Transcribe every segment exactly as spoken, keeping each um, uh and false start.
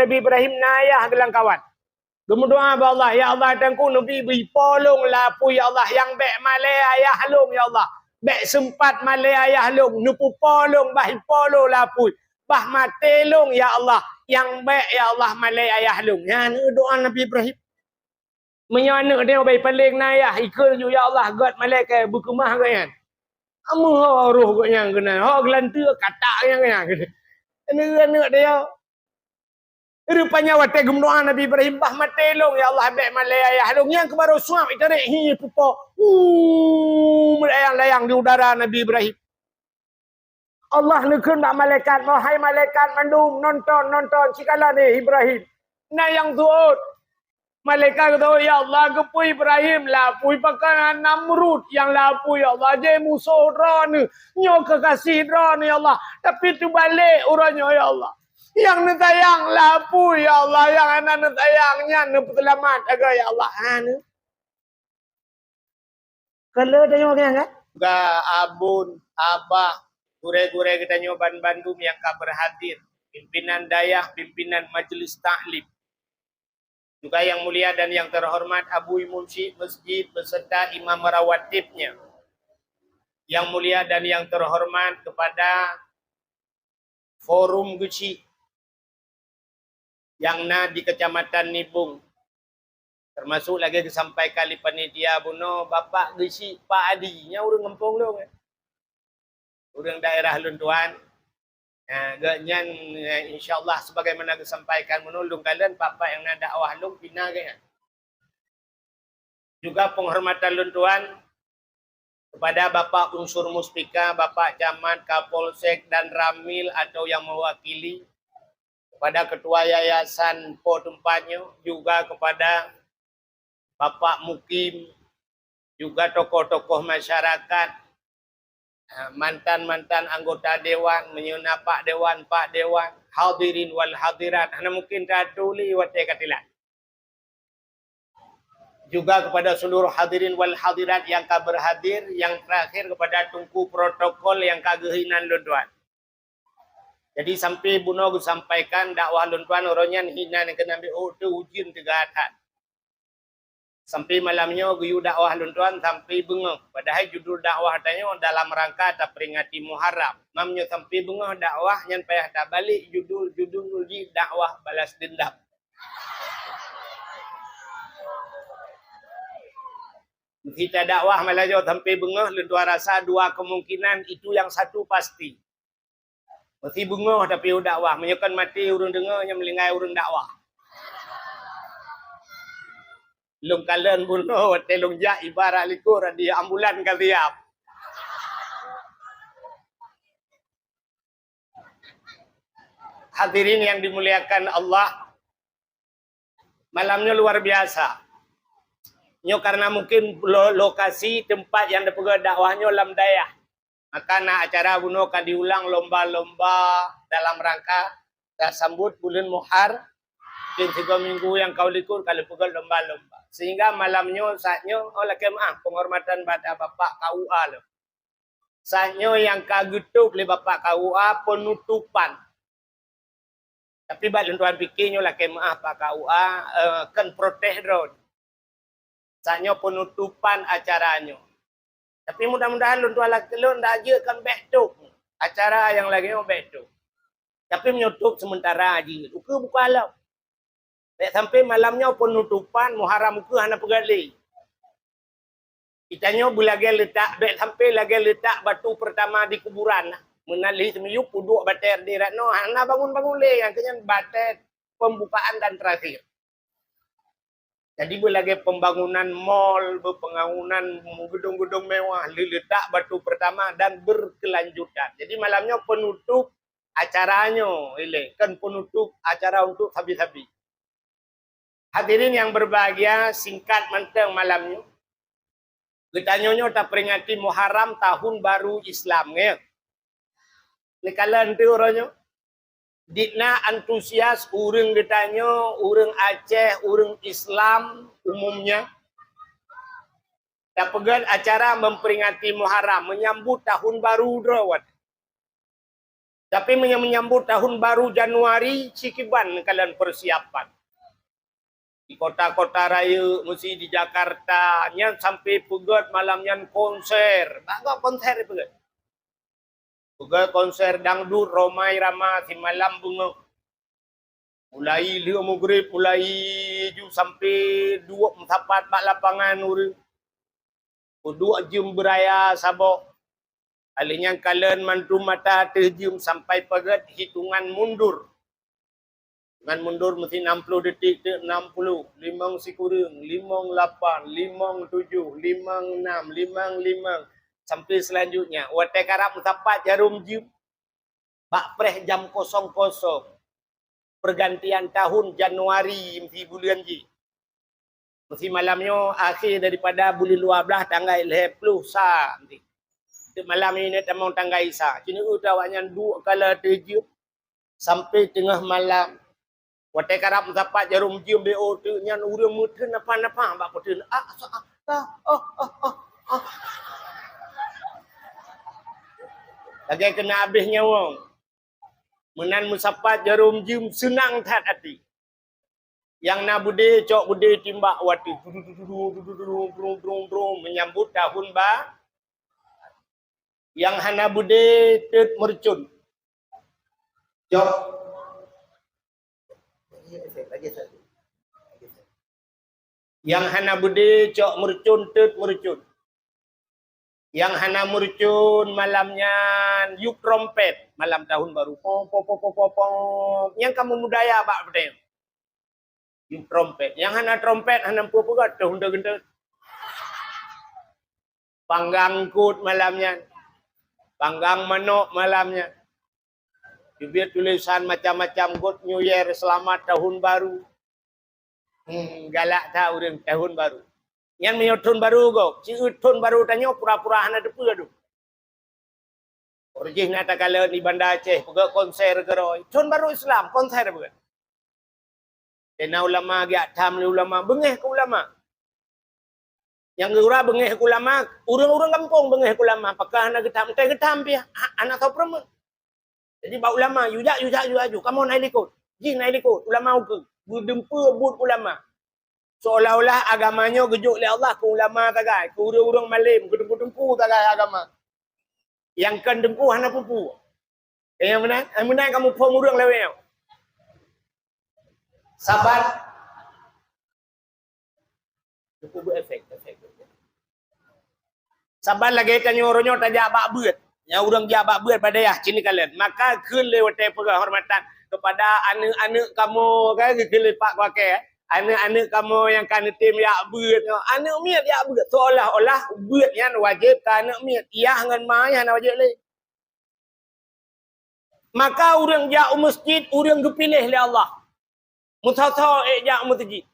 Nabi Ibrahim na ayah geulangkawan. Geumeudoa bak Allah, "Ya Allah, Tuhanku, neubi bri po lôn lapui, ya Allah, nyang bèk malèe ayah lôn, ya Allah. Bèk seumpat malèe ayah lôn, neupeupo lôn, bah ipo lôn lapui, bah maté lôn, ya Allah, nyang bèk, ya Allah, malèe ayah lôn." Nyan doa Nabi Ibrahim. Meunyoe aneuk tanyoe bai paleng na ayah, ikheun ju, "Ya Allah, gèt malèe keu beukeumah geuh nyan." Ameue ho roh geuh nyan keunan, ho geulanteue katak nyan keunan. Aneuk-aneuk tanyoe. Rupanya watèe geumeudoa Nabi Ibrahim, "Bah maté lôn, ya Allah, bèk malèe ayah lôn." Nyang keubaroe suap itarek hi pupo. Hu, meulayang-layang di udara Nabi Ibrahim. Allah neukheun bak malaikat, "Wahai malaikat mandum, nonton, nonton, cikalon, eh, Ibrahim. Na nyang tuôt." Malaikat geutanyong, "Ya Allah, keupeue Ibrahim lapui, pakon Namrud nyang lapui, ya Allah, jih musoh Droeneuh, nyoe keukaséh Droeneuh, ya Allah. Tapi teubalek uroe nyoe, ya Allah. Nyang neusayang lapui, ya Allah, nyang hana neusayang nyan neupeuseulamat sagai, ya Allah." Ha, nyoe. Ka le tanyoe nyan, kan? Ga abon, abah, gurèe-gurèe geutanyoe ban bandum nyang ka berhadir, pimpinan dayah, pimpinan majelis taklim. Juga yang mulia dan yang terhormat Abu Imum Syik Masjid beserta imam rawatibnya. Yang mulia dan yang terhormat kepada Forum Geuchik nyang na di Kecamatan Nibong. Termasuk lagèe geusampaikan lé panitia bunoe, Bapak Geuchik Pak Adi, nyan ureueng gampông lôn, eh. Ureueng daerah lôn tuan. Ha, geuh nyan, eh, insya Allah sebagaimana geusampaikan bunoe lôn kalon, Bapak nyang na dakwah lôn pih na geuh nyan. Juga penghormatan lôn tuan kepada Bapak Unsur Muspika, Bapak Camat, Kapolsek, dan Ramil atau yang mewakili, kepada Ketua Yayasan po teumpat nyoe, juga kepada Bapak Mukim, juga tokoh-tokoh masyarakat, ha, mantan-mantan anggota dewan, meunyoe na Pak Dewan, Pak Dewan, hadirin wal hadirat, hana mungkin tatuléh watèe ka tilat. Juga kepada seluruh hadirin wal hadirat yang ka berhadir, yang terakhir kepada Teungku protokol yang ka geuhinan lôn tuan. Jadi, sampai bunoe geusampaikan dakwah lôn tuan, uroe nyan hinan keunan beu teu ujeuen teuga that. Sampai malam nyoe geuyue dakwah lôn tuan sampai beungoh. Padahai judul dakwah tanyoe dalam rangka taperingati Muharram. Mam nyoe sampai beungoh dakwah nyan payah tabalek judul, judul jih dakwah balas dendam. Meusita dakwah malam nyoe sampai beungoh, lôn tuan rasa dua kemungkinan, itu yang satu pasti. Meusé beungoh tapi dakwah, meunyoe kon maté ureueng deungoe, nyan meulinggai ureueng dakwah. Lôn kalon bunoe watèe lôn jak ibarat likot di ambulan ka siap. Hadirin yang dimuliakan Allah, malam nyoe luar biasa. Nyoe karena mungkin lo-, lokasi tempat nyang tapeugöt dakwah nyoe lam dayah. Maka na acara bunoe ka diulang lomba-lomba dalam rangka tasambot buleuen Muhar. Mungkin sigoe minggu nyang ka likot ka lheueh peugöt lomba-lomba. Sehingga malam nyoe, saat nyoe, oh, lakèe meu'ah, penghormatan bak Bapak K U A lom. Saat nyoe nyang ka geutôb lé Bapak K U A penutupan. Tapi bak lôn tuan pike nyoe lakèe meu'ah Pak K U A, eh, kon protes droe. Saat nyoe penutupan acara nyoe. Tapi mudah-mudahan lôn tuan lak-, lôn dak jeuet kon bèk tôb. Acara nyang lagèe nyoe bèk tôb. Tapi meunyoe tôb sementara jeuet, ukeue buka lom. Bèk sampai malam nyoe penutupan Muharram ukeue hana peugöt lé. Geutanyoe beulagèe leutak, bèk sampai lagèe leutak batu pertama di kuburan. Meunan lheueh teumiyueb peuduek batèe di rot nyoe, hana bangun-bangun lé, nyang keu nyan batèe pembukaan dan terakhir. Jadi beulagèe pembangunan mall, beupembangunan gedung-gedung mewah, leutak batu pertama dan berkelanjutan. Jadi malam nyoe penutup acara nyoe, ilèe, kon penutup acara untuk sabe-sabe. Hadirin yang berbahagia, singkat mantong malam nyoe. Geutanyoe nyoe taperingati Muharram, tahun baru Islam, nggih. Neukalon teuh uroe nyoe. Dikna antusias ureueng geutanyoe, ureueng Aceh, ureueng Islam umumnya, tapeugöt acara memperingati Muharram, menyambut tahun baru droe watèe. Tapi meunyo menyambut tahun baru Januari, sikiban kalon persiapan. Di kota-kota rayeuk, meusi di Jakarta, nyan sampai peugöt malam nyan konser. Bak gob konser peugöt. Peugöt konser dangdut, romai rama, simalam beungoh. Mulai lheueh mugrib, mulai ju sampai duek meusapat bak lapangan ureueng. Peuduek jeuem beuraya saboh. Alèh nyan kalon mandum mata ateueh jeuem sampai peugöt hitungan mundur. Hitungan mundur meusi nam ploh detik, teuk nam ploh, limong sikureueng, limong lapan, limong tujoh, limong nam, limong limong, sampai selanjutnya. Watèe karab meusapat jarom jeuem, bak preh jam kosong kosong, pergantian tahun Januari meusi buleuen jih. Meusi malam nyoe akhé daripada buleuen dua blah tanggai lhèe ploh sa meusi. Teuk malam nyoe tamong tanggai sa. Keuneuk awaknyan duek kala ateueh jeuem sampai teungoh malam. Watèe karab meusapat jarom jeuem B O teuk nyan ureueng meuteun napa-napa bak peuteun. Ah, ah, ah, ah, ah, ah, ah. Lagèe keuneuk abéh nyawöng. Meunan meusapat jarom jeuem seunang that até. Nyang na beudé cok beudé timbak watèe. Dudu, dudu, dudu, dudu, dudu, dudu, dudu, dudu, menyambut tahun ba-, nyang hana beudé teut meureucon. Cok. Nyang hana beudé cok meureucon teut meureucon. Nyang hana meureucon malam nyan yup trompet malam tahun baru. Pong, pong, pong, pong, pong, pong. Nyang ka meumudaya bak peuteuk. Yup trompet. Nyang hana trompet hana peue-peue, teuh, teuh, teuh. Panggang eungkôt malam nyan. Panggang manok malam nyan. Teubiet tulésan macam-macam, Good New Year, selamat tahun baru. Hmm, galak that ureueng tahun baru. Nyan meunyoe thon baru gob, siuet thon baru tanyoe pura-pura hana teupeue dum. Óh jih na takalon di Banda Aceh, peugöt konser keudroe. Thon baru Islam, konser peugöt. Kena ulama geujak tham lé ulama, beungéh keu ulama. Nyang geura beungéh keu ulama, ureueng-ureueng gampông beungéh keu ulama, pakon hana geutham, teuh geutham pih, ha-, hana soe peurumoh. Jadi bak ulama, yue jak, yue jak, yue jak, yue jak, kamoe na i likot. Jih na i likot, ulama ukeue, beudeumpue buet ulama. Seolah-olah agama nyoe geujok lé Allah keu ulama sagai, keu ureueng-ureueng malém, keu teungku-teungku sagai agama. Nyang kon teungku hana peue-peue. Nyang meunan, nyang meunan kamoe phom ureueng lawét nyoe. Saban. Cukup berefek, efek. Saban lagèe tanyoe uroe nyoe tajak bak beuet. Nyang ureueng jak bak beuet bak dayah, cit kalon. Maka kheun lé watèe peuhormatan kepada aneuk-aneuk kamoe, kan, kheun lé pak kuakèe. Aneuk-aneuk kamoe nyang ka neutem jak beuet nyoe, aneuk miet jak beuet, seolah-olah beuet nyan wajéb keu aneuk miet. Yah ngon ma nyan hana wajéb lé. Maka ureueng jak u meuseujid, ureueng geupiléh lé Allah. Meusoe-soe ék jak u meuseujid.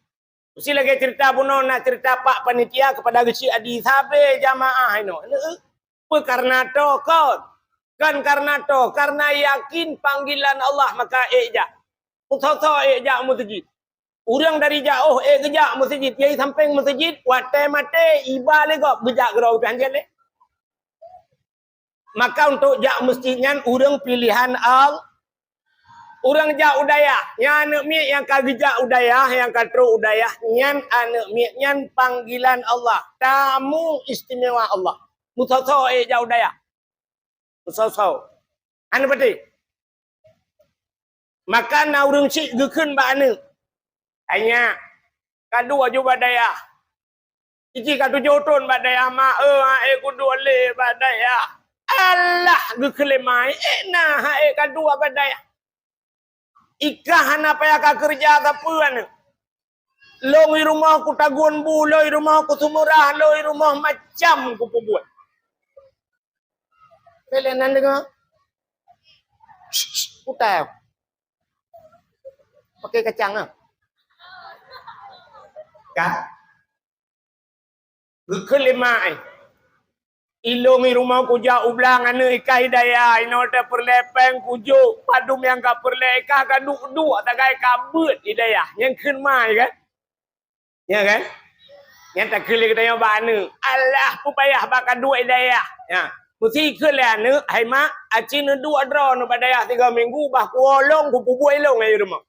Meusti lagèe ceurita bunoe na ceurita pak panitia keupada geuchik adi sabe jamaah inoe. Peue kareuna toh kon? Kon kareuna toh, kareuna yakin panggilan Allah maka ék jak. Meusoe-soe ék jak u meuseujid. Ureueng dari jaoh ék geujak meuseujid, yai sampéng meuseujid, watèe maté iba lé gob geujak keudroe pih hanjeuet lé. Maka untuk jak meuseujid nyan ureueng piléhan Allah. Ureueng jak u dayah, nyang aneuk miet nyang ka geujak u dayah, nyang ka trok u dayah, nyan aneuk miet nyan panggilan Allah, tamu istimewa Allah. Meusoe-soe ék jak u dayah. Meusoe-soe. Hana patéh. Maka na ureueng chik geukheun bak aneuk, "Hai nyak, ka duek aju bak dayah. Cicih ka tujoh thon bak dayah, mak, eu, han ék kuduek lé bak dayah." Alah, geukheun lé ma, "Ék na han ék kaduek bak dayah. I kah hana payah kakeureuja sapeue aneuk. Lôn i rumoh kutagun bu, lôn i rumoh kuseumeurah, lôn i rumoh macam kupeubuet." Lé nan deungoe. Kutai. Pakai kacang ah. Ka. Geukheun lé ma, eh. "I lôn i rumoh kujak u blang aneuk i kah i dayah, inoe teuh peureulèe pèng kujok, padum nyang ka peureulèe i kah ka duek-duek sagai ka beuet i dayah." Nyan kheun ma, kan? Ya kan? Nyan takheun lé geutanyoe bak aneuk, "Alah, peue payah bak kaduek i dayah." Ya. Meusi kheun lé aneuk, "Hai mak, aci neuduek droeneuh bak dayah tiga minggu, bah kuwoe lôn, kupeubuet lôn ayue rumoh."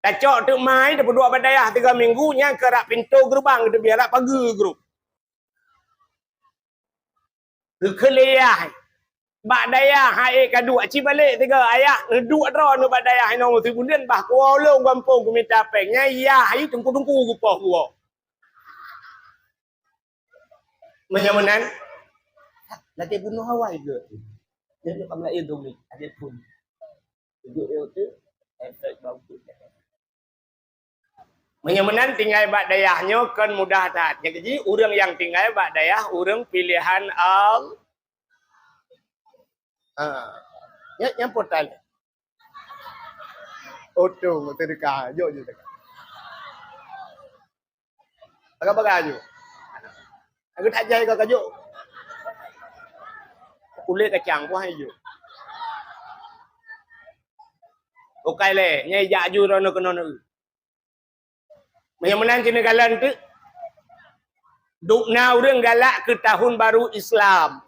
Tacok teuk mai, tapeuduek bak dayah tiga minggu, nyan keu rab pintoe geureubang geuteubiet, rab pageue grob. Geukheun lé yah, "Bak dayah hai ék kaduek, aci balek tiga, ayah neuduek droeneuh bak dayah inoe meusi buleuen, bah kuwoe lôn gampông kumita péng." Nyan yah hai teungku-teungku geupoh kuwoe. Meunyoe meunan, lagèe bunoh awai geuh. Jadi pamla itu ni, ada pun. Tunjuk dia tu, efek bau tu. Meunyoe meunan tinggai bak dayah nyoe kon mudah that. Nyang keujih ureueng nyang tinggai bak dayah ureueng pilihan Allah. Ha. Nyan, nyan potal. Otong teudeukah, jok jok teuka. Agak bagah jok. Agak tak jai kau kajok. Kulét kacang buah ijo. Ukai lé, nyai jak aju droeneuh keunoe. Meunyoe meunan cit neukalon teuk. Dubna ureueng galak keu tahun baru Islam.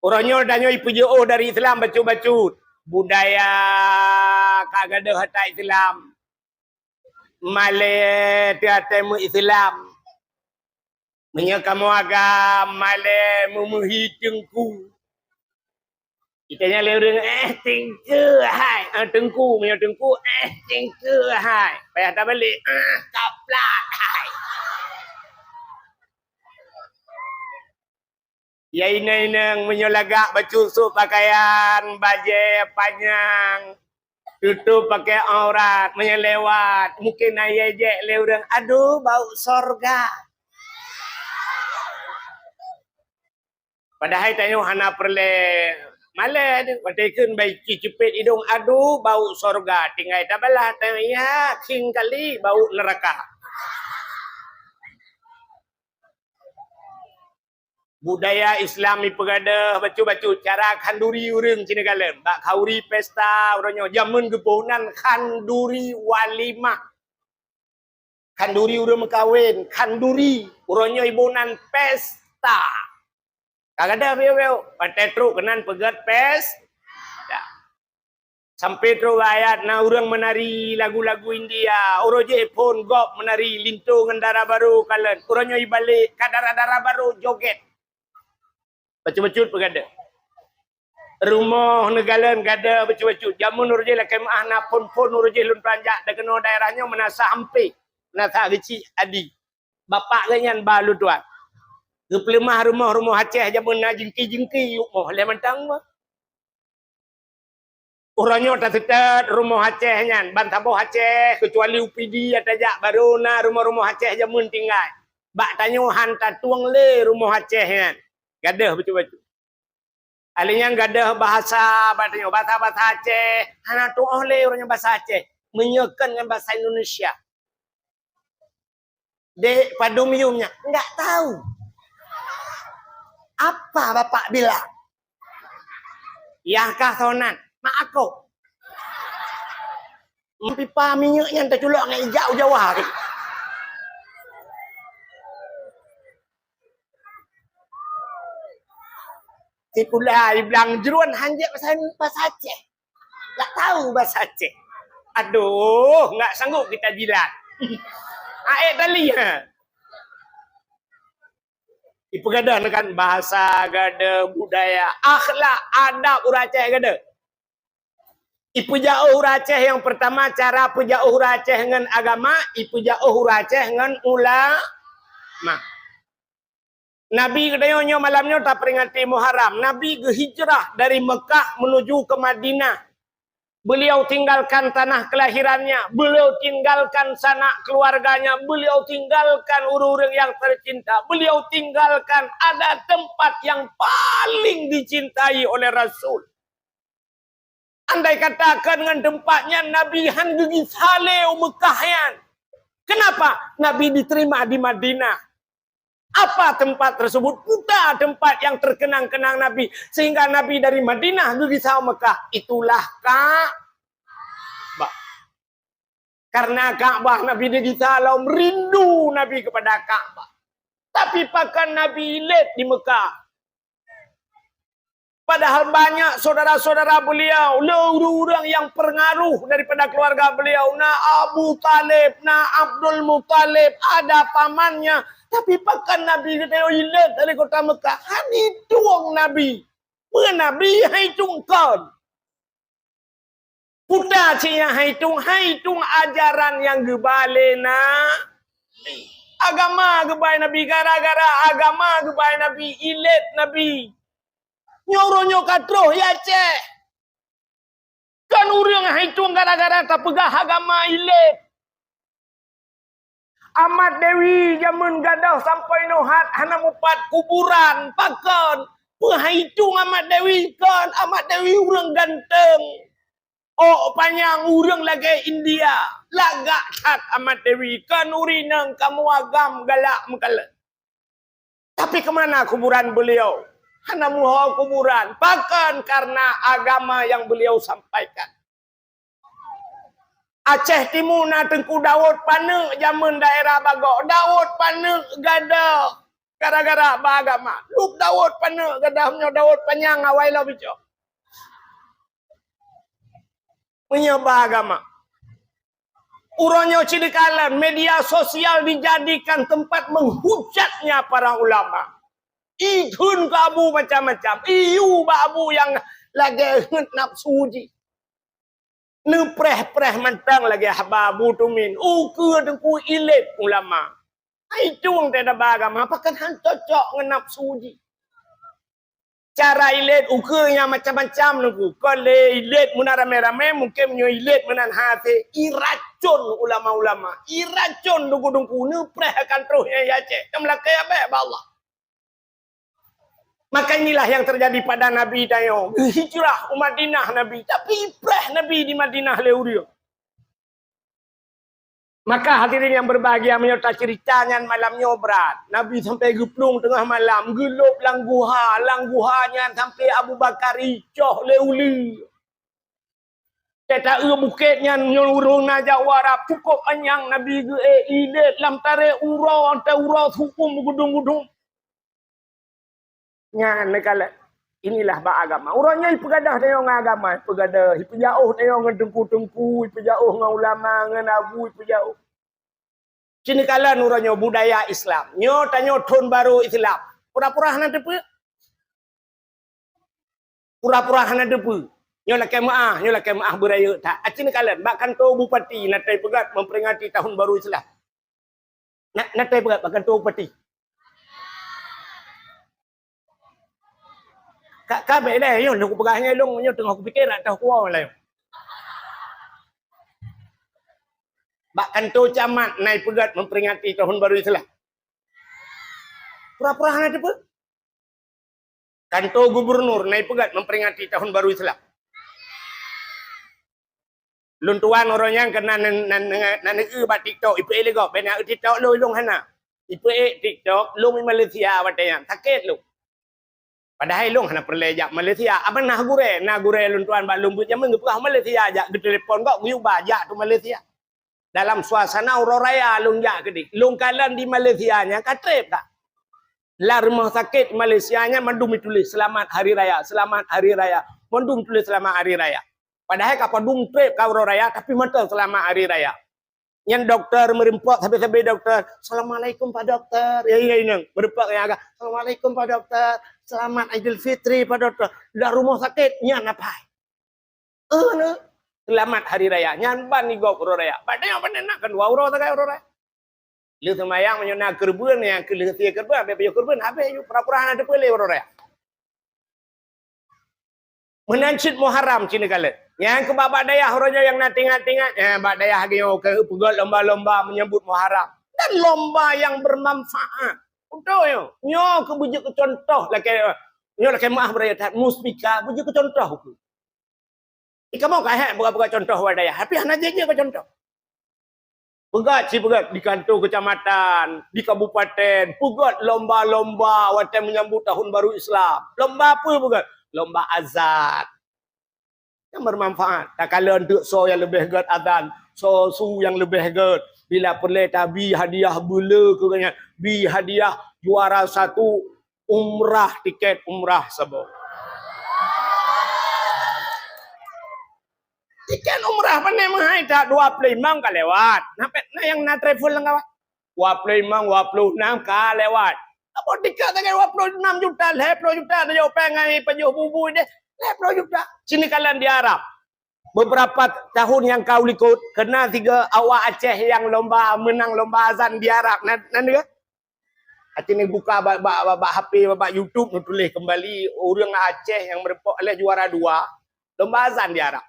Uroe nyoe tanyoe ipeujeuôh dari Islam bacut-bacut. Budaya ka gadôh ata Islam. Malée teuatai meu-Islam. Meunyoe kamoe agam malée meumeuhi teungku. Itanya lé ureueng, "Eh, teungku hai." Ah, teungku, meunyoe teungku, "Eh, teungku hai." Payah tabalek, "Ah, kaplat hai." Ya inong-inong, meunyoe lagak bacut sôk pakaian, bajée panyang, tutôp pakai aurat, meunyoe lewat, mungken na ijek lé ureueng, "Aduh, bau sorga." Padahai tanyoe hana peureulée malée, watée kheun bai ci ceupet idong, "Aduh, bau sorga." Tinggai tabalah tanyoe, "Ya, khing kali bau neuraka." Budaya Islam ipeugadôh bacut-bacut, cara khanduri ureueng cit neukalon. Bak khanduri pesta uroe nyoe, jameun geuboh nan khanduri walimah. Khanduri ureueng meukawen, khanduri uroe nyoe iboh nan pesta. Ka gadôh beu-beu, watée trok keunan peugét pesta. Sampai trok bak ayat na ureueng meunari lagu-lagu India, uroe jih phon gob meunari linto ngon dara barô kalon. Uroe nyoe ibalek ka dara-dara barô joget. Bacut-bacut peugadôh. Rumoh neukalon gadôh bacut-bacut. Jameun uroe jih lakée meuáh na phon-phon uroe jih lôn peuranjak, dan keunoe daerah nyoe meunasah ampé, meunasah geuchik adi. Bapak geuh nyan ba lôn tuan. Geupeuleumah rumoh-rumoh Aceh jameun na jeungki-jeungki yup moh lé mantong bah. Uroe nyoe taseutôt rumoh Aceh nyan, ban saboh Aceh, keucuali U P D nyang tajak, barô na rumoh-rumoh Aceh jameun tinggai. Bak tanyoe han tatueng lé rumoh Aceh nyan. Gadôh bacut-bacut. Ahli nyan gadôh bahasa bak tanyoe, bahasa-bahasa Aceh, hana tuoh lé uroe nyoe bahasa Aceh. Meunyoe kon ngon bahasa Indonesia. Dek, padum yum nyan? Enggak tahu. Apa Bapak bilang? Yah kah sonan, mak aku. Pipa minyeuk nyan teuculok ngon ijak u Jawa. Sikula iblang jruen hanjeuet bahasa, bahasa Aceh. Tak tahu bahasa Aceh. Aduh, enggak sanggup kita jilat. Aek tali, ha. Ipeugadôh kan bahasa gadôh, budaya, akhlak, adab ureueng Aceh gadôh. Ipeujak ureueng Aceh nyang peurtama, cara peujak ureueng Aceh ngon agama, ipeujak ureueng Aceh ngon ulama. Nabi geutanyoe nyoe malam nyoe taperingati Muharram. Nabi geuhijrah dari Mekah menuju ke Madinah. Beliau tinggalkan tanah kelahirannya, beliau tinggalkan sanak keluarganya, beliau tinggalkan ureueng-ureueng yang tercinta, beliau tinggalkan ada tempat yang paling dicintai oleh Rasul. Andai kata kon ngon teumpat nyan, Nabi han geugisa lé u Meukah nyan. Kenapa? Nabi diterima di Madinah. Apa tempat tersebut? Kuta tempat yang terkenang-kenang Nabi, sehingga Nabi dari Madinah geugisa u Meukah. Itulah Ka'bah. Karena Ka'bah Nabi digisa lom, rindu Nabi kepada Ka'bah. Tapi pakon Nabi ilét di Meukah? Padahal banyak saudara-saudara beliau, le ureuëng-ureuëng nyang peungaruh daripada keluarga beliau, na Abu Thalib, na Abdul Muthalib, ada pamannya. Tapi pakon Nabi geutanyoe ilét dari kota Mekah? Hana itueng Nabi. Peue Nabi hai itueng kon? Puta cit nyang hai itueng, hai itueng ajaran nyang geuba lé Nabi. Agama geuba Nabi, gara-gara agama geuba Nabi, ilét Nabi. Nyoe uroe nyoe ka troh i Aceh. Kon ureuëng hai itueng gara-gara tapeugah agama ilét. Amat Dewi jameun gadôh sampoe nyoe hat hana mupat kuburan. Pakon? Peue hai itueng Amat Dewi kon? Amat Dewi ureuëng ganteng. Ôk panyang, ureuëng lagée India. Lagak that Amat Dewi, kon ureuëng inong kamoe agam galak meukalon. Tapi ke mana kuburan beliau? Hana muho kuburan. Pakon? Karena agama yang beliau sampaikan. Aceh Timu na Teungku Daud Paneuk jameun daerah Bagok. Daud Paneuk gadôh gara-gara ba agama. Luk Daud Paneuk gadôh, meunyoe Daud panyang awai lom icok. Meunyoe ba agama. Uroe nyoe cit neukalon, media sosial dijadikan tempat menghujatnya para ulama. Ikheun keu Abu macam-macam, iyue bak Abu nyang lagée ngon nafsu jih. Neupreh-preh mantong lagée haba Abu Tumin, ukeue teungku ilét ulama. Hai itueng teuh ba agama, pakon han cocok ngon nafsu jih. Cara ilét ukeue nyang macam-macam teungku. Kon lé ilét meunan ramé-ramé, mungken meunyoe ilét meunan hasé, iracon ulama-ulama, iracon teungku-teungku, neupreh akan troh nyang i Aceh. Nyang meulakée abée bak Allah. Maka inilah yang terjadi pada Nabi tanyoe. Hijrah u Madinah Nabi, tapi ipreh Nabi di Madinah lé ureuëng. Maka hadirin yang berbahagia, meunyoe taceurita nyan malam nyoe brat. Nabi sampai geuplueng teungoh malam, geulôb lam guha, lam guha nyan sampai Abu Bakar icoh lé uleue. Teuta eu bukét nyan nyoe ureuëng na jawara pukok anyang Nabi geuék ilét lam tarek uroe, ante uroe su'um gudum-gudum. Nyan neukalon. Inilah bak agama. Uroe nyoe ipeugadôh tanyoe ngon agama, ipeugadôh, ipeujaoh tanyoe ngon teungku-teungku, ipeujaoh ngon ulama, ngon abu, ipeujaoh. Cit neukalon uroe nyoe budaya Islam. Nyoe tanyoe thon barô Islam. Pura-pura hana teupeu. Pura-pura hana teupeu. Nyoe lakée meuáh, nyoe lakée meuáh beurayeuk that. Aci neukalon, bak kantô bupati na tai peugét memperingati tahun baru Islam. Na, na tai peugét bak kantô bupati. Ka, ka bék lé, nyoe lôn kupeugah nyoe lôn, nyoe teungoh kupike rot toh kuwoe lé. Bak kantô camat na ipeugét memperingati tahun baru Islam. Pura-pura hana teupeu. Kantô gubernur na ipeugét memperingati tahun baru Islam. Lôn tuan uroe nyan keunan nan, nan, nan, nan eu bak TikTok, ipeuék lé gob, bèk na eu TikTok lôn, lôn hana. Ipeuék TikTok, lôn i Malaysia watèe nyan, sakét lôn. Padahai lôn hana peureulèe jak Malaysia. Aban na gurèe, na gurèe lôn tuan bak lôn buet jameun geupeugah Malaysia jak, geutelepon gob geuyue ba jak tu Malaysia. Dalam suasana uroe raya lôn jak keudéh. Lôn kalon di Malaysia nyan ka trép ka. Lam rumoh sakét Malaysia nyan mandum ituléh, "Selamat Hari Raya, Selamat Hari Raya." Mandum tuléh, "Selamat Hari Raya." Padahai ka padum trép ka uroe raya, tapi mantong "Selamat Hari Raya." Nyan dokto meureumpok sabe-sabe dokto, "Assalamualaikum Pak Dokto." Ya, ya, inong. Meureumpok nyang agak, "Assalamualaikum Pak Dokto. Selamat Idul Fitri Pak Dokto." Lam rumoh sakét nyan apai. Eh, na. Selamat Hari Raya. Nyan ban igob uroe raya. Padahai ban na kan dua uroe sagai uroe raya. Lheuh seumayang meunyoe na keureubeuen nyang keu lheuh sie keureubeuen, habéh pajoh keureubeuen, habéh ju pura-pura hana teupeu lé uroe raya. Meunan cit Muharram cit neukalon. Nyang keu bak-bak dayah uroe nyoe nyang na teuingat-teuingat, eh, bak dayah geuh nyoe keu peugöt lomba-lomba menyambut Muharram. Dan lomba yang bermanfaat. Beutôi nyoe. Nyoe keu beujeuet keu contoh lakèe, nyoe lakèe meuah beuraya that, Muspika beujeuet keu contoh keu. Di kamoe ka hék peugah-peugah contoh bak dayah, tapi hana jeuet-jeuet keu contoh. Peugah cit peugah di kantô keucamatan, di kabupaten, peugah lomba-lomba watèe menyambut tahun baru Islam. Lomba peue peugah? Lomba azan. Nyang bermanfaat. Takalon teuk soe nyang leubeh gèt azan, soe su nyang leubeh gèt. Bila peureulèe tabi hadiah beuleu keu gobnyan, bi hadiah juara satu umrah, tiket umrah saboh. Tiket umrah pané meuhai that, dua ploh limong ka lewat. Nah, pet na nyang na travel lam kawan. Dua ploh limong, dua ploh enam ka lewat. Apa tiket sagai dua ploh enam juta, lhèe ploh juta tajok péng ngon pajoh bubui deh. Lhèe ploh juta. Sini kalian di Arab. Beberapa tahun nyang ka likot, kena tiga awak Aceh nyang lomba, menang lomba azan di Arab. Nan, nan dia? Aci ni buka bak, bak, bak, bak H P, bak, bak YouTube, neutuléh kembali ureueng Aceh nyang meureumpok lhèe juara dua lomba azan di Arab.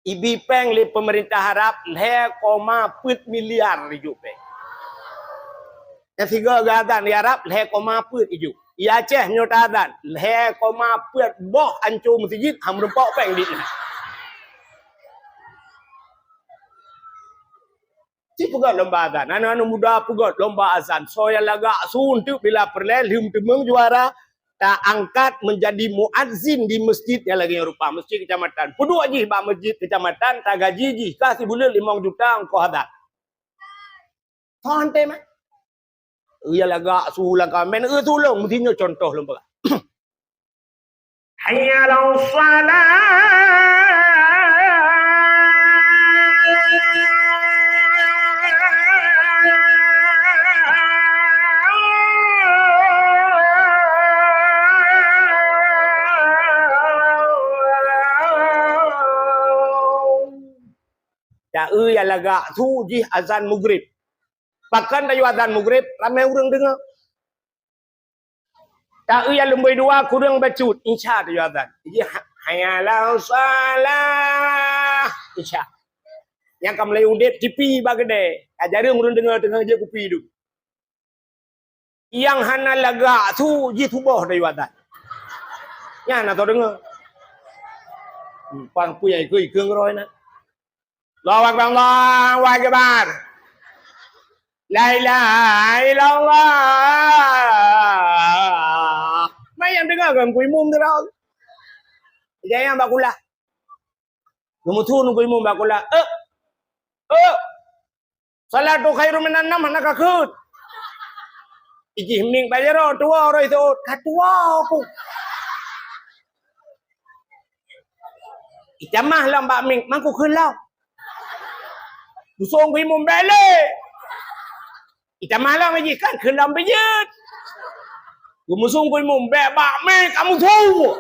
Ibi péng lé peumeurintah Arab lhèe koma peuet miliar ijok péng. Nyang sigoe geuazan di Arab lhèe koma peuet ijok. I Aceh meunyoe taazan lhèe koma peuet boh ancô meuseujid, han meureumpok péng di na. Ci peugöt lomba azan. Aneuk-aneuk muda peugöt lomba azan. Soe nyang lagak su teuk bila peureulèe lheueh teumeung juara, ta angkat menjadi muazzin di masjid nyang lagèe nyoe rupa, masjid kecamatan. Peuduek jih bak masjid kecamatan, tagaji jih ka sibuleuen limong juta ongkoh azan. Soe han tem, eh? Nyang lagak su lam kamen, eh, tulông, meusti nyoe contoh lôn peugah. Hayya 'alas shalah. Taeu nyang lagak su jih azan Maghrib. Pakon tayue azan Maghrib, ramé ureueng deungö. Taeu nyang lumbôi dua kureueng bacut, Isya tayue azan. Jadi, ha-, hayya 'alas shalah, Isya. Nyang ka mulai udép T V bak keudè, ka jareueng ureueng deungö teungoh jép kupi dum. Nyang hana lagak su jih suboh tayue azan. Nyan na soe deungö. Hmm, pang pui ai kui keung roh na. Allahu Akbar, Allahu Akbar. La ilaha illallah. Mai nyang deungö kan ku imum tu dah. Jangan bak kulah. Geumeusu nunggu imum bak kulah. Eh. Eh. Salatu khairum minan naum hana ka kheun. Ijih mieng bak jaroe tuwoe roh iseuôt. Ka tuwoe ku. Itamah lom bak mieng, mangku kheun lom. Busong ku imum bèk lé. Itamah lom ijih kan kheun lom bijeuet. Geumusong ku imum bèk bak mieng kamu su.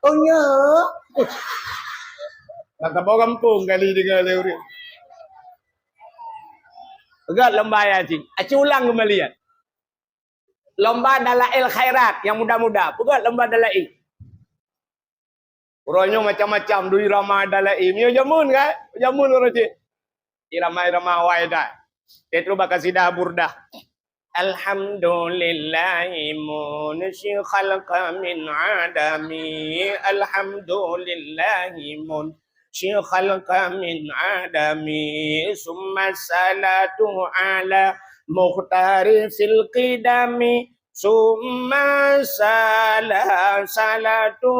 Oh nya. Maka bau gampông kali deungö lé ureueng. Peugöt lomba Yasin. Aci ulang kembalian. Lomba dalail khairat nyang muda-muda. Peugöt lomba dalail. Uroe nyoe macam-macam, dui irama dalail. Nyoe jameun kan? Jameun uroe cit. Irama-irama awai dah. Itu bak kasidah Burdah. Alhamdulillahi munsyi khalqa min adami. Alhamdulillahi munsyi khalqa min adami. Summa salatu ala mukhtari fil qidami. Summa sala-, salatu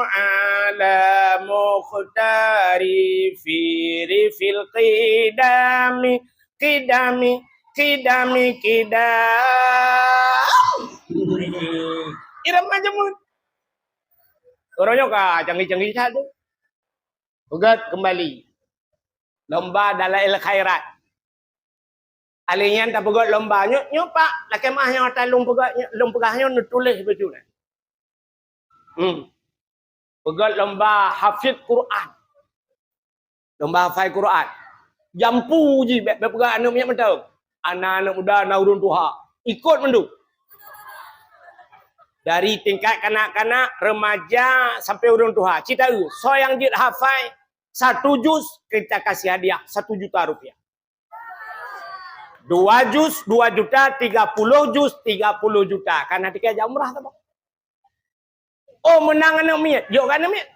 ala mukhtari fi rifil qidami, qidami, qidami, qidam. Irama jameun. Uroe nyoe ka canggih-canggih that tu. Peugöt kembali. Lomba dalail khairat. Alèh nyan tapeugöt lomba. Nyoe, nyoe Pak, lakèe meu'ah nyang ata lôn peugah, lôn peugah nyoe neutuléh bacut nyan. Hmm. Peugöt lomba hafid Quran. Lomba hafai Quran. Jampu jih, bèk, bèk peugah aneuk miet mantong. Ana aneuk muda, na ureueng tuha. Ikot mandum. Dari tingkat kanak-kanak, remaja, sampai ureueng tuha. Cit taeu, soe nyang jeuet hafai satu juz, kita kasih hadiah satu juta rupiah. Dua juz, dua juta, tiga puluh juz, tiga puluh juta. Ka na tiket jak umrah saboh. Oh, meunang aneuk miet, jok keu aneuk miet.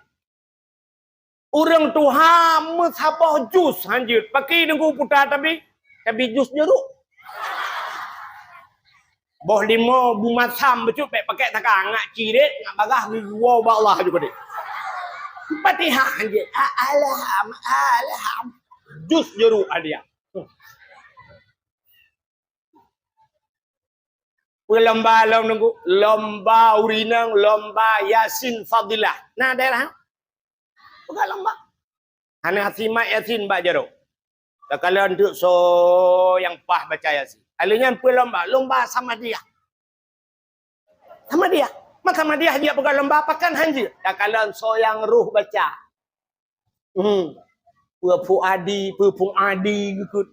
Ureueng tuha meusaboh juz hanjeuet. Pakri Teungku puta tabi, tabi juz juruk. Boh limo bu masam bacut bèk pakèk saka, ngat cirét, ngat bagaih geuwoe bak Allah ju keudéh. Fatihah hanjeuet. A-, alham, alham. Juz juruk hadiah. Peue lomba lom Teungku? Lomba ureueng inong, lomba Yasin Fadilah. Na daerah? Peugah lomba. Hana simat Yasin bak jaroe. Takalon teuk soe nyang paih baca Yasin. Lheuh nyan peue lomba? Lomba Samadiyah. Samadiyah. Man Samadiyah jeuet peugah lomba, pakon han jeuet? Takalon soe nyang roh baca. Hmm. Peue Fuadi, peue Fuadi geukheun.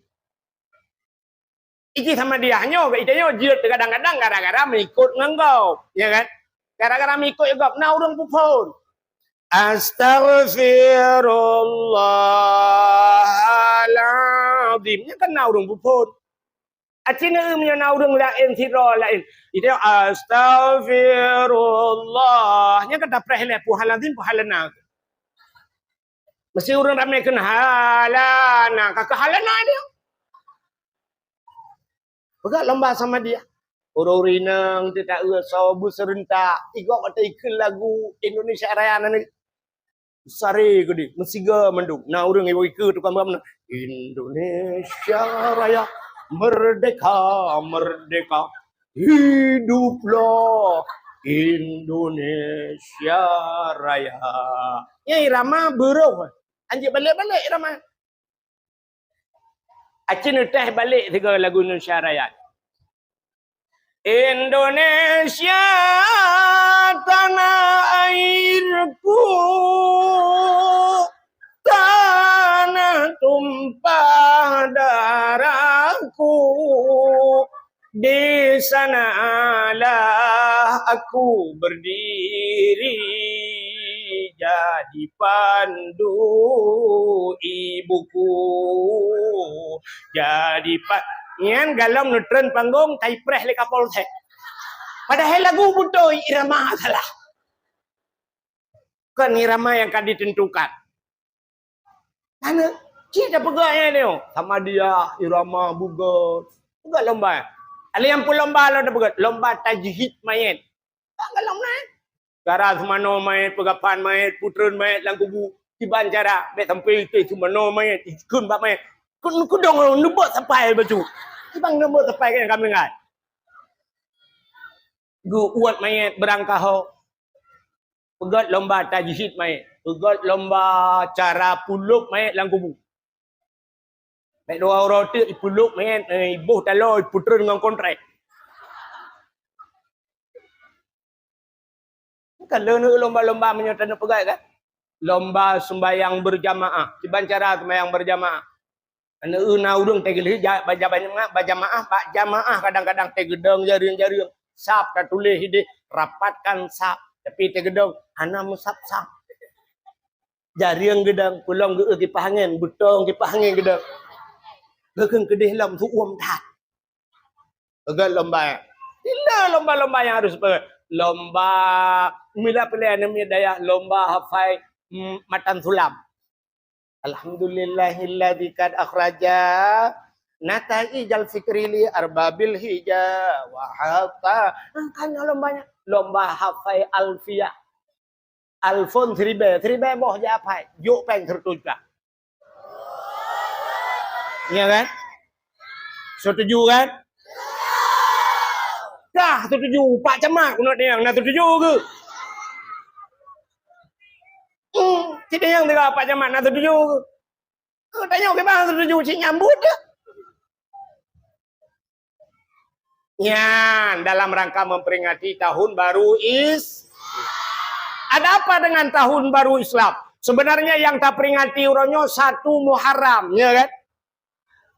Iji Samadiyah nyoe, ita nyoe jeuet kadang-kadang gara-gara meuikot ngon gob, ya kan? Gara-gara meuikot gob, na ureuëng peuphon. Astaghfirullahalazim. Nyan kan na ureuëng peuphon. Aci neu meunyoe na ureuëng laén sidroe laén. Ita, "Astaghfirullah." Nyan kan tapreh lé, puhalazim, puhalana. Mesti ureuëng ramé kheun halana, ka keuhalana dia. Peugah lomba Samadiyah. Ureuëng-ureuëng inong teuka eu soe beuserentak, igob ateueh ikheun lagu Indonesia Raya nan. Sare keudeh, meusiga mandum. Na ureuëng iwoe ikeue tukang bam na, "Indonesia Raya, merdeka, merdeka, hiduplah Indonesia Raya." Nyan irama beuroh. Anjeuet balek-balek irama. Aci neutéh balek sigoe lagu Indonesia Raya. Indonesia tanah airku, tanah tumpah darahku, di sanalah aku berdiri, jadi pandu ibuku. Jadi pa-, nyan galom neutreun panggong, taipreh lé Kapolsek. Padahai lagu beutôi, irama salah. Kon irama nyang ka ditentukan. Karena cit tapeugah nyan nyoe, Samadiyah, irama bugot. Bugot lomba. Ada nyang peulomba lom tapeugah, lomba tajhid mayét. Kan galom na. Cara seumanoe mayét, peugapan mayét, peutreun mayét lam kubu. Kiban cara, bèk sampai ité seumanoe mayét, ikheun bak mayét. Keu-, keudong neubuet sapai bacut. Kiban neubuet sapai ka nyang ka meuninggai. Geuuet mayét beurangkaho. Peugöt lomba tajhid mayét. Peugöt lomba cara peulôb mayét lam kubu. Bèk dua uroe teuk ipeulôb mayét, eh, iboh taloe, ipeutreun ngon kontrek. Kan lôn lomba-lomba meunyoe taneuk peugöt kan? Lomba sembahyang berjamaah. Kiban cara sembahyang berjamaah. Aneuk na ureueng teugeulheueh ja-, ba jamaah, ba jamaah, bak jamaah kadang-kadang teugeudong jareueng-jareueng. Saf tatuléh idéh, rapatkan saf. Tapi teugeudong hana meusaf-saf. Jareueng geudong, peulom geueu kipah angén, beutong kipah angén geudong. Geukheun keudéh lom, su'uem that. Peugöt lomba. Sila lomba-lomba nyang harus peugöt. Lomba, mila pilih aneuk miet dayah, lomba hafai, mm, matan sulam. Alhamdulillahilladzi qad akhraja nataijal fikri li arbabil hija wa hatta. Kan nyoe lombanya, lomba hafai Alfiah. Alfon siribèe, siribèe boh jeuet hafai, jok péng sireutoh juta. Ya kan? Setuju kan? Dah setuju, Pak Camat, keuneuk tanyong, na setuju keu? Hmm, cit tanyong sigoe Pak Camat, na setuju keu? Keu tanyong kiban setuju, cit nyambut keu? Nyan, dalam rangka memperingati tahun baru Is-, ada apa dengan tahun baru Islam? Sebenarnya yang taperingati uroe nyoe satu Muharram, ya kan?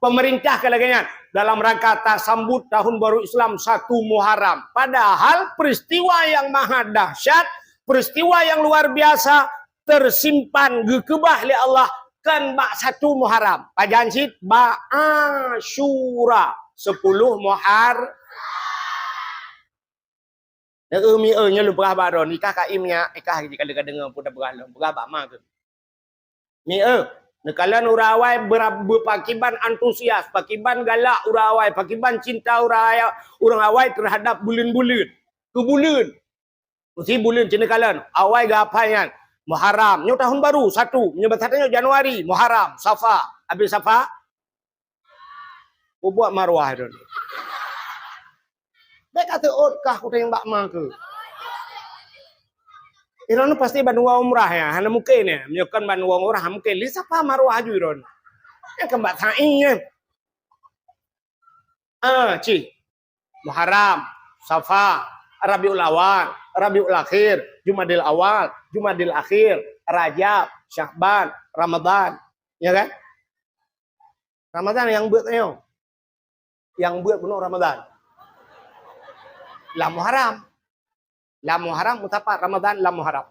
Pemerintah ka lagèe nyan, dalam rangka tasambut tahun baru Islam satu Muharram. Padahal peristiwa yang maha dahsyat, peristiwa yang luar biasa tersimpan geukeubah lé Allah kan bak satu Muharram. Pajan cit? Bak Asyura, sepuluh Muhar-, Neu-eu mi-eu nyoe lôn peugah bak droe, nikah ka im nyak, nikah jih ka lheueh ka deungoe peue tapeugah lôn, peugah bak ma keuh. Mi-eu, neukalon ureueng awai beura-, beu-, pakiban antusias, pakiban galak ureueng awai, pakiban cinta ureueng aya-, ureueng awai terhadap buleuen-buleuen. Keu buleuen. Meusi buleuen cit neukalon, awai geuhafai nyan. Muharram, nyoe tahun baru, satu. Meunyoe basa tanyoe Januari, Muharram, Safa. Abéh Safa, Peubuet maruah droeneuh. Bèk ka teuôt kah kuteng bak ma keuh. Iron pasti bandua umrah ya, hana mungkin ya. Meunyoe kon bandua umrah, mungkin li Safa Marwah aju iron. Ya kan bak sa'i ya. Ah, ci. Muharram, Safa, Rabiul Awal, Rabiul Akhir, Jumadil Awal, Jumadil Akhir, Rajab, Sya'ban, Ramadan. Ya kan? Ramadan nyang beuet nyoe. Nyang beuet bunoe Ramadan. Lam Muharram. Lam Muharram meusapat Ramadan lam Muharram.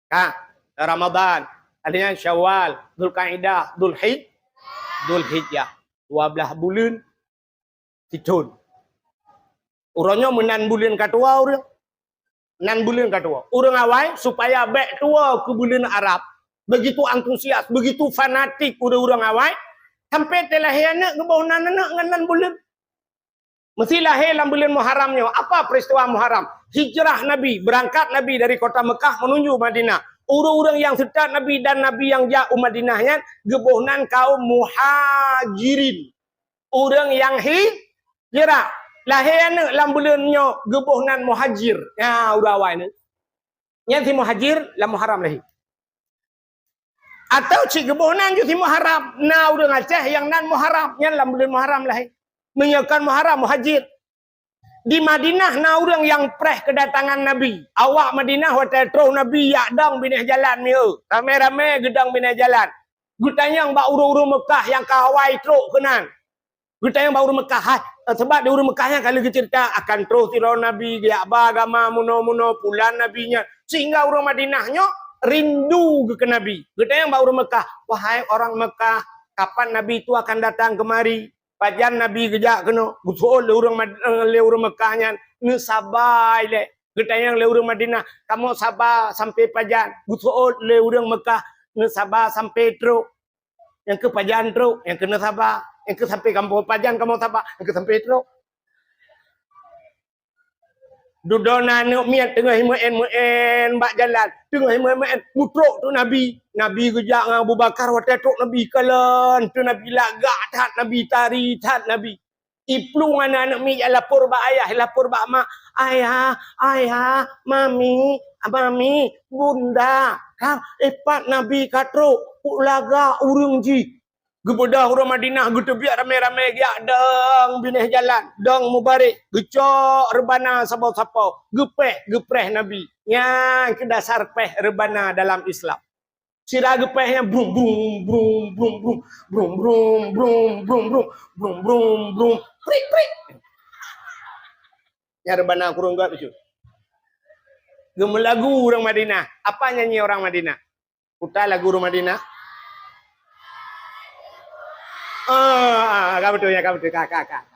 Ha, Ramadan, akhirnya Syawal, Zulkaidah, Zulhij-, Zulhijjah. Dua belas buleuen sithon. Uroe nyoe meunan buleuen ka tuwoe ureuëng. Nan buleuen ka tuwoe. Ureuëng awai supaya bék tuwoe keu buleuen Arab. Begitu antusias, begitu fanatik ureuëng-ureuëng awai, sampai teulahé aneuëk geuboh nan aneuëk ngon nan buleuen. Meusti lahé lam buleuen Muharram nyoe. Apa peristiwa Muharram? Hijrah Nabi, beurangkat Nabi dari kota Mekah menuju Madinah. Ureuëng-ureuëng nyang seutôt Nabi dan Nabi nyang jak u Madinah nyan geuboh nan kaum Muhajirin. Ureuëng nyang hijrah. Lahé aneuëk lam buleuen nyoe geuboh nan Muhajir. Nya, ureuëng awai nyoe. Nyan si Muhajir lam Muharram lahé. Atau cit geuboh nan ju si Muharram, na ureuëng Aceh nyang nan Muharram, nyan lam buleuen Muharram lahé. Meunyoe kon Muharram, Muhajir. Di Madinah na ureuëng nyang preh keudatangan Nabi. Awak Madinah watée troh Nabi jak dong binéh jalan mieu. Ramé-ramé geudong binéh jalan. Geutanyong bak ureuëng-ureuëng Meukah nyang ka awai trok keunan. Geutanyong bak ureuëng Meukah, hai, sabab di ureuëng Meukah nyan ka lheueh geuceurita akan troh sidroe nabi, geujak ba agama munoe-munoe, pulan nabi nyan. Sehingga ureuëng Madinah nyoe rindu geuh keu Nabi. Geutanyong bak ureuëng Meukah, "Wahai orang Meukah, kapan Nabi itu akan datang kemari? Pajan Nabi geujak keunoe?" Geuseuôt lé ureuëng Mad-, eh, lé ureuëng Meukah nyan, "Neusaba ilée." Geutanyong lé ureuëng Madinah, "Kamoe saba sampoe pajan?" Geuseuôt lé ureuëng Meukah, "Neusaba sampoe trok." Nyang keu pajan trok, nyang keu neusaba, nyang keu sampoe kamoe pajan kamoe saba, nyang keu sampoe trok. Dudoe na aneuëk miet teungoh meu'en-meu'en bak jalan, teungoh meu'en-meu'en, meutrok tu Nabi. Nabi geujak ngon Abu Bakar, watée trok Nabi kalon, tu Nabi lagak that, Nabi tari that Nabi. Iplueng aneuëk-aneuëk miet jak lapor bak ayah, lapor bak mak, "Ayah, ayah, mami, mami, bunda, ka, eh, pat Nabi ka trok, peue lagak ureuëng jih." Geubeudôh ureuëng Madinah geuteubiet ramé-ramé geujak dong binéh jalan, dong mubarek, geucok reubana saboh sapo, geupéh, geupreh Nabi. Nyan keuh dasar péh reubana dalam Islam. Sira geupéh nyan brum, brum, brum, prik, prik. Nyan reubana kureueng göt bacut. Geumeulagu ureuëng Madinah. Apa nyanyi orang Madinah? Puta lagu ureuëng Madinah. Ah, ah, ka beutôi, ya, ka beutôi, ka, ka, ka.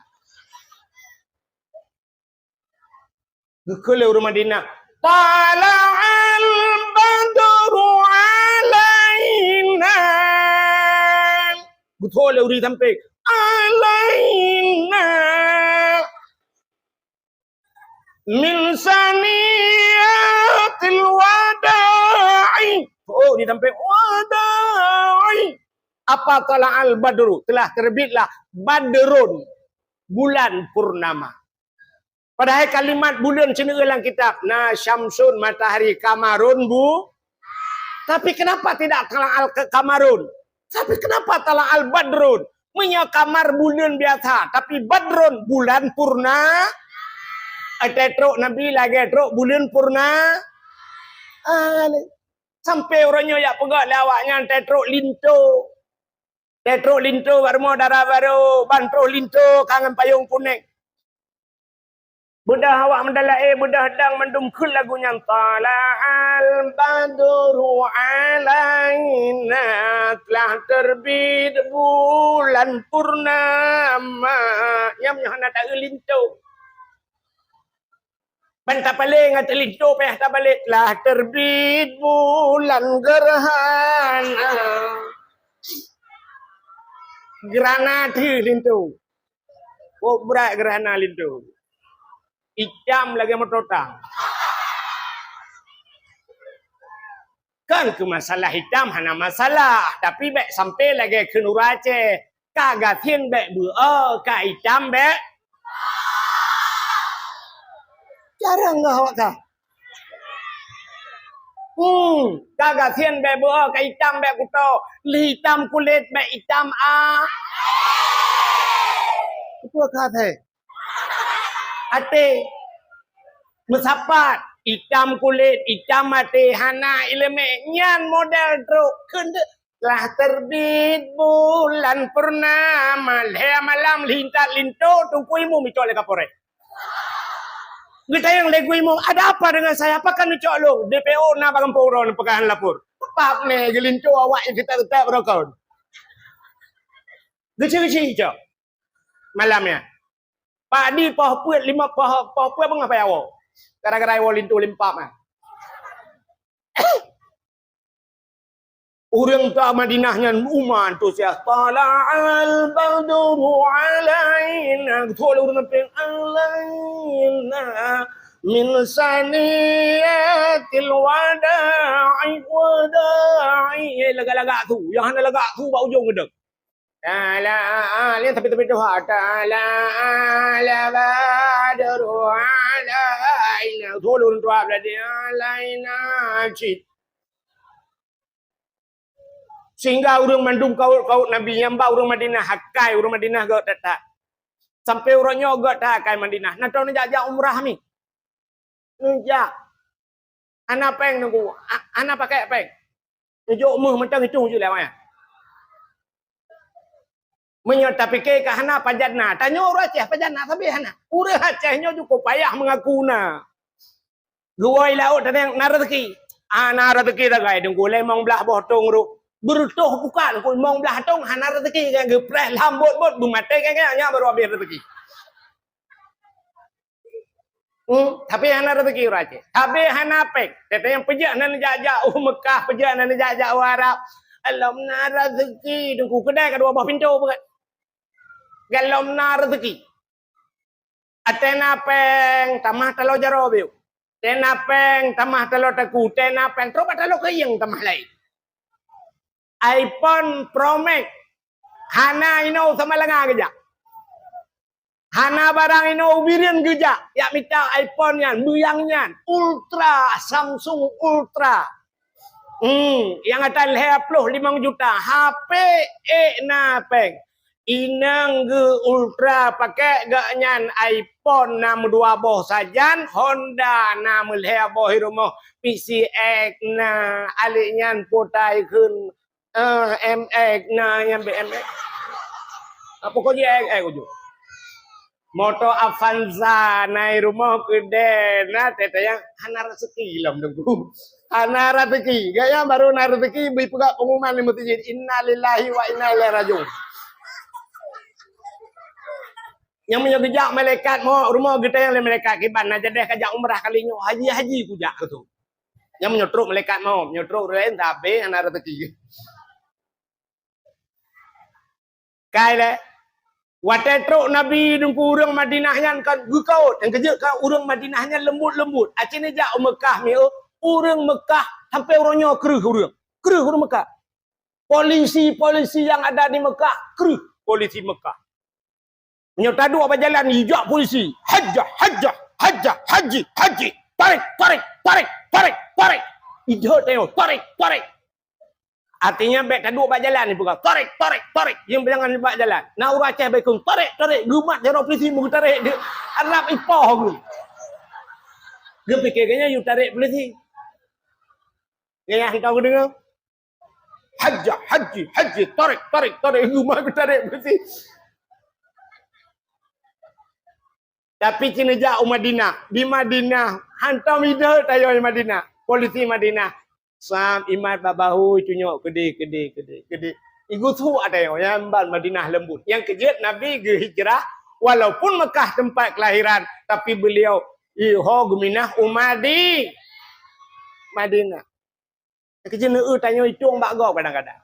Geukheun lé ureuëng Madinah, "Tala'al badru alaina." Geutho lé ureuëng sampéng, "Alaina min saniyatil wada'i." Oh, di sampéng, "Wada'i." Apa tala'al badru? Telah terbitlah badrun, bulan purnama. Padahai kalimat buleuen ceuneuk lam kitab, na syamsun, matahari, kamarun, bu-, tapi kenapa tidak tala'al ke-, kamarun? Tapi kenapa tala'al badrun? Meunyoe kamar buleuen biasa, tapi badrun bulan purna. Watée trok Nabi lagée trok buleuen purna. Ah, sampé uroe nyoe jak peugah lé awaknyan watée trok linto. Watée trok linto bak rumoh dara barô, ban troh linto ka ngon payong kunéng. Beudôh awak meudalaé, beudôh dang mandum kheun lagu nyan, "Tala'al badru alaina, telah terbit bulan purnama." Nyam nyoe hana taeu linto. Ban tapaleng ateueh linto payah tabalek, "Telah terbit bulan gerhana." Gerhana teuh linto. Wok brat gerhana linto. Itam lagée moto tang. Kan keu masalah itam hana masalah, tapi bék sampé lagée kheun ureuëng Aceh, ka gasien bék beuo, ka itam bék. Jarang ngah awak ka. Hmm, ka gasien bèk beuo, ka itam bèk kuto, lheuh itam kulét bèk itam a. Beutôi ka thèe. Até meusapat, itam kulét, itam até, hana ileumèe, nyan model trok keuneuk. Telah terbit bulan purnama, lhèe malam lintat linto, Teungku Imum icok lé Kapolres. Geutanyong lé Teungku Imum, "Ada apa dengan saya? Pakon neucok lôn?" "D P O na bak gampông droeneuh, peukahan lapor." Pap mè geulinto awak nyang geutak-geutak beurokon. Geuci-geuci cok. Malam nyan. Pak di poh peuet lima poh, poh peuet beungoh payah woe. Gara-gara woe linto limpap nyan. Ureueng ta Madinah nyan uma antusias. "Tala'al badru alaina." Beutôi ureueng sampéng, "Alaina min saniyatil wada'i, wada'i." Eh, lagak-lagak su. Nyang hana lagak su bak ujong geudong. Tala'al, tapi-tapi tuha. "Tala'al badru alaina." Beutôi ureueng tuha berarti alaina cit. Sehingga ureueng mandum kaum-kaum Nabi nyang ba ureueng Madinah akai, ureueng Madinah gèt that-that. Sampoe uroe nyoe gèt that akai Madinah. Na troh neujak-jak umrah mi. Neujak. Hana péng Teungku. Ha-, hana pakai péng. Neujok meuh mantong itu jih lé awaknyan. Meunyoe tapike ka hana pajan na, tanyoe ureueng Aceh pajan na sabe hana. Ureueng Aceh nyoe cukup payah mengaku na. Geuwoe laôt tanyoe na rezeki. Ah, na rezeki sagai Teungku, limong blaih boh tong rôh. Beureutoh pukat Teungku, limong blaih tong hana rezeki, kan geupreh lhambot-bot beumaté kan, nyan baru habéh rezeki. Hmm, tapi hana rezeki ureueng Aceh. Tapi hana péng. Teuntèe nyang peujeuet hana neujak-jak u Meukah, peujeuet hana neujak-jak u Arab. Lom na rezeki, Teungku, keudai ka dua boh pintoe beuet. Lom na rezeki. Watèe na péng, tamah taloe jaroe biôh. Watèe na péng, tamah taloe takue. Watèe na péng, trôk bak taloe keuieng tamah laén. iPhone Pro Max. Hana inoe u Samalanga geujak. Hana barang inoe u Bireuen geujak. Jak mita iPhone nyan, beuyang nyan. Ultra, Samsung Ultra. Hmm, nyang ata lhèe ploh limong juta. H P ék na péng. Inong geuh Ultra pakèk geuh nyan, iPhone na meudua boh sajan, Honda na meulhèe boh i rumoh, P C X na, alék nyan potai kheun, eh, M X na, nyang B M X. Ah, pokok jih X X ujoe. Moto Avanza na i rumoh keudè na, teuntèe nyang hana rezeki lom Teungku. Hana rezeki. Gaya baru na rezeki, beuipeugah pengumuman di meuseujid, "Innalillahi wa inna ilaihi raji'un." Nyang meunyoe geujak malaikat mo-, rumoh geutanyong lé malaikat, "Kiban na jadeh kajak umrah kali nyoe?" "Haji, haji kujak," kheun. Nyang meunyoe trôk malaikat mo-, meunyoe trôk ureueng laén, sabé hana rezeki. Kai lé. Watèe trôk Nabi Teungku, ureueng Madinah nyan kan geukôt. Nyang keujeuet kan ureueng Madinah nyan leumbut-leumbut. Aci neujak u Meukah mi, oh, ureueng Meukah sampoe uroe nyoe kreueh ureueng. Kreueh ureueng Meukah. Polisi-polisi nyang ada di Meukah, kreueh polisi Meukah. Meunyoe taduek bak jalan, ijak polisi. "Hajjah, hajjah, hajjah, haji, haji. Tarik, tarik, tarik, tarik, tarik." Idhôt tanyoe, "Tarik, tarik." Artinya, bèk taduek bak jalan, ipeugah, "Tarik, tarik, tarik." Nyang jangan bak jalan. Na ureueng Aceh bak ikong, "Tarik, tarik." Geumat jaroe polisi meugeutarek. Dia arap ipoh geuh. Geupike geuh nyan yue tarek polisi. Nyan hantom geudeungoe. "Hajjah, haji, haji, tarik, tarik, tarik." Geumat geutarek polisi. Tapi ci neujak u Madinah. Di Madinah, hantom idhôt tanyoe di Madinah. Polisi Madinah. Sam imat bak bahu, itunyok keudeh, keudeh, keudeh, keudeh. Igusuk atanyoe, nyan ban Madinah leumbut. Nyang keujeuet Nabi geuhijrah, walaupun Meukah teumpat keulahiran, tapi beuliau iho geuminah u Madi-, Madinah. Keujeuet neueu tanyoe itong bak gob kadang-kadang.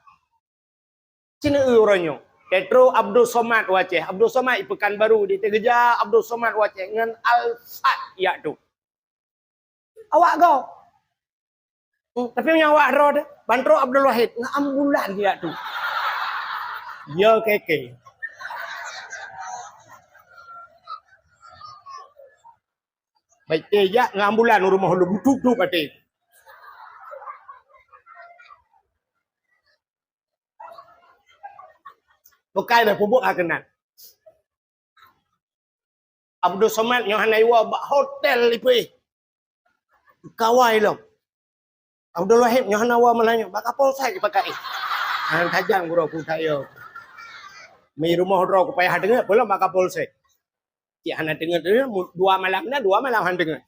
Ci neueu uroe nyoe. Teutro Abdul Somad u Aceh. Abdul Somad i Pekanbaru, di teugeujak Abdul Somad u Aceh ngon Alphard jak tu. Awak gob. Hmm, tapi meunyoe awak droe teuh, ban trok Abdul Wahid ngon ambulan jak tu. Ya keke. Baik, eh, jak ngon ambulan u rumoh lôn, dup-dup até. Bukai dah pupuk ka keunan. Abdul Somad nyoe hana iwoe bak hotel ipeuéh. Kawai lom. Abdul Wahid nyoe hana woe malam nyoe bak Kapolsek ipakai. Hana tajang gurô ku tayo. Mi rumoh droe ku payah deungoe, peulom bak Kapolsek. Cik hana deungoe, deungoe, mu-, dua malam na, dua malam hana deungoe.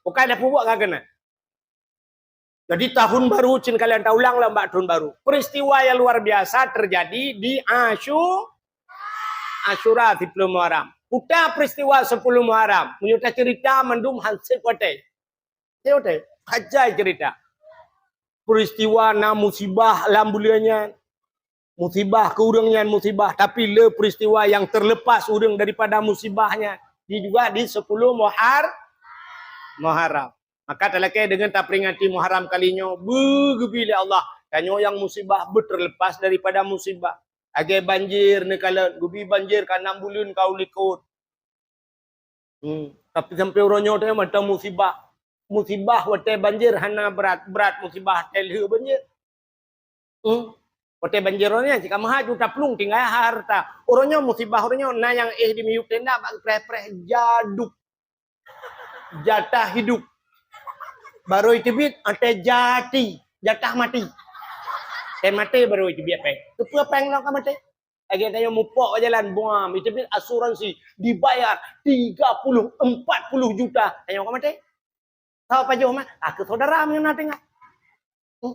Bukai dah pupuk ka keunan. Jadi tahun baru cin kalian taulang lom bak tahun baru. Peristiwa yang luar biasa terjadi di Asyu-, Asyura siploh Muharram. Kuta peristiwa siploh Muharram. Meunyoe tacerita mandum hansét watèe. Watèe. Hajai cerita. Peristiwa na musibah lam buleuen nyan. Musibah keu ureuëng nyan musibah, tapi le peristiwa yang terlepas ureuëng daripada musibah nyan di juga di siploh Muhar-, Muharram. Maka talakée deungon taperingati Muharram kali nyoe, beugeubri lé Allah. Tanyoe nyang musibah beuterlepas daripada musibah. Lagée banjir neukalon, geubi banjir ka nam buleuen ka u likot. Hmm. Tapi sampoe uroe nyoe teuh mantong musibah. Musibah watée banjir hana brat, brat musibah watée lheueh banjir. Hmm. Watée banjir uroe nyoe cit ka meuhat ju taplueng tinggai harta. Uroe nyoe musibah uroe nyoe na nyang éh di miyueb tenda bak geupreh-preh jaduk. Jatah hidup. Barô iteubiet watée jati, jatah mati. Watée maté barô iteubiet péng. Keupeue péng lom ka maté? Lagée tanyoe mupok bak jalan, buam, iteubiet asuransi, dibayar tiga puluh, empat puluh juta. Tanyoe ka maté. Saboh pajoh mah, ah, keu saudara meunyoe na tinggai. Hmm.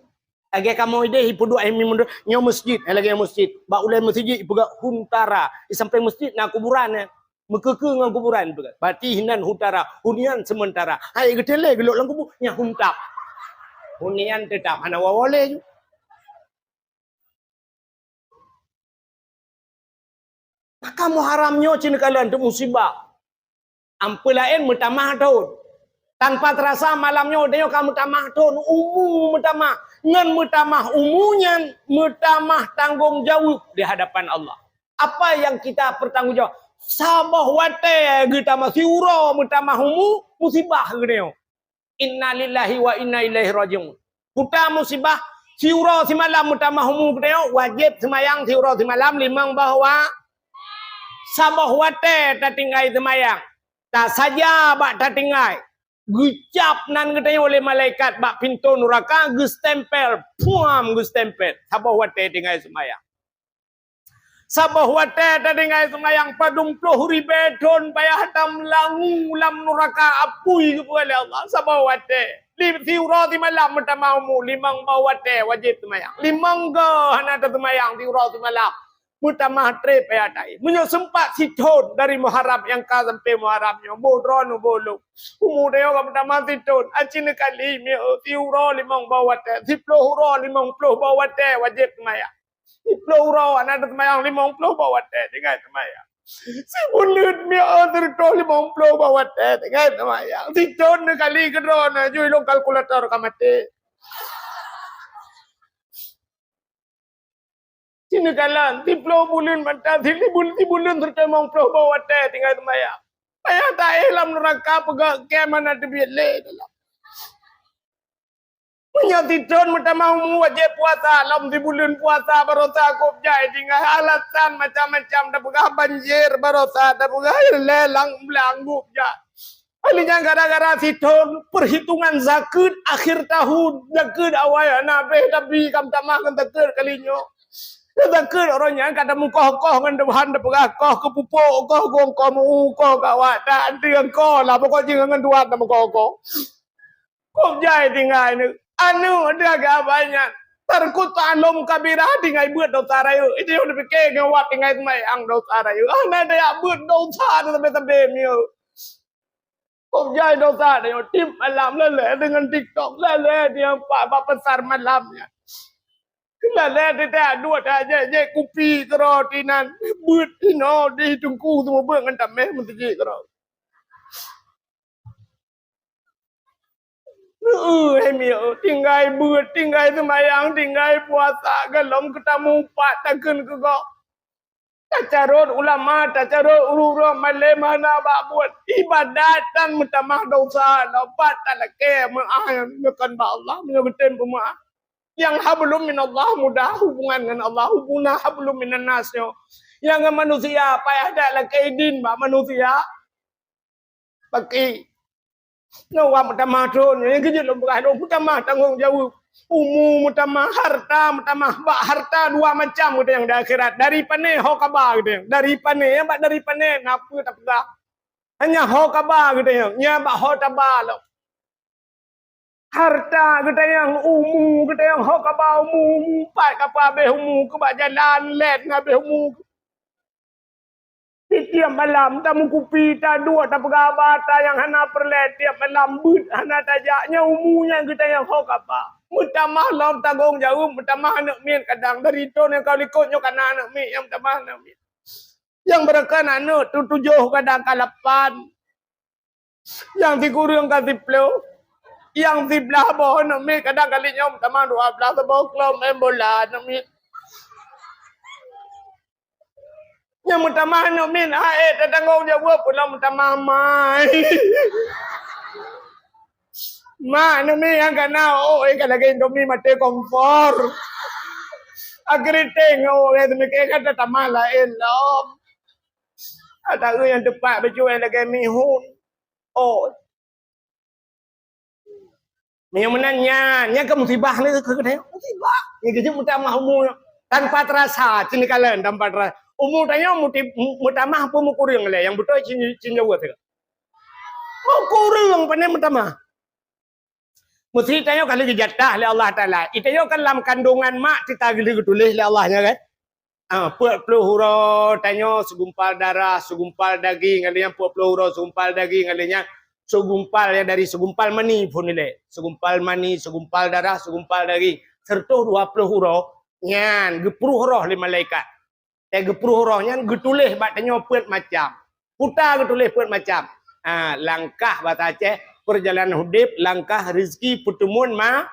Lagée kamoe ideh ipeuduek ai mi mundur, nyoe masjid, eh, lagée nyoe masjid. Bak ulée masjid ipeugah huntara. Di sampéng masjid na kuburan, eh. Meukeukeu ngon kuburan ipeugah. Berarti hinan huntara, hunian sementara. Hai geutélé geulok lam kubu, nyan huntap. Hunian teutap, hana woe-woe lé ju. Maka Muharram nyoe cit neukalon teuk musibah. Ampeulaén meutamah thon. Tanpa terasa malam nyoe, tanyoe ka meutamah thon, umu meutamah. Ngon meutamah umu nyan, meutamah tanggong jaweueb di hadapan Allah. Apa yang kita pertanggungjawab? Saboh watée geutamah, siuroe meutamah umu, musibah geutanyoe. Innalillahi wa inna ilaihi raji'un. Kuta musibah, siuroe simalam meutamah umu geutanyoe, wajéb seumayang siuroe simalam limong boh wa-, saboh watée tatinggai seumayang. Tasaja bak tatinggai. Geucab nan geutanyoe lé malaikat bak pintoe nuraka, geustempel, puam geustempel. Saboh watée tinggai seumayang. Saboh watée tatinggai seumayang padum ploh ribée thon payah tameulangu lam nuraka apui geupeugah lé Allah. Saboh watée. Di siuroe simalam meutamah umu, limong boh watée wajéb seumayang. Limong goe hana taseumayang siuroe simalam. Meutamah trép payah tai. Meunyoe seumpat sithon dari Muharram nyang ka sampoe Muharram nyoe, boh droeneuh boh lôn. Umu tanyoe ka meutamah sithon, aci neukali mieu siuroe limong boh watée, siploh uroe limong ploh boh watée wajéb seumayang. Siploh uroe hana taseumayang, limong ploh boh watée tinggai seumayang. Sibuleuen mieu sireutôh limong ploh boh watée tinggai seumayang. Sithon neukali keu droeneuh ju ilôn kalkulator ka maté. Cit neukalon, siploh buleuen mantong, sibuleuen, sibuleuen sireutôh limong ploh boh watée tinggai seumayang. Payah taéh lam nuraka peugah kém hana teubiet lé dalam. Meunyoe sithon meutamah umu wajéb puasa, lom sibuleuen puasa barosa gob jai tinggai alasan macam-macam, tapeugah banjir barosa, tapeugah lé lang blang gob jai. Kali nyan gara-gara sithon perhitungan zakeuet akhir tahun, zakeuet awai hana abéh, tapi ka meutamah ngon zakeuet kali nyoe. Zakeuet uroe nyan ka tameukoh-koh ngon Tuhan, tapeugah koh keu pupuk, koh keu kongkong meu, koh keu awak, tak anti ngon koh lah, pokok jih ngon Tuhan tameukoh-koh. Gob jai tinggai nyoe. Aneuk deuh agak banyak. Tarkut ta'lum kabirah tinggai beuet dosa rayeuk. Itu yang dipikir ngon awak tinggai seumayang dosa rayeuk. Hana daya beuet dosa tu sampai-sampai mieu. Gob jai dosa tanyoe tiep malam lalée deungon TikTok, lalée dia bak, bak pasar malam nyan. Lalée teutak duek tajak jép kupi keudroe tinan, beuet inoe di teungku seumeubeuet ngon tameh meuseujid keudroe. Heu, hai mieu, tinggai beuet, tinggai seumayang, tinggai puasa, gohlom keu tamupat takheun keu gob. Tacarot ulama, tacarot ureuëng-ureuëng malém hana bak buet. Ibadat tan meutamah dosa, lom pat talakée meuáh nyoe kon bak Allah, meunyoe geutem peumeuáh. Nyang hablum minallah mudah hubungan ngon Allah, hubungan hablum minan nas nyoe. Nyang ngon manusia, payah that lakée idin bak manusia. Paké. Nyoe wak meutamah thon, nyang keujeuet lôn peugah lôn meutamah tanggong jaweueb. Umu meutamah, harta meutamah. Bak harta dua macam geutanyoe di akhirat. Dari pané ho kaba geutanyoe. Dari pané, nyang bak dari pané na peue tapeugah. Hanya ho kaba geutanyoe, nyang bak ho taba lom. Harta geutanyoe, umu geutanyoe, ho kaba umu, umu pat ka abéh umu, keu bak jalan lét ngon abéh umu. Di tiep malam tameukupi, taduek, tapeugah haba ata nyang hana peureulée, tiep malam beuet hana tajak, nyan umu nyan geutanyoe ho kaba. Meutamah lom tanggong jaweueb, meutamah aneuk miet kadang dari thon nyang ka likot nyoe kana aneuk miet nyang meutamah aneuk miet. Nyang beureukan aneuk tu tujoh kadang ka lapan. Nyang sikureueng ka siploh. Nyang siblaih boh aneuk miet kadang kali nyoe meutamah dua blaih saboh klub main bola aneuk miet. Nyang meutamah aneuk miet, hai, eh, tatanggong jaweueb pula meutamah mai. Mak, aneuk miet nyang kana, oh, eh, ka lagée Indomie maté kompor. Agriteng, oh, eh, seumiké ka tatamah laén lom. Ata nyang teupat bacut eh lagée mihun. Oh. Meunyoe meunan nyan, nyan keu musibah ni keu geutanyoe. Musibah. Nyan geujeuet meutamah umu tanpa terasa, cit kalon tanpa terasa. Umu tanyoe muti-, mu-, meutamah peue meukureueng lé, nyang beutôi cit, cit jaweueb teuka. Meukureueng pane meutamah. Meusti tanyoe ka lheueh geujatah lé Allah Taala. Itanyoe kan lam kandungan mak teuka lheueh geutuléh lé Allah nyan kan. Ah, peuet ploh uroe tanyoe segumpal darah, segumpal daging, ngon lheueh nyan peuet ploh uroe segumpal daging, ngon lheueh nyan segumpal nyang dari segumpal mani phon ilée. Segumpal mani, segumpal darah, segumpal daging. Seratus dua ploh uroe nyan geupruh roh lé malaikat. Tée geupruh roh nyan geutuléh bak tanyoe peuet macam. Peue ta geutuléh peuet macam. Ha, langkah basa Aceh, peurjalanan udeb, langkah rezeki, peuteumuan ma-,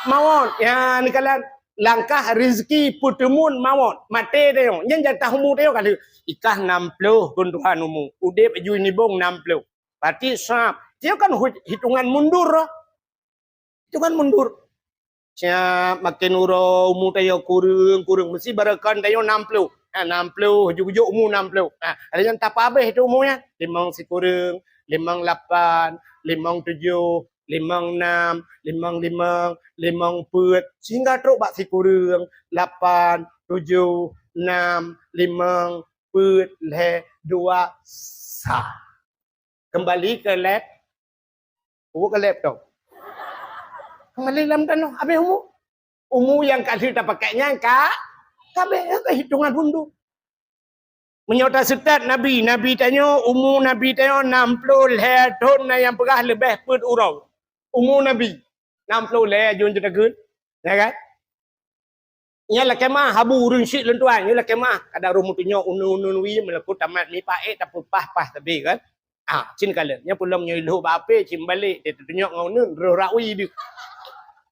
mawöt. Ya, neukalon langkah rezeki, peuteumuan mawöt. Maté tanyoe. Nyan jatah umu tanyoe ka lheueh. Ikah nam ploh kon Tuhan umu. Udeb aju nibong nam ploh. Berarti sab. Tanyoe kan hu-, hitongan mundur roh. Itu kan mundur. Siap, makin uroe umu tanyoe kureueng, kureueng. Meusti barokon tanyoe nam ploh. Ha, nam ploh, jujok umu nam ploh. Ha, ada nyang tapabéh tu umu nyan. Limong sikureueng, limong lapan, limong tujoh, limong nam, limong limong, limong peuet. Sehingga trok bak sikureueng, lapan, tujoh, nam, limong, peuet, lhée, dua, sa. Kembali ke lab. Ubu ke lab tu. Kembali lam tanoh. Habis umu. Umu nyang ka lheueh tapakai nyan ka, ka habéh, ka hitongan mundur. Meunyoe taseutôt Nabi, Nabi tanyoe, umu Nabi tanyoe nam ploh lhée thon na nyang peugah leubeh peuet uroe. Umu Nabi nam ploh lhée jeuet teukeun. Ya kan? Nyan lakée meu'ah abu ureuëng syik lôn tuan, nyoe lakée meu'ah. Kadang roh meutunyok uneun-uneun wie meulaku tamat mipa ék tapeupah-pah sabe kan. Ah, cit kalon. Nyan peulom nyoe ilhok bak ape cit balek, dia tatunyok ngon uneun, roh rak wie deuh.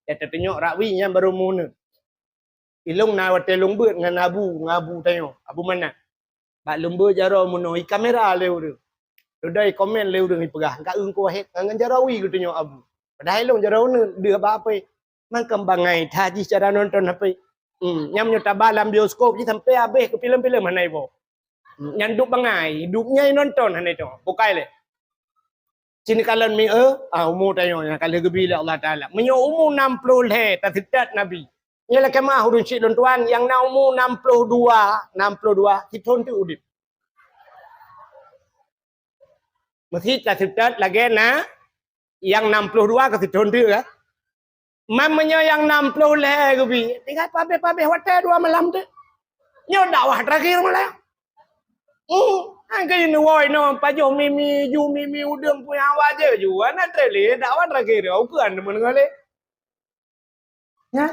Dia tatunyok rak wie nyan baru meuuneun. Ilong na watée lôn beuet ngon abu, ngon abu tanyoe, abu manah. Bak lôn beuet jaroe meunoe, ikamera lé ureuëng. Dodai komen lé ureuëng ipeugah, "Ka eungku wahet ngon jaroe wie geutunyok abu." Padahai lôn jaroe uneun deuh bak ape. Mangkam bangai that jih cara nonton ape. Hmm, nyam nyoe taba lam bioskop jih sampai habéh keu filem-filem hana iboh. Hmm, nyan duek bangai, duek nyai nonton hana itu. Bukai lé. Cit kalon mi, eh, ah, umu tanyoe nyang ka lheueh geubi lé Allah Taala. Meunyoe umu nam ploh lhée taseutôt Nabi. Nyoe lakée meu'ah ureuëng syik lôn tuan nyang na umu nam ploh dua, nam ploh dua, sithon teuk udeb. Meusti taseutôt lagée na nyang nam ploh dua ka sithon teuk kan. Man meunyoe nyang nam ploh lhée geubi, tinggai pabéh-pabéh watée dua malam teuk. Nyoe dakwah terakhir malah. Hmm, angkai neuwoe nyoe pajoh mimi, ju mimi udeueng punya awak je ju. Ana treli dakwah terakhir, ukeue anda meunengah lé. Ya.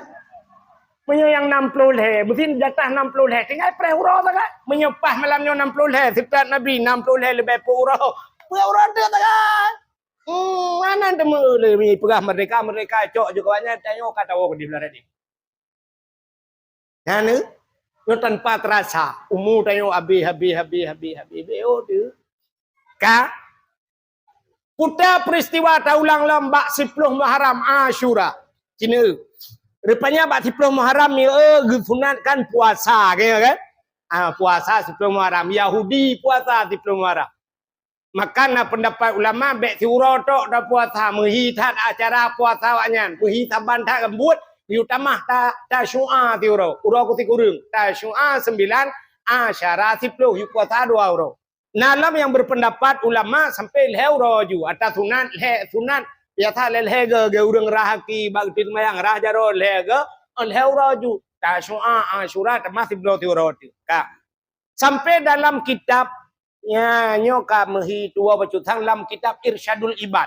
Meunyoe nyang nam ploh lhée, meusti jatah nam ploh lhée, tinggai preh uroe sagai. Meunyoe paih malam nyoe nam ploh lhée, seutôt Nabi nam ploh lhée leubeh peuet uroe. Peuet uroe teuk sagai. Hmm, mana teumeu lé mi peugah merdeka, merdeka cok juga banyak tanyoe ka tawoe di belah tadi. Nyan, eh, nyoe tanpa terasa, umu tanyoe habéh, habéh, habéh, habéh, habéh, habéh, oh, tu. Ka Peue ta peristiwa taulang lom bak siploh Muharram Asyura. Cina. Rupanya bak siploh Muharram ni, eh, geusunatkan puasa, kan? Ah, puasa siplôh Muharram. Yahudi puasa siplôh Muharram. Maka na peundapat ulama, bèk siuroe tok tapuasa, meuhi that acara puasa awaknyan, meuhi saban that rambut, yue tamah ta-, Tasyu'a siuroe, uroe keu sikureueng, Tasyu'a seumbilan, Asyura siplôh, yue puasa dua uroe. Na lom nyang berpendapat ulama sampai lhèe uroe ju, ata sunat, lhèe sunat, biasa lhèe-lhèe geu, geu ureueng rhah aki, bak geuti seumayang, rhah jaroe lhèe geu, lhèe uroe ju, Tasyu'a, Asyura, tamah sibloe siuroe teuk. Ka. Sampai dalam kitab, nya, nyoe ka meuhi tuwoe bacut sang lam kitab Irsyadul Ibad.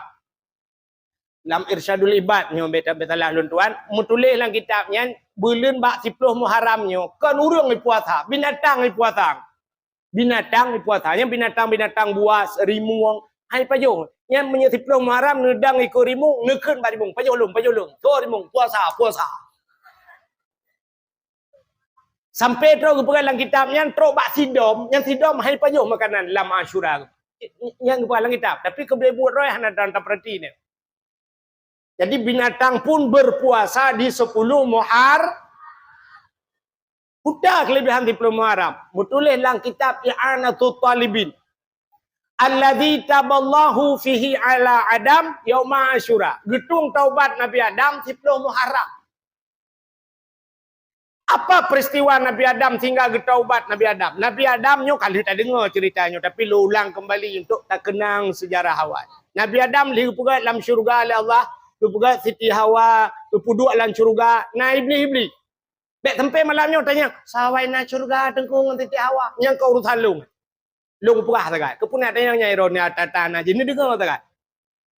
Lam Irsyadul Ibad nyoe beta, beta lah lôn tuan, meutuléh lam kitab nyan, buleuen bak siplôh Muharram nyoe, kon ureueng ipuasa, binatang ipuasa. Binatang ipuasa, nyang binatang-binatang buas, rimueng, hai pajoh. Nyan meunyoe siplôh Muharram neudong ikôt rimueng, neukheun bak rimueng, pajoh lôn, pajoh lôn, toh rimueng, puasa, puasa. Sampai trok geupeugah lam kitab nyan, trok bak sidom, nyang sidom hai pajoh makanan lam Asyura. Nyang geupeugah lam kitab, tapi keu buet-buet roh hana dan tapeurati nyan. Jadi binatang pun berpuasa di sepuluh Muhar-, buta kelebihan siplôh Muharram. Meutuléh lam kitab I'anatut Talibin. Alladzi taballahu fihi ala Adam yauma Asyura. Geutueng taubat Nabi Adam siplôh Muharram. Apa peristiwa Nabi Adam sehingga geutaubat Nabi Adam? Nabi Adam nyoe ka lheueh tadeungoe cerita nyoe, tapi lôn ulang kembali untuk takeunang sejarah awai. Nabi Adam lheueh geupeugöt lam syeuruga lé Allah, geupeugöt Siti Hawa, geupeuduek lam syeuruga, na Iblih-Iblih. Bèk sampai malam nyoe tanyong, "Sabai na syeuruga Teungku ngon Siti Hawa?" Nyang ka urusan lôn. Lôn peugah sagai. Keupeue na tanyong nyan, droeneuh ata-ata na jih, neudeungoe sagai.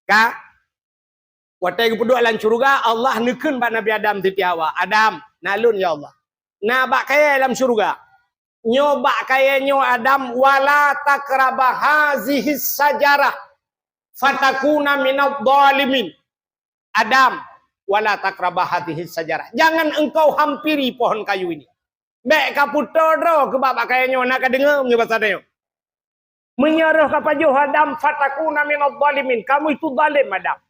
Ka? Watèe geupeuduek lam syeuruga, Allah neukheun bak Nabi Adam Siti Hawa, "Adam, na lôn, ya Allah. Na bak kayèe lam syeuruga. Nyoe bak kayèe nyoe, Adam, wala taqraba hazihis syajarah, fatakuna minadh dhalimin." Adam, wala taqraba hadhihis syajarah. Jangan engkau hampiri pohon kayu ini. Bèk ka putôh droe keu bak-bak kayèe nyoe, na ka deungö meunyoe basa tanyoe. Meunyoe roh ka pajoh Adam, fatakuna minadh dhalimin. Kamu itu zalim, Adam.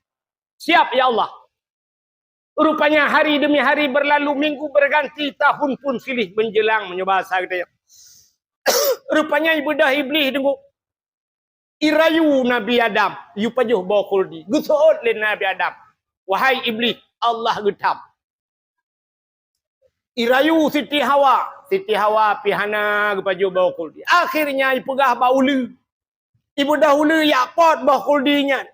Siap, ya Allah. Rupanya hari demi hari berlalu, minggu berganti, tahun pun silih menjelang, meunyoe basa geutanyoe. Rupanya ibeudôh Iblih deungon irayu Nabi Adam, yue pajoh boh khuldi. Geuseuôt lé Nabi Adam, "Wahai Iblih, Allah geutham." Irayu Siti Hawa, Siti Hawa pih hana geupajoh boh khuldi. Akhirnya ipeugah bak uleue. Ibeudôh uleue ijak pot boh khuldi nyan.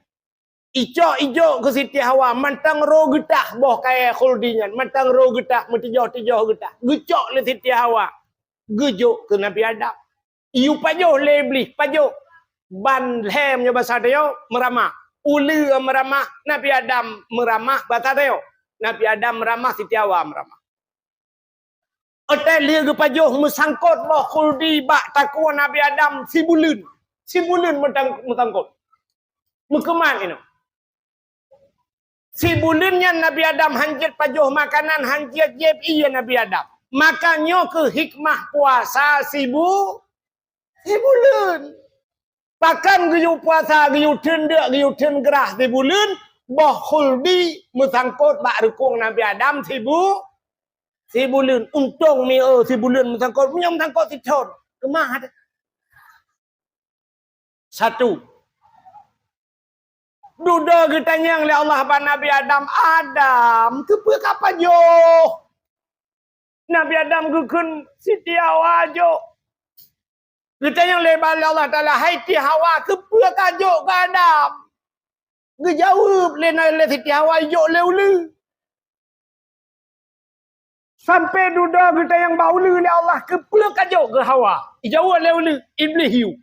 Icok ijok keu Siti Hawa, mantong roh geutah boh kayèe khuldi nyan, mantong roh geutah, meutijoh-tijoh geutah. Geucok lé Siti Hawa, geujok keu Nabi Adam. Yue pajoh lé Iblih, pajoh. Ban lhèe meunyoe basa tanyoe, meuramah. Uleue meuramah, Nabi Adam meuramah basa tanyoe. Nabi Adam meuramah, Siti Hawa meuramah. Watèe lheueh geupajoh meusangkot boh khuldi bak takue Nabi Adam sibuleuen. Sibuleuen meutang-, meusangkot. Meukeumang inoe. Sibuleuen nyan Nabi Adam han jeuet pajoh makanan, han jeuet jieb ié Nabi Adam. Maka nyoe keuh hikmah puasa sibu-, sibuleuen. Pakon geuyue puasa, geuyue theun deuk, geuyue theun grah sibuleuen, boh khuldi meusangkot bak reukong Nabi Adam sibu-, sibuleuen. Untông mié sibuleuen meusangkot, meunyoe meusangkot sithon. Keumah. Satu. Dudoe geutanyong lé Allah bak Nabi Adam, "Adam, keupeue ka pajoh?" Nabi Adam geukheun, "Siti Hawa jok." Geutanyong lé bak Allah Taala, "Hai Siti Hawa, keupeue ka jok keu Adam?" Geujaweueb lé, lé Siti Hawa, "Ijok lé uleue." Sampai dudoe geutanyong bak uleue lé Allah, "Keupeue ka jok keu Hawa?" Ijaweueb lé uleue, "Iblih yue."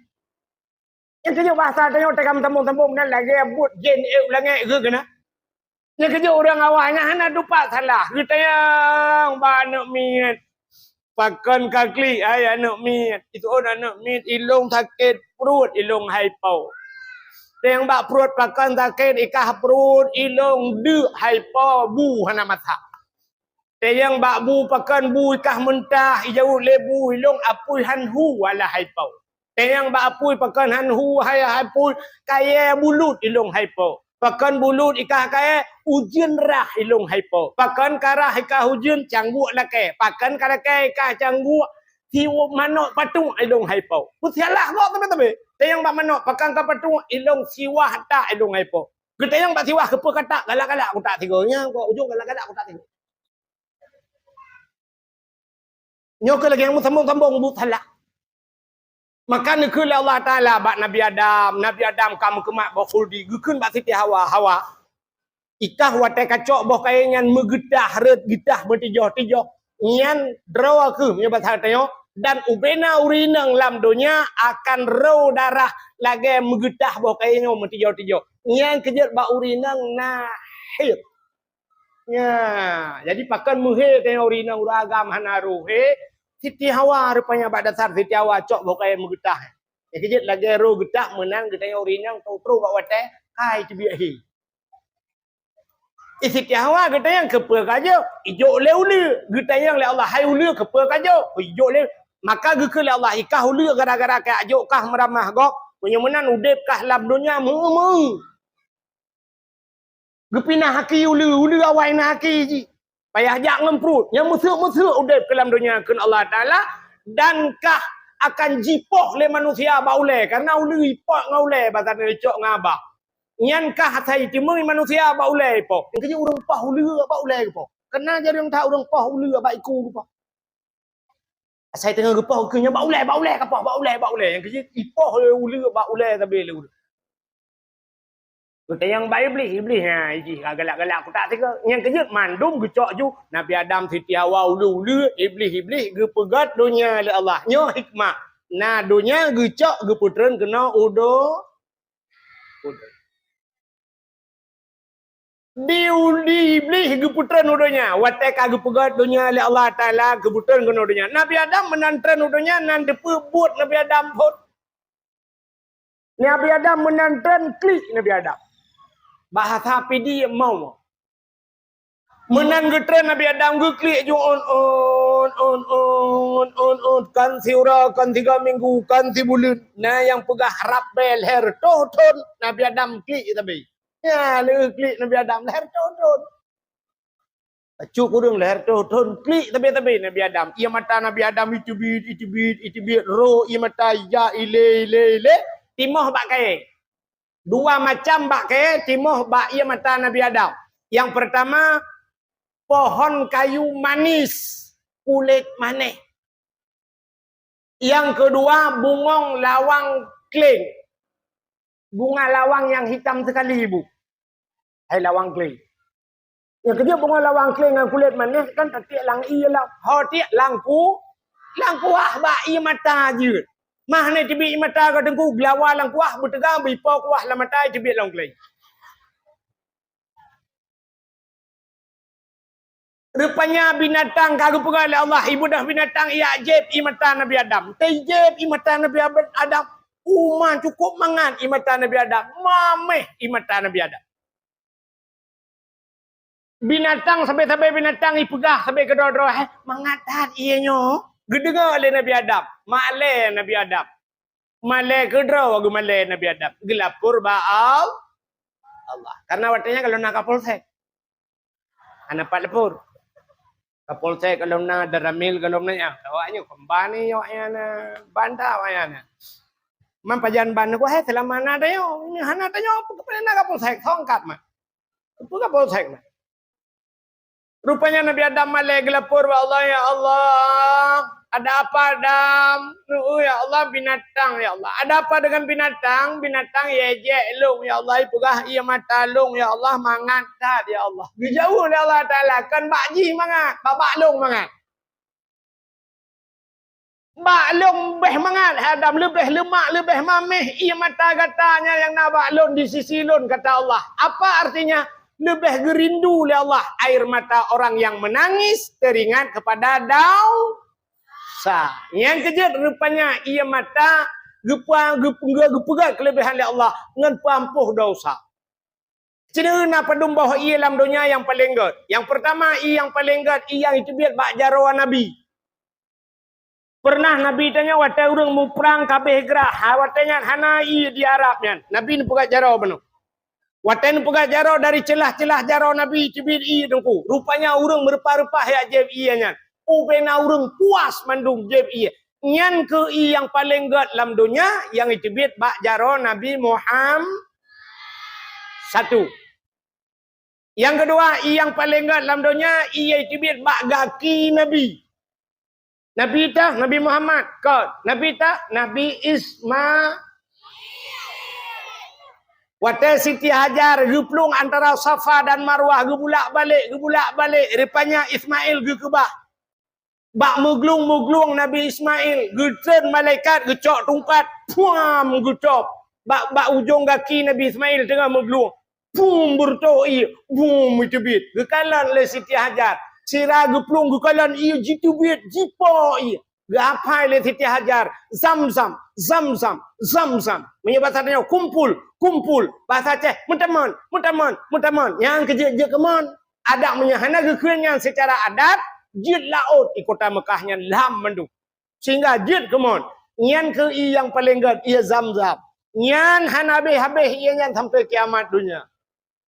Nyang keujok basa tanyoe teuka meusambông-sambông nan lagèe buet jén ék u langèt geuh keunan. Nyang keujok ureueng awai nyan hana tupat salah. Geutanyong bak aneuk miet, "Pakon ka klik, hai aneuk miet?" Itu'on aneuk miet, "Ilông sakét pruet, ilông hai po." Tanyong bak pruet, "Pakon sakét?" "Ikah pruet, ilông deuk hai po, bu hana masak." Tanyong bak bu, "Pakon bu ikah meuntah?" Ijaweueb lé bu, "Ilông apui han hu, alah hai po." Tanyong bak apui, "Pakon han hu, hai, hai apui?" "Kayèe bulut, ilông hai po." "Pakon bulut ikah kayèe?" "Ujeuen rhah, ilông hai po." "Pakon ka rhah ikah ujeuen?" "Cangguek lakèe." "Pakon ka lakèe ikah cangguek?" Siwa manok patong ilong hai po. Peusialah kok teumé-teumé. Tayang bak manok pakang ka patong ilong siwah tak ilong hai po. Geutayang bak siwah keupeue katak galak-galak kutak tiga. Nya kok ujong galak-galak kutak tiga. Nyoe keuh lagèe nyang meusambong-sambong buet salah. Maka neukheun lé Allah Taala bak Nabi Adam, Nabi Adam ka meukeumat boh khuldi, geukheun bak Siti Hawa, "Hawa, i kah watèe kacok boh kayèe nyan meugeutah rhot geutah meutijoh-tijoh, nyan droe kheueh meunyoe basa tanyoe, dan ubena ureueng inong lam donya akan rô darah lagèe meugeutah boh kayèe nyoe meutijoh-tijoh. Nyan keujeuet bak ureueng inong na hèt." Nya, jadi pakon meuhé tanyoe ureueng inong ureueng agam hana rô hé, Siti Hawa rupanya bak dasar Siti Hawa cok boh kayèe meugeutah. Nyang keujeuet lagèe rô geutah meunan geutanyoe ureueng inong trôk-trôk bak watèe kai teubiet hé. Eh, Siti Hawa geutanyong keupeue ka jok? Ijok lé uleue. Geutanyong lé Allah, "Hai uleue, keupeue ka jok?" Ijok lé. Maka geukheun lé Allah, "I kah uleue gara-gara kajok kah meuramah gob. Meunyoe meunan udép kah lam donya meu-eu-meu." Geupinah aki uleue, uleue awai na aki jih. Payah jak ngon pruet. Nyang meuseuek-meuseuek udép keu lam donya kheun Allah Taala, dan kah akan jipoh lé manusia bak ulèe. Karena uleue ipoh ngon ulèe, basa neucok ngon abah. Nyan kah asai teumé manusia bak ulèe ipoh. Nyang keujeuet ureueng poh uleue bak ulèe geupoh. Karena jarang that ureueng poh uleue bak iku geupoh. Asai teungoh geupoh keu nyan bak ulèe, bak ulèe kapoh, bak ulèe, bak ulèe. Nyang keujeuet ipoh lé uleue bak ulèe sabe lé uleue. Geutanyong bak Iblih, Iblih, ha, jih galak-galak kutak tiga. Nyang keujeuet mandum geucok ju, Nabi Adam, Siti Hawa, uleue-uleue, Iblih, Iblih geupeugöt donya lé Allah. Nyoe hikmah. Na donya geucok geupeutreun keunoe u do-, u do-, di, di Iblih geupeutreun u donya. Watèe ka geupeugöt donya lé Allah Taala, geupeutreun keunoe donya. Nabi Adam meunan treun u donya, nan teupeu buet Nabi Adam phon. Nabi Adam meunan treun klik Nabi Adam. Bahasa Pidie mau. Meunan geutreun Nabi Adam geuklik ju on, on, on, on, on, on, kan siuroe, kan tiga minggu, kan sibuleuen. Na nyang peugah rab bèe lhèe reutôh thon, Nabi Adam klik sabe. Nya lheueh klik Nabi Adam lhèe reutôh thon. Cuk ureueng lhèe reutôh thon klik sabe-sabe Nabi Adam. Ié mata Nabi Adam iteubiet, iteubiet, iteubiet, roh ié mata ija ilé, ilé, ilé, timoh bak kayèe. Dua macam bak kayèe timoh bak ié mata Nabi Adam. Nyang peurtama, pohon kayu manis, kulét manéh. Nyang keudua, bungong lawang kleng. Bunga lawang nyang hitam sekali, Bu. Hai lawang kleng. Nyang keujeuet bungong lawang kleng ngon kulét manéh kan tatiek lam ié lam. Ho tiek lam ku-, lam kuah bak ié mata jeuet. Mah nyan teubiet ié mata ka teungku, geulawa lam kuah, beuteuga beuipo kuah lam mata, teubiet lawang kleng. Rupanya binatang ka geupeugah lé Allah, ibeudôh binatang ijak jieb ié mata Nabi Adam. Teujieb ié mata Nabi Adam, uma cukup mangat ié mata Nabi Adam, maméh ié mata Nabi Adam. Binatang sabe-sabe binatang ipeugah sabe keudroe-droe, "Heh, mangat that ié nyoe." Geudeungoe lé Nabi Adam, malèe Nabi Adam. Malèe keudroe geumalèe Nabi Adam. Geulapor bak Al-, Allah. Karena watèe nyan ka lôn na Kapolsek. Hana pat lapor. Kapolsek ka lôn na, Danramil ka lôn na, ya. Awak nyoe kembali awak nyan na, banta awak nyan na. Man pajan ban ku, "Heh, seulama na tanyoe. Ini hana tanyoe, apa keupeue na Kapolsek?" Tongkat man. Apa Kapolsek man? Rupanya Nabi Adam malèe geulapor bak Allah, "Ya Allah, ada apa Adam?" "Oh, ya Allah, binatang, ya Allah." "Ada apa dengan binatang?" "Binatang ijak lôn, ya Allah, ipeugah ié mata lôn, ya Allah, mangat that, ya Allah." Geujaweueb lé Allah Taala, "Kon bak jih mangat, bak, bak lôn mangat." "Bak lôn leubeh mangat, hai Adam, leubeh leumak, leubeh maméh ié mata gata nyan nyang na bak lôn di sisi lôn," kata Allah. Apa artinya? Leubeh geurindu lé Allah air mata orang yang menangis teringat kepada dosa. Nyang keujeuet rupanya ié mata geupeu-, geupeugah, geupeugah keuleubehan lé Allah ngon peuampoh dosa. Sineuk na padum boh ié lam donya nyang paleng gèt. Nyang peurtama ié nyang paleng gèt, ié nyang iteubiet bak jaroe Nabi. Peureunah Nabi tanyoe watèe ureueng muprang ka abéh grah, ha, watèe nyan hana ié di Arab nyan. Nabi neupeugah jaroe bunoe. Watèe neupeugah jaroe dari ceulah-ceulah jaroe Nabi iteubiet ié teungku. Rupanya ureueng meureupah-reupah ijak jieb ié nyan. Ubena ureueng puas mandum jieb ié. Nyan keuh ie nyang paleng gét lam donya nyang jiteubiet bak jaroe Nabi Muham-, satu. Nyang keudua, ie nyang paleng gét lam donya, ie nyang jiteubiet bak gaki Nabi. Nabi tah, Nabi Muhammad. Kon, Nabi tah, Nabi Isma-, watée Siti Hajar geuplueng antara Safa dan Marwah, geubulak-balik, geubulak-balik, rupanya Ismail geukeubah. Bak meuglung-meuglung Nabi Ismail, geutreun malaikat geucok tungkat, puam, geucop. Bak, bak ujong gaki Nabi Ismail teungoh meuglung, pum, beureutoh ie, bum, jiteubiet. Geukalon lé Siti Hajar. Sira geuplueng geukalon ie jiteubiet, jipo ie. Geuhafai lé Siti Hajar, Zam-zam, Zam-zam, Zam-zam. Meunyoe basa tanyoe, kumpul, kumpul. Basa Aceh, meutamon, meutamon, meutamon. Nyang keu jeuet, jeuet keumon. Adak meunyoe hana geukheun nyan seucara adat, jeuet laôt di kota Meukah nyan lam mandum. Sehingga jeuet keumon. Nyan keuh ie nyang paleng gét, ie Zam-zam. Nyan hana habéh-habéh ie nyan sampoe kiamat donya.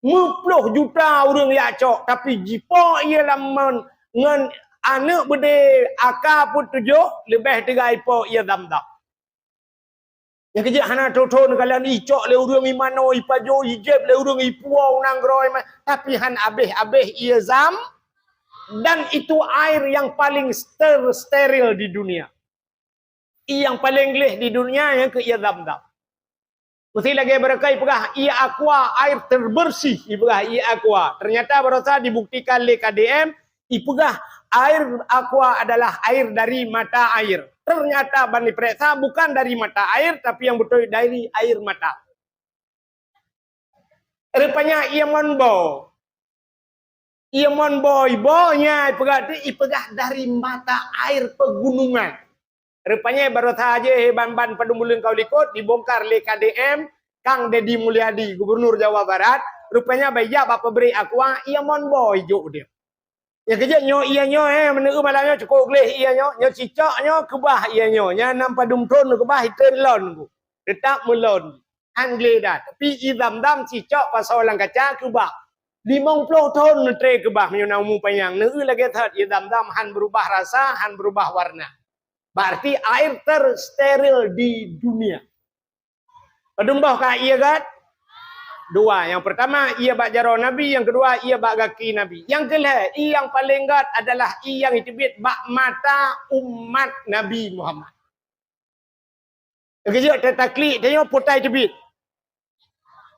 Meuploh juta ureuëng jak cok, tapi jipo ie lam mon ngon aneuëk beudé aka peuet tujoh, leubeh teuga jipo ie Zam-zam. Nyang keu jeuet hana thon-thon kalon icok lé ureuëng, imanoe, ipajoh, ijép lé ureuëng, ipuwoe u nanggroe, ima-, tapi han abéh-abéh ie Zam, dan itu air yang paling ster-, steril di dunia. Ie nyang paleng gleh di dunia nyang keu ie Zam-zam. Meusti lagée barokah ipeugah ie aqua, air terbersih, ipeugah ie aqua. Ternyata barosa dibuktikan lé K D M, ipeugah air aqua adalah air dari mata air. Ternyata ban ipereksa bukan dari mata air, tapi yang beutôi dari air mata. Rupanya ie mon bo. Ie mon bo, ibo nya ipeugah tu, ipeugah dari mata air pegunungan. Rupanya barosa jih ban-ban padum buleuen ka likot dibongkar lé K D M, Kang Deddy Mulyadi, Gubernur Jawa Barat. Rupanya bak ijak bak pabrik aqua, ie mon bo ijok dia. Nyang keu jeuet nyoe ie nyoe, eh, meuneue malam nyoe cukop gleh ie nyoe, nyoe cicok nyoe keubah ie nyoe. Nyan nam padum thon keubah, itreun lon ku. Teutap meulon. Han gleh dah. Tapi ie Zam-zam cicok pasoe lam kaca keubah. Limong ploh thon neutre keubah meunyoe na umu panyang. Neueu lagée that ie Zam-zam han beurubah rasa, han beurubah warna. Berarti air tersteril di dunia. Padum boh ka ie gét? Dua. Nyang peurtama ie bak jaroe Nabi, nyang keudua ie bak gaki Nabi. Nyang keulhée, ie nyang paleng gét adalah ie nyang jiteubiet bak mata umat Nabi Muhammad. Keujeuet tataklik tanyoe peue nyang jiteubiet.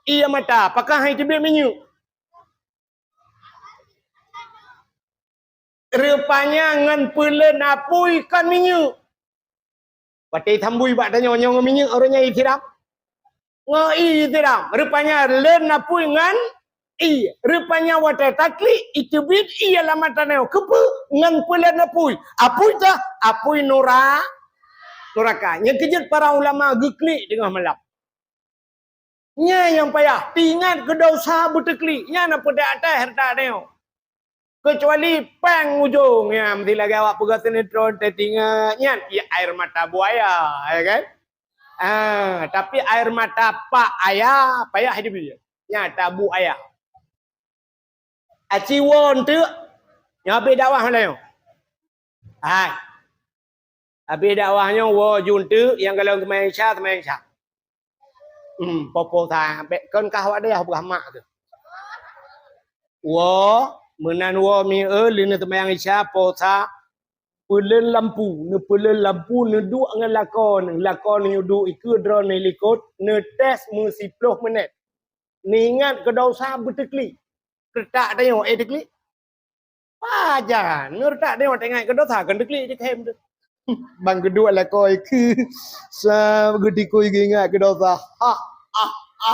Ie mata, pakon han jiteubiet minyeuk? Rupanya ngon peuleuen apui kon minyeuk. Watée sambui bak tanyoe nyoe ngon minyeuk, ureuëng nyan isiram. Ngon ie isiram. Rupanya leuen apui ngon ie. Rupanya watée taklik, iteubiet ie lam mata nyoe. Keupeue? Ngon peuleuen apui. Apui teuh, apui nura-, nuraka. Nyang keujeuet para ulama geuklik teungoh malam. Nyan nyang payah, teuingat keu desya beuteuklik, nyan na peudeh até hareuta tanyoe. Keucuali péng ujong, nyan meusti lagée awak peugah sinetron, teuingat nyan, ya, air mata buaya, ya kan? Ah, tapi air mata pak ayah, payah jiteubiet. Nyan tabu ayah. Aci woe eunteuk, nyoe habéh dakwah malam nyoe. Hai. Habéh dakwah nyoe woe ju eunteuk, nyang golom seumayang Isya, seumayang Isya. Hmm, poh-poh sa, bék kon kah awak dayah peugah mak teuh. Woe, meunan woe mi-, eh, lheueh neuseumayang Isya, poh sa, peuleuen lampu, neupeuleuen lampu, neuduek ngon lakoe, lakoe neuduek ikeue droeneuh likot, neutés meusiploh minét. Neuingat keu desya beuteuklik. Keutak tanyoe, eh, teuklik. Pajan, nureutak tanyoe teuingat keu desya, kon teuklik jikheun teuh. Ban geuduek lakoe keu sa geutikui geuingat keu desya. Ha, ha, ha.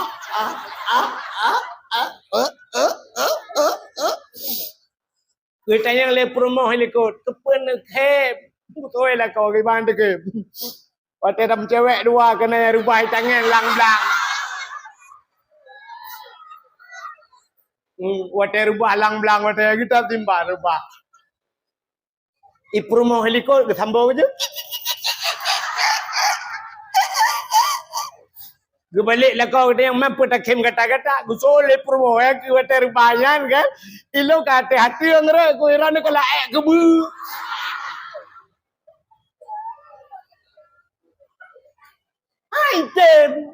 Geutanyong lé peurumoh likot, "Keupeue neukheun?" Beutôi lakoe geuban teukheun. Watée tam cewek dua keunoe rubah itangan lang blang. Hmm, watée rubah lang blang, watée geutab timbang rubah. Ipeurumoh likot geusambong je. Geubalek lakoe geutanyoe man peutakhem gata-gata, geusoe lé peurumoh, eh, keu watée rubah nyan kan. Ilong ka até hati ngeurek ku iran ka laék keubeue. Item.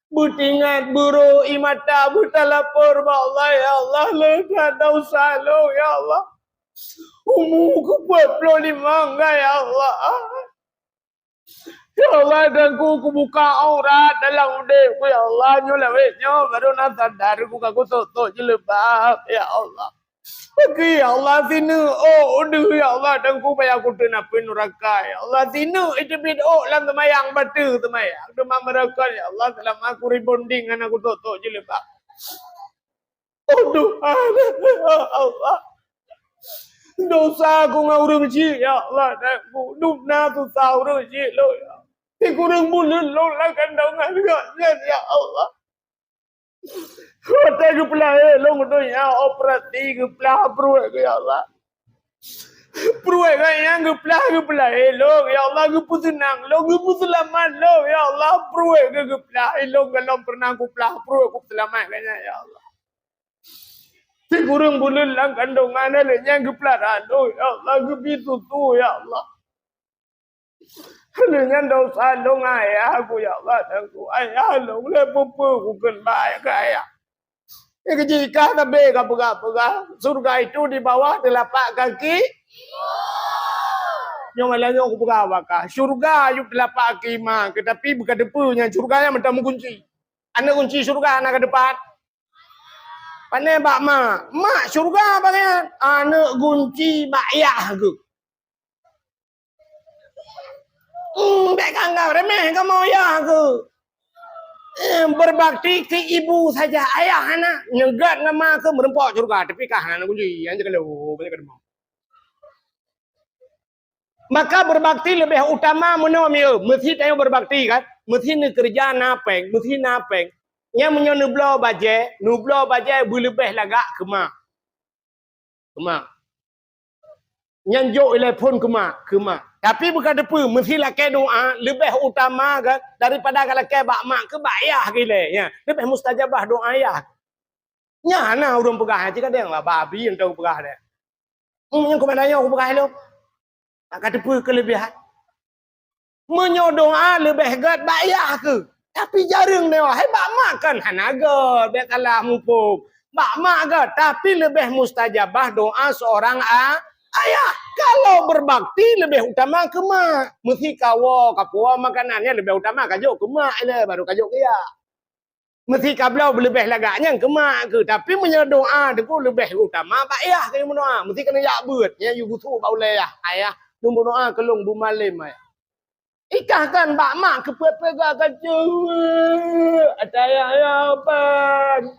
Beutingat, beurô ie mata, beutalapor bak Allah, ya Allah, leuka dosa lôn, ya Allah. Umu ku peuet ploh limong, ya Allah. Ya Allah, dan ku, kubuka aurat dalam udép ku, ya Allah. Nyoe lawét nyoe baru na sadar ku ka kutok-tok jilbab, ya Allah. Bagi, ya Allah, sineuk ôk deuh, ya Allah, dan ku payah kuteun apui nuraka, ya Allah. Sineuk iteubiet ôk lam seumayang, bateue seumayang. Teuma meuraka, ya Allah, seulama ku rebonding hana kutok-tok jilbab. Oh Tuhan, ya Allah. Dosa ku ngon ureueng chik, ya Allah, dan ku dum na susah ureueng chik lôn, ya. Sikureueng buleuen lôn lam kandongan gobnyan, ya Allah. Watèe geupeulahé lôn donya, operasi geuplah pruet, ya Allah. Pruet gobnyan geuplah, geupeulahé lôn, ya Allah, geupeuseunang lôn, geupeuseulamat lôn, ya Allah. Pruet geuh geuplah, ilôn gohlom peureunah kuplah pruet, kupeuseulamat gobnyan, ya Allah. Sikureueng buleuen lam kandongan, lheueh nyan geupeulara lôn, ya Allah, geubri susu, ya Allah. Lheueh nyan dosa lôn ayah ku, ya Allah, dan ku ayah lôn lé peue-peue ku kheun bak ayah. Nyang keujih ka sabe ka peugah-peugah, surga itu di bawah telapak kaki. Nyoe malam nyoe kupeugah bak kah, syurga yub telapak kaki ma, teutapi beuka teupeue nyan syurga nyan mantong meugunci. Aneuk gunci syurga na ka deupat. Pane bak mak, mak syurga bagian. Aneuk gunci bak yah geuh. Hmm, bèk ka anggap remeh kamoe yah geuh. Eh, berbakti ke ibu saja, ayah hana. Nyeugat ngon ma keuh meureumpok syurga, tapi ka hana gunci. Nyan cit ka lheueh, banyak ka deungoe. Maka berbakti leubeh utama meunoe, mieu. Meusi tanyoe berbakti kan? Meusi neukeureuja na pèng, meusi na pèng. Nyan meunyoe neubloe bajèe, neubloe bajèe beuleubeh lagak keu mak. Keu mak. Nyan jok ilèe phôn keu mak, keu mak. Tapi beuka teupeue, meusi lakèe doa leubeh utama kan daripada ka lakèe bak mak keu bak yah gilèe. Ya, leubeh mustajabah doa yah. Nyan na ureueng peugah, cit kadang lah babi entong peugah deh. Hmm, nyang keumanö nyoe kupeugah lom. Ka teupeue keuleubihan. Meunyoe doa leubeh gèt bak yah keuh, tapi jareueng nyoe hai bak mak kan hana gèt, bèk salah muphom. Bak mak gèt, tapi leubeh mustajabah doa seorang a-, ayah. Kalau berbakti leubeh utama keu mak. Meusi kawoe, kapuwoe makanan nyan leubeh utama kajok keu mak ilèe, baru kajok keu yah. Meusi kabloe beuleubeh lagak nyan keu mak keuh, tapi meunyoe doa teungku leubeh utama bak yah keu meudoa. Meusi keuneuk jak beuet, nyan yue gusok bak ulèe yah, "Ayah, lôn meudoa keu lôn beumalém, ayah." Ikah kan bak mak keupeue-peue ka kacue, ata yah, yah ban.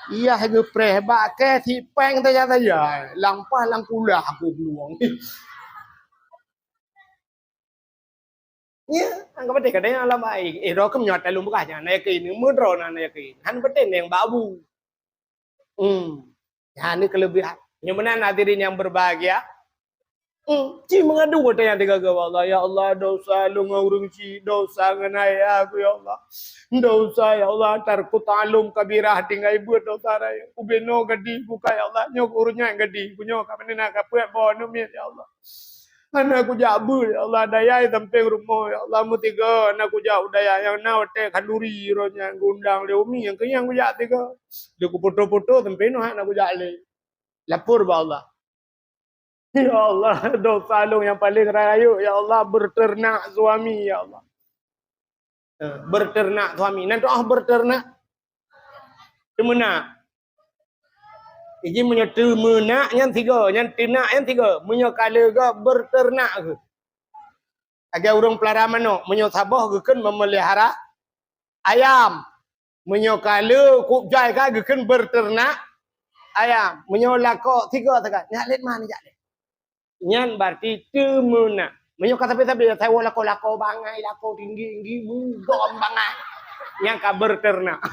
Yah geupreh bak kèe si pèng tajak-tajak, lam paih lam kulah aku gulueng. Nya, angka patéh kadang lam ai. Eh, droe keuh meunyoe ata lôn peugah nyan, na yakin, meudroe na, na yakin. Han patéh neng bak abu. Hmm. Nyan ni keuleubihan. Nyoe meunan hadirin yang berbahagia. Hmm. Ci meungadu watèe nyang teuga-ga, "Allah, ya Allah, dosa lôn ngon ureueng chik, dosa ngon ayah ku, ya Allah. Dosa, ya Allah, tarku ta'alum kabirah tinggai beuet dosa raya. Ubé noe gadi buka, ya Allah, nyoe ureueng nyan gadi, ku nyoe ka meunan ka peuet boh aneuk miet, ya Allah." Hana kujak beuet, ya Allah, dayai sampéng rumoh, ya Allah, meusigoe hana kujak u dayah nyang na watèe khanduri roh nyan geundang lé umi nyang keunyang kujak sigoe. Lé kupoto-poto sampéng nyoe hana kujak lé. Lapor bak Allah. Ya Allah, dosa lôn nyang paleng rayeuk, ya Allah, beuteurnak suami, ya Allah. Eh, beuteurnak suami. Nan tu'oh beuteurnak? Teumeunak. Iji meunyoe teumeunak nyan sigoe, nyan teunak nyan sigoe. Meunyoe ka lé goe beuteurnak geuh. Lagèe ureueng peulara manok, meunyoe saboh geukheun memelihara ayam. Meunyoe ka lé kup jai ka geukheun beuteurnak ayam. Meunyoe lakoe sigoe sagai, nyak lét man jak lé. Nyan berarti teumeunak. Meunyoe ka sabe-sabe, sawoe lakoe-lakoe bangai, lakoe tinggi-tinggi, mugom bangai. Nyan ka beuteurnak.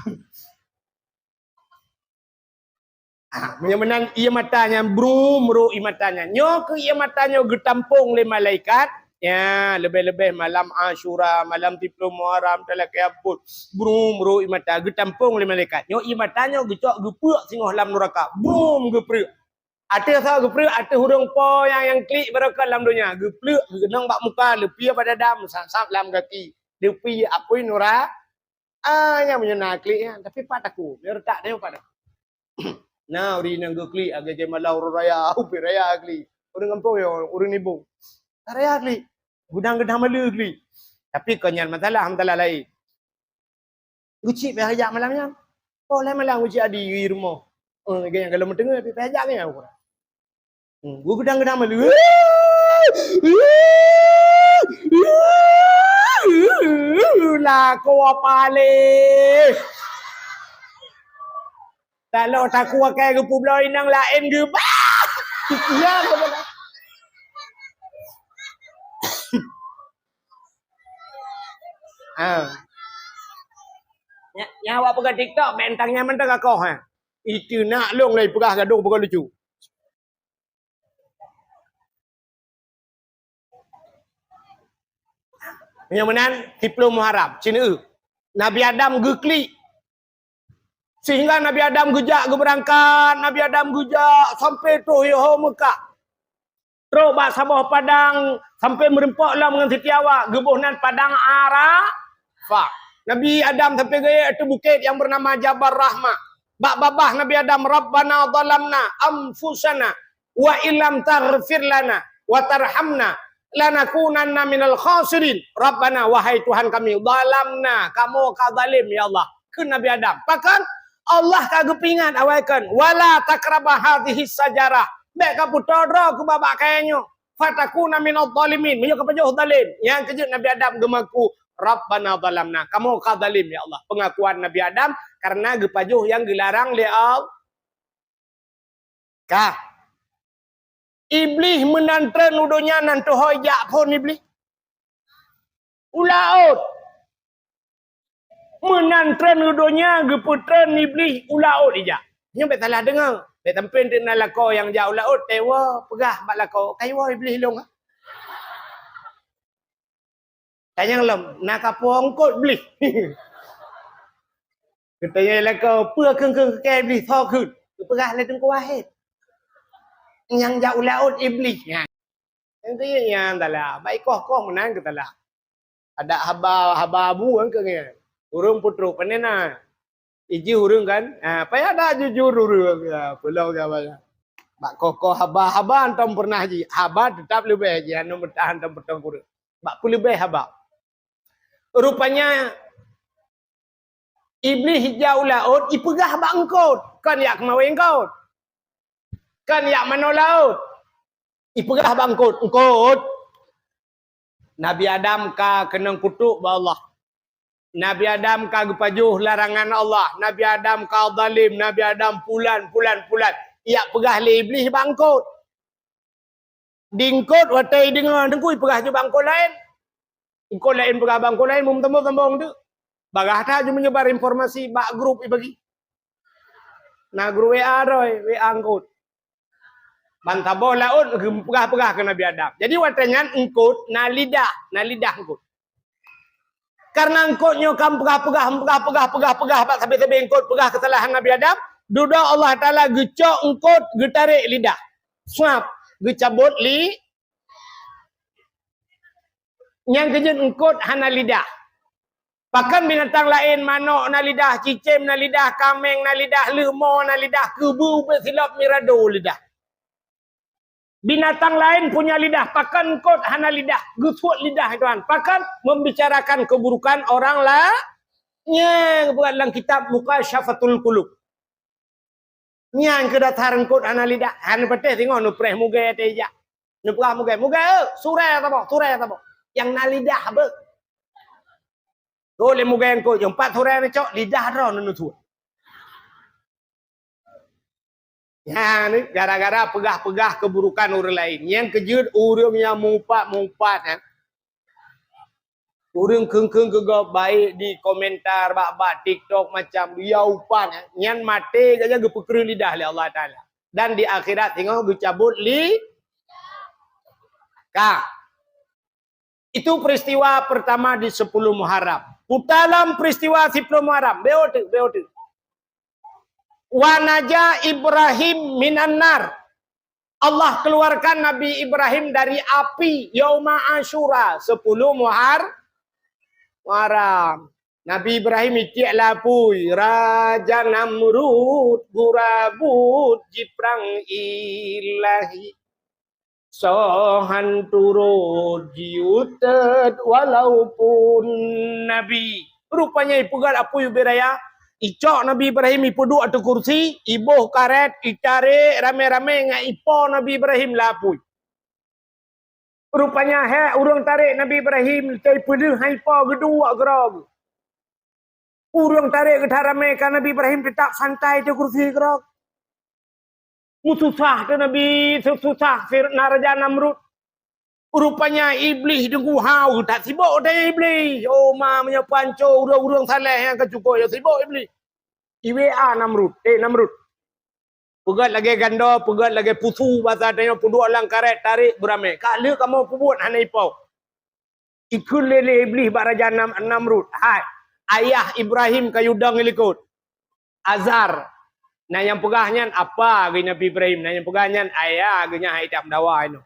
Ah, meunyoe meunan ie mata nyan, brum, ro ie mata nyan. Nyoe keuh ie mata nyoe geutampong lé malaikat. Ya, leubeh-leubeh malam Asyura, malam siplôh Muharram, talakèe Abon. Brum, ro ie mata geutampong lé malaikat. Nyoe ie mata nyoe geucok geupeuk singoh lam nuraka. Brum, geupeuk. Ateueh soe geupeuk, ateueh ureueng po nyang, nyang klik barokon lam donya. Geupeuk, geunong bak muka, leupie bak dada, meusab-sab lam gaki. Deupi apui nura. Ah, nyang meunyoe na klik nyan, tapi pat takue. Meunyoe retak teuh pat takue. Na ureueng inong geuklik, lagèe jai malam ureueng raya, ubit raya klik. Ureueng gampông nyoe, ureueng nibong. Raya klik. Geudang-geudang maleue klik. Tapi kon nyan masalah, masalah laén. Geuchik pih jak malam nyan. Oh, laén malam geuchik adi di rumoh. Oh, lagèe nyang galom meuteungoh, tapi pih jak nyan ukurang. Hmm, geugeudang-geudang malu. Lakoe paleng. Taloh takue akai geupubloe inong laén geuba. Ya, betul. Ha. Nya, nyan awak peugah TikTok, bentang nyan mantong kakoh, ha. Itu nak long lé peugah gadoh, peugah lucu. Nyang meunan, siplôh Muharram, ceuneuk. Nabi Adam geuklik. Sehingga Nabi Adam geujak geubeurangkat, Nabi Adam geujak sampai troh yoh Meukah. Trok bak saboh padang sampai meureumpok lom ngon Siti Hawa, geuboh nan padang Arafah. Nabi Adam sampai geuék ateueh bukét nyang beunama Jabal Rahmah. Bak babah Nabi Adam, "Rabbana zalamna anfusana wa illam taghfir lana wa tarhamna lanakunanna minal khasirin." Rabbana, wahai Tuhan kami, zalamna, kamoe ka zalim, ya Allah, kheun Nabi Adam. Pakon? Allah ka geupeuingat awai kon, "Wala taqraba hadhihi syajarah." Bèk kapeutoe droe keu babah kayèe nyoe. "Fatakuna minadh dhalimin." Meunyoe kapajoh zalim, nyang keujeuet Nabi Adam geumaku, "Rabbana zalamna." Kamoe ka zalim, ya Allah. Pengakuan Nabi Adam karena geupajoh nyang geularang lé Allah. Ka. Iblih meunan treun u donya nan teuhôi jak phon Iblih. U laôt. Meunan treun u donya geupeutreun Iblih u laôt ijak. Nyoe bèk salah deungoe. Bèk sampé teuk na lakoe nyang jak u laôt, tewa peugah bak lakoe, "Kayue Iblih lôn." Tanyong lom, na kapoh eungkôt Iblih. Geutanyong lakoe, "Peue kheun-kheun keu Iblih?" "Soe kheun?" Geupeugah lé Teungku Wahid. "Nyang jak u laôt Iblih." Nyan. Nyang keu nyan salah, bak ikoh-koh meunan keu salah. Adak haba, haba bu kan keu nyan. Ureueng peutrok pane na. Ijih ureueng kan, ah, payah dak jujur ureueng, ah, peulong saban. Bak koh-koh haba, haba antom pernah jih, haba teutap leubeh jih, aneuk meutuah antom peutong kureueng. Bak peuleubeh haba. Rupanya Iblih ijak u laôt, ipeugah bak eungkôt, kon jak keumawe eungkôt. Kon jak manoe laôt. Ipeugah bak eungkôt, "Eungkôt, Nabi Adam ka keunong kutok bak Allah. Nabi Adam ka geupajoh larangan Allah. Nabi Adam ka zalim. Nabi Adam pulan, pulan, pulan." Ijak peugah lé Iblih bak eungkôt. Di eungkôt watèe ideungoe teungku ipeugah ju bak eungkôt laén. Eungkôt laén peugah bak eungkôt laén, meutamong-tamong teuk. Bagaih that ju meunyebar informasi bak grup ibagi. Na grup W A droe, W A eungkôt. Ban saboh laôt geupeugah-peugah keu Nabi Adam. Jadi watèe nyan eungkôt na lidah, na lidah eungkôt. Karena eungkôt nyoe ka meupeugah-peugah, meupeugah-peugah, peugah-peugah bak sabe-sabe eungkôt peugah keusalahan Nabi Adam, dudoe Allah Taala geucok eungkôt geutarek lidah. Suap, geucabot li-, nyang keujeuet eungkôt hana lidah. Pakon binatang laén, manok na lidah, cicém na lidah, kaméng na lidah, leumo na lidah, keubeue ubé silop mirado lidah. Binatang laén punya lidah, pakon eungkôt hana lidah, geusuet lidah Tuhan. Pakon? Membicarakan keburukan orang la-, nyang buat lam kitab Mukasyafatul Qulub. Nyan keuh dasar eungkôt hana lidah. Hana patéh singoh neupreh mugée até ijak. Neupeugah mugée, "Mugée, eh, surée saboh, surée saboh." Nyang na lidah beuh. Tuh lé mugée eungkôt, nyang pat surée neucok, lidah droe neunutuek. Nyan, gara-gara peugah-peugah keuburukan ureueng laén. Nyang keujeuet ureueng nyang meuupat-meuupat, eh. Ureueng kheun-kheun keu gob baik di komentar bak-bak TikTok macam dia upat, eh. Nyan maté saja geupeukreuh lidah lé Allah Taala. Dan di akhirat singoh geucabot li-, ka. Itu peristiwa pertama di sepuluh Muharram. Putalam peristiwa sepuluh Muharram, beuh teuk, beuh teuk. "Wa naja Ibrahim minan nar." Allah keluarkan Nabi Ibrahim dari api yauma Asyura, sepuluh Muhar-, Muharram. Nabi Ibrahim itiek lapui, Raja Namrud gurabut jiprang ilahi. Sohan turot jiutet walaupun nabi. Rupanya ipeugöt apui ubé raya, icok Nabi Ibrahim ipeuduek ateueh kursi, iboh karet, itarek ramé-ramé ngon ipo Nabi Ibrahim lapui. Rupanya hék ureuëng tarek Nabi Ibrahim, teupeudeuh hai po geuduek keudroe. Ureuëng tarek geutarek ramé ka Nabi Ibrahim teutap santai di kursi keudroe. Meususah teuh Nabi, susah si Raja Namrud. Rupanya Iblih deungoe hau that sibok teuh Iblih. Oh ma, meunyoe panco ureuëng-ureuëng saleh nyang ka cukup ya sibok Iblih. I W A Namrud, eh Namrud. Peugöt lagée gando, peugöt lagée pusu, basa tanyoe peuduek lam karet, tarek beuramé. Ka lheueh kamoe peubuet hana ipo. Ikheun lé, lé Iblih bak Raja Nam-, Namrud, "Hai, ayah Ibrahim ka yue dong i likot. Azar." Na nyang peugah nyan apa geuh Nabi Ibrahim, na nyang peugah nyan ayah geuh nyan hai idam dawa inoe.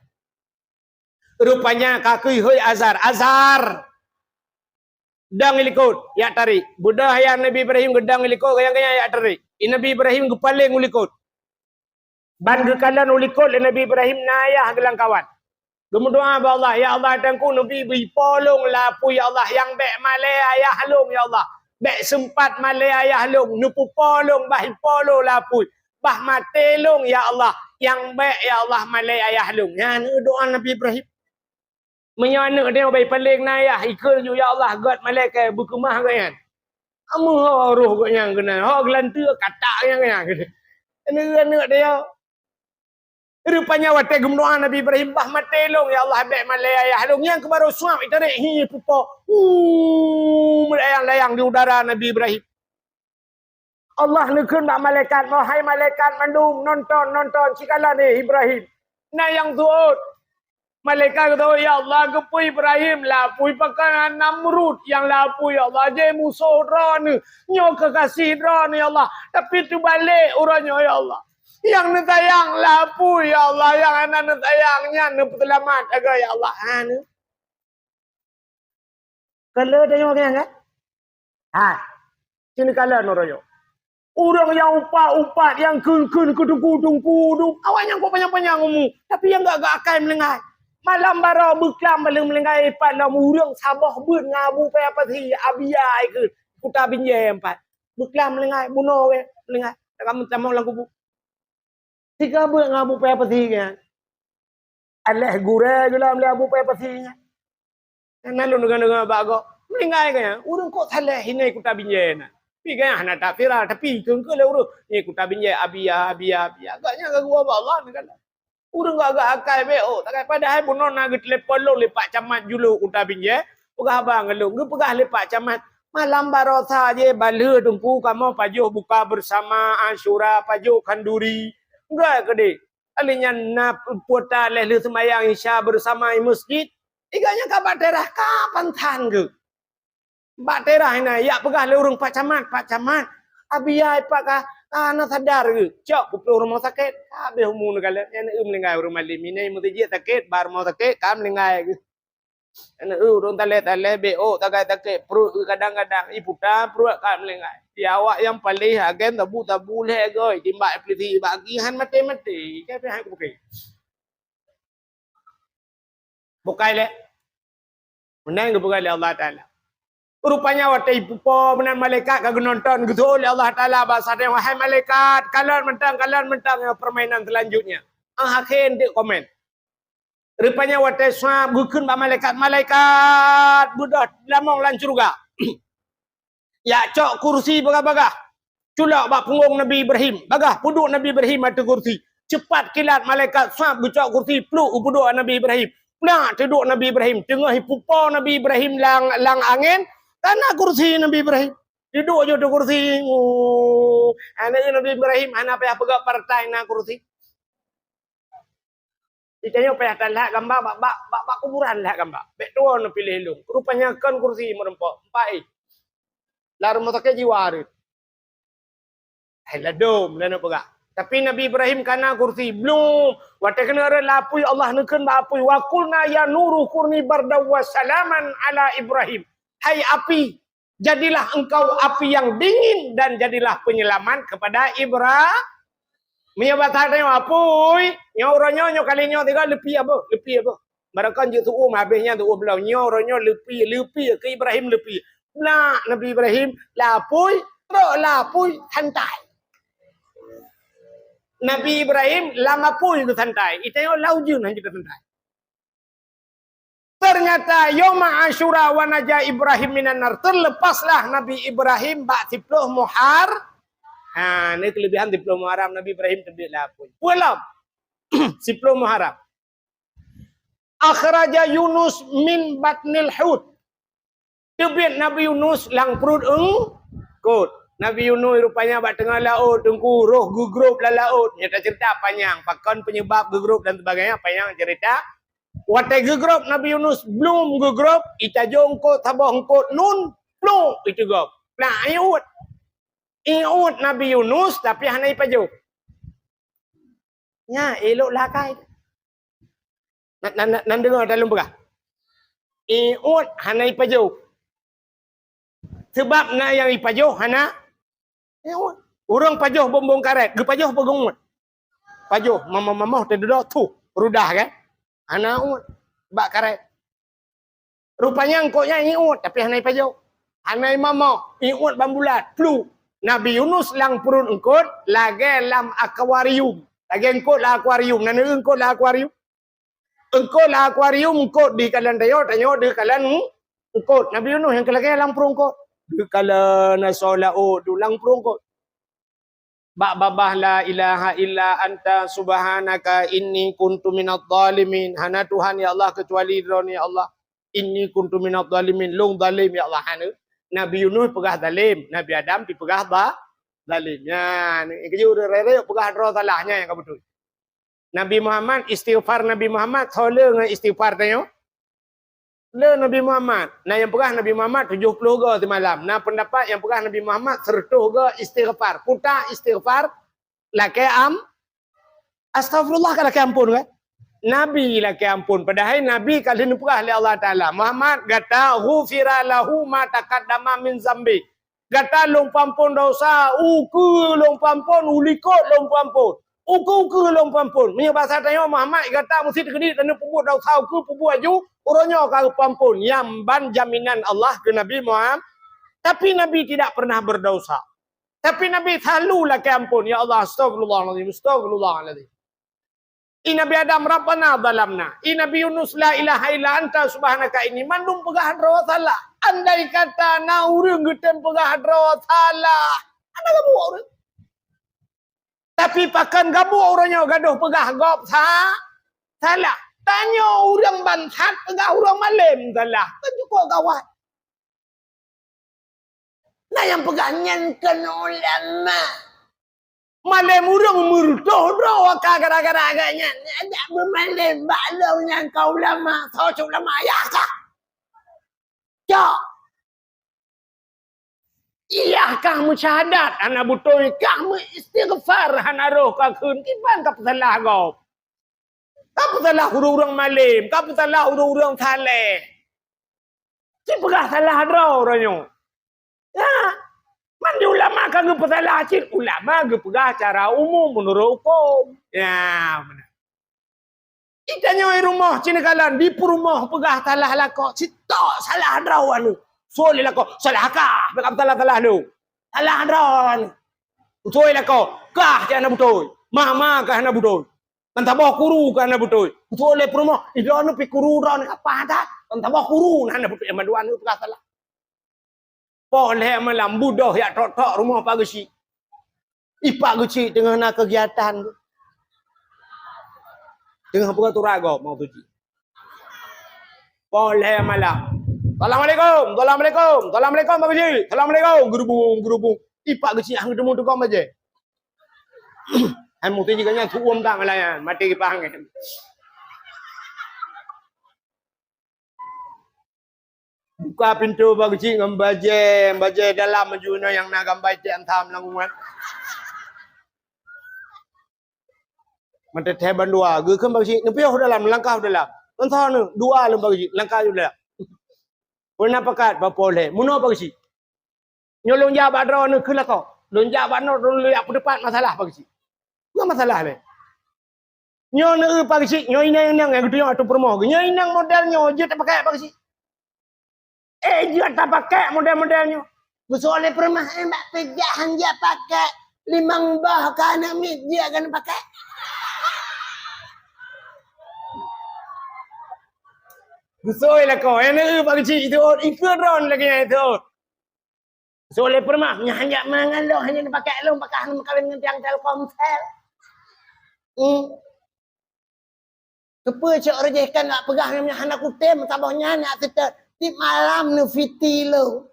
Rupanya ka keuhôi Azar. Azar! Dong i likot, jak tarek. Beudôh ayah Nabi Ibrahim geudong i likot, ganyang-ganyang jak tarek. I Nabi Ibrahim geupaleng u likot. Ban geukalon u likot lé Nabi Ibrahim na ayah geuh lam kawan. Geumeudoá bak Allah, "Ya Allah, Tuhanku, neubi bri po lôn lapui, ya Allah, nyang bék malée ayah lôn, ya Allah. Bék seumpat malée ayah lôn, neupeupo lôn, bah ipo lôn lapui. Bah maté lôn, ya Allah, nyang bék, ya Allah, malée ayah lôn." Nyan doá Nabi Ibrahim. Meunyoe aneuëk tanyoe bai paleng na ayah, ikheun ju, "Ya Allah, göt malaikat beukeumah gobnyan." Ameuho roh gobnyan keunan, ho geulanteue katak nyang keunan. Aneuëk-aneuëk tanyoe. Rupanya watée geumeudoá Nabi Ibrahim, "Bah maté lôn, ya Allah, bék malée ayah lôn." Nyang keubaroe suab itarek hi pupo. Huu, meulayang-layang di udara Nabi Ibrahim. Allah neukheun bak malaikat, "Wahai malaikat mandum, nonton, nonton, cikalon, eh, Ibrahim. Na nyang tuot." Malaikat geutanyong, "Ya Allah, keupeue Ibrahim lapui pakon Namrud nyang lapui, ya Allah, jai musoh droeneuh, nyoe keukasih droeneuh, ya Allah. Tapi teubalek uroe nyoe, ya Allah. Nyang neusayang lapui, ya Allah, nyang hana neusayang nyan neupeuseulamat sagai, ya Allah." Ha, nyoe. Kalon tanyoe nyan kan? Ha. Sini kalon uroe nyoe. Ureuëng nyang upat-upat, nyang kheun-kheun, keu teungku-teungku, awaknyan kok panyang-panyang umu, tapi nyang gak-gak akai meulinggai. Malam baroe beuklam bak lheueh meulinggai, pat lom ureuëng saboh beuet ngon Abu Paya Pasi, Abia keu Kuta Binjai empat. Beuklam meulinggai, bunoe weh meulinggai. Takam tamong lam kubu. Tiga beuet ngon Abu Paya Pasi nyan. Aléh gurée geulam lé Abu Paya Pasi nyan. Nyan lôn deungoe-deungoe bak gob. Meulinggai gobnyan. Ureuëng kok saleh ingai Kuta Binjai na. Pi gobnyan hana that viral, tapi kheun-kheun lé ureuëng, "Nyoe Kuta Binjai, Abia, Abia, Abia." Gobnyan geuwoe bak Allah nyan kan. Ureuëng gak-gak akai bék, oh, takai padahai bunoe na geutelepon lôn lé Pak Camat Juluk Kuta Binjai, peugah haba ngon lôn, geupeugah lé Pak Camat, "Malam baroe sa jih bak lheueh teungku kamoe pajoh buka bersama, Asyura, pajoh khanduri." Enggak keudeh. Kali nyan na puta lheueh seumayang Isya bersama i masjid. Iga nyan ka bak teras ka pansan geuh. Bak teras inan, jak peugah lé ureuëng, "Pak Camat, Pak Camat, Abia ipat ka, ka hana sadar geuh. Cok peuplôh rumoh sakét." Habéh umu neukalon, nyan eu meulinggai ureuëng malém. Inai meuseujid sakét, bak rumoh sakét, ka meulinggai geuh. Nyan eu ureuëng talé-talé, bék ôk tagai sakét, pruet geuh kadang-kadang, iputa pruet ka meulinggai. Di awak nyang paléh agen tabu-tabu lhée goe, timbak iblih bak geuh han maté-maté. Ka pih hai kubukai. Bukai lé. Meunan geupeugah lé Allah Taala. Rupanya watée ipupo meunan malaikat ka geunonton, geuseuôt lé Allah Taala bak saténg, "Wahai malaikat, kalon mantong, kalon mantong nyoe permainan selanjutnya." Ah, akhé enteuk komen. Rupanya watée swab geukheun bak malaikat, "Malaikat, beudôh lamong lam syeuruga." Jak cok kursi bagah-bagah. Culok bak punggong Nabi Ibrahim. Bagah peuduek Nabi Ibrahim ateueh kursi. Ceupat kilat malaikat swab geucok kursi pluek u peuduek Nabi Ibrahim. Nak teuduek Nabi Ibrahim. Teungoh ipupo Nabi Ibrahim lam, lam angén, ka na kursi Nabi Ibrahim. Teuduek ju ateueh kursi. Oh, aneuk Nabi Ibrahim hana payah peugah partai na kursi. Itanyoe payah that lhak gamba bak, bak, bak, bak kuburan lhak gamba. Bék tuwoe neupiléh lôn. Rupanya kon kursi meurumpok. Empat éh. Lam rumoh sakét jiwa rhot. Hai ladom, lalu peugah. Tapi Nabi Ibrahim ka na kursi. Blum. Watée keuneuk rhot lam apui, Allah neukheun bak apui, "Wa qulna ya naru kuni bardan wa salaman ala Ibrahim." "Hai api, jadilah engkau api yang dingin dan jadilah penyelamat kepada Ibra-," Meunyoe basa tanyoe, "Apui, nyoe uroe nyoe, nyoe kali nyoe tiga leupie abah, leupie abah." Barokon jeuet seuuem, habéh nyan seuuem lom. Nyoe uroe nyoe leupie, leupie keu Ibrahim leupie. Nak Nabi Ibrahim, "Lapui, trok lapui, santai." Nabi Ibrahim lam apui geusantai, itanyoe lam ujeuen hana geusantai. Ternyata yauma Asyura wa naja Ibrahim minan nar, terlepaslah Nabi Ibrahim bak siploh Muhar-, ha, ni kelebihan siploh Muharram, Nabi Ibrahim teubiet lam apui. Peue lom? Siploh Muharram. Akhraja Yunus min batnil hut. Teubiet Nabi Yunus lam pruet eungkot. Nabi Yunus rupanya bak teungoh laôt, Teungku, roh geugrôp lam laôt. Nyoe taceurita panyang, pakon penyebab geugrôp dan sebagainya, panyang ceurita. Watée geugrôp Nabi Yunus, blum geugrôp, itajô eungkot, saboh eungkot nun, pluk, iteugôp. Nah, iuet. Iuet Nabi Yunus, tapi hana ipajoh. Nyan, elok lakai. Na, na, na, na deungoe ata lôn peugah. Iuet hana ipajoh. Sabab na nyang ipajoh hana iuet. Ureuëng pajoh bonbon karet, geupajoh peue geuuet. Pajoh, mamoh-mamoh teududoe tuh, rudah kan? Hana uet. Bak karet. Rupanya eungkot nyan iuet, tapi hana ipajoh. Hana imamoh, iuet ban bulat, pluk. Nabi Yunus lam pruet eungkot lagée lam akuarium. Lagée eungkot lam akuarium. Na neueu eungkot lam akuarium? Eungkot lam akuarium, eungkot di kalon tanyoe, tanyoe di kalon eungkot. Nabi Yunus nyang keu lagée lam pruet eungkot. Di kalon asoe laôt, di lam pruet eungkot. Bak babah la ilaha illa anta subhanaka inni kuntu minadh dhalimin. Hana Tuhan ya Allah keucuali Droeneuh ya Allah. Inni kuntu minadh dhalimin. Lôn zalim ya Allah. Hana. Nabi Yunus peugah zalim, Nabi Adam dipeugah ba-, zalim. Nyan, keujeuet ureuëng rayeuk peugah droe salah, nyan nyang ka beutôi. Nabi Muhammad, istighfar Nabi Muhammad, soe le ngon istighfar tanyoe? Le Nabi Muhammad. Na nyang peugah Nabi Muhammad tujoh ploh go simalam. Na peundapat nyang peugah Nabi Muhammad seratus go istighfar. Puta istighfar, lakée am-, astagfirullah ka lakée amphon kan? Nabi lakée amphon. Padahai Nabi ka lheueh neupeugah lé Allah Taala, "Muhammad, gata ghufira lahu ma taqaddama min zambi." Gata lôn peuamphon desya, ukeue lôn peuamphon, u likot lôn peuamphon. Ukeue-ukeue lôn peuamphon. Meunyoe basa tanyoe, Muhammad, gata meusti teukeudi taneuk peubuet desya ukeue peubuet aju, uroe nyoe ka geupeuamphon. Nyan ban jaminan Allah keu Nabi Muhammad. Tapi Nabi tidak pernah berdosa. Tapi Nabi selalu lakée amphon, "Ya Allah, astagfirullahalazim, astagfirullahalazim." I Nabi Adam, "Rabbana zalamna." I Nabi Yunus, "La ilaha illa anta subhanaka inni." Mandum peugah droe salah. Andai kata na ureuëng geutem peugah droe salah, hana gabuek ureuëng. Tapi pakon gabuek ureuëng nyoe gadoh peugah gob sa-, salah. Tanyoe ureuëng bansat peugah ureuëng malem salah. Kan cukup gawat. Na nyang peugah nyan kon ulama. Malem ureuëng meureutoh droe ka gara-gara gobnyan. Nyan jak beumalem bak lôn nyang ka ulama, soe cit ulama, yah kah? Cok. Yah kah meusyahadat hana beutôi, kah meuistighfar hana roh ka kheun, kiban ka peusalah gob. Ka peusalah ureuëng-ureuëng malem, ka peusalah ureuëng-ureuëng saleh. Ci peugah salah droe uroe nyoe. Ya, man di ulama ka geupeusalah cit, ulama geupeugah cara umum meunurot huköm. Ya, meunan. Di tanyoe rumoh ci neukalon, di peurumoh peugah salah lakoe, sitok salah droe aneuk. Soe lé lakoe, salah kah, bèk ka peusalah-salah lôn. Salah droe aneuk. Soe lakoe, kah cit hana beutôi. Mama kah hana beutôi. Kan saboh kuru ka hana beutôi. Beutôi lé peurumoh, "Ih, droeneuh pih kuru droeneuh apa dah?" Kan saboh kuru na hana beutôi, mandua aneuk peugah salah. Poh lhèe malam, budoh jak tok-tok rumoh Pak Geuchik. Ih, Pak Geuchik teungoh na keugiatan. Teungoh peugah tura gob mau tuji. Poh lhèe malam. "Assalamualaikum, assalamualaikum, assalamualaikum, Pak Geuchik. Assalamualaikum." Gerubung, gerubung. Ih, Pak Geuchik hana geuteumu teuka bajèe. Hai muti jih nyan su'um tak malayan, maté kipah angén. Buka pintoe Pak Geuchik ngon bajèe, bajèe dalam baju nyoe nyang na gamba iték antam lam umat. Meuteutée bandua, geukheun Pak Geuchik, "Neupiôh u dalam, langkah u dalam." Ngon soe nyoe, dua lom Pak Geuchik, langkah u dalam. Peue na pakat, Pak Polisi? Meunoe, Pak Geuchik. Nyoe lôn jak bak droeneuh keu lakoe. Lôn jak bak droeneuh, lôn jak peuteupat masalah, Pak Geuchik. Ngon masalah lé. Nyoe neu-eu, Pak Geuchik, nyoe inong-inong nyang geutunyok ateueh peurumoh. Nyoe inong model nyoe jeuet tapakai, Pak Geuchik. Eh, jeuet tapakai model-model nyoe. Geusoe lé peurumoh, eh, bak peugah han jeuet pakai. Limong boh ka aneuk miet jeuet keuneuk pakai. Geusoe lakoe, eh, neu-eu, Pak Geuchik, itu, ikeu droeneuh lagèe nyan itu. Soe lé peurumoh, nyan hana mangat lôn, hana pakai lôn, pakai hana meukawen ngon tiang Telkomsel. Hmm. Keupeue cok rejeh kan nak peugah nyan hana kutem, saboh nyan nak seutôt. Tiep malam neufiti lôn.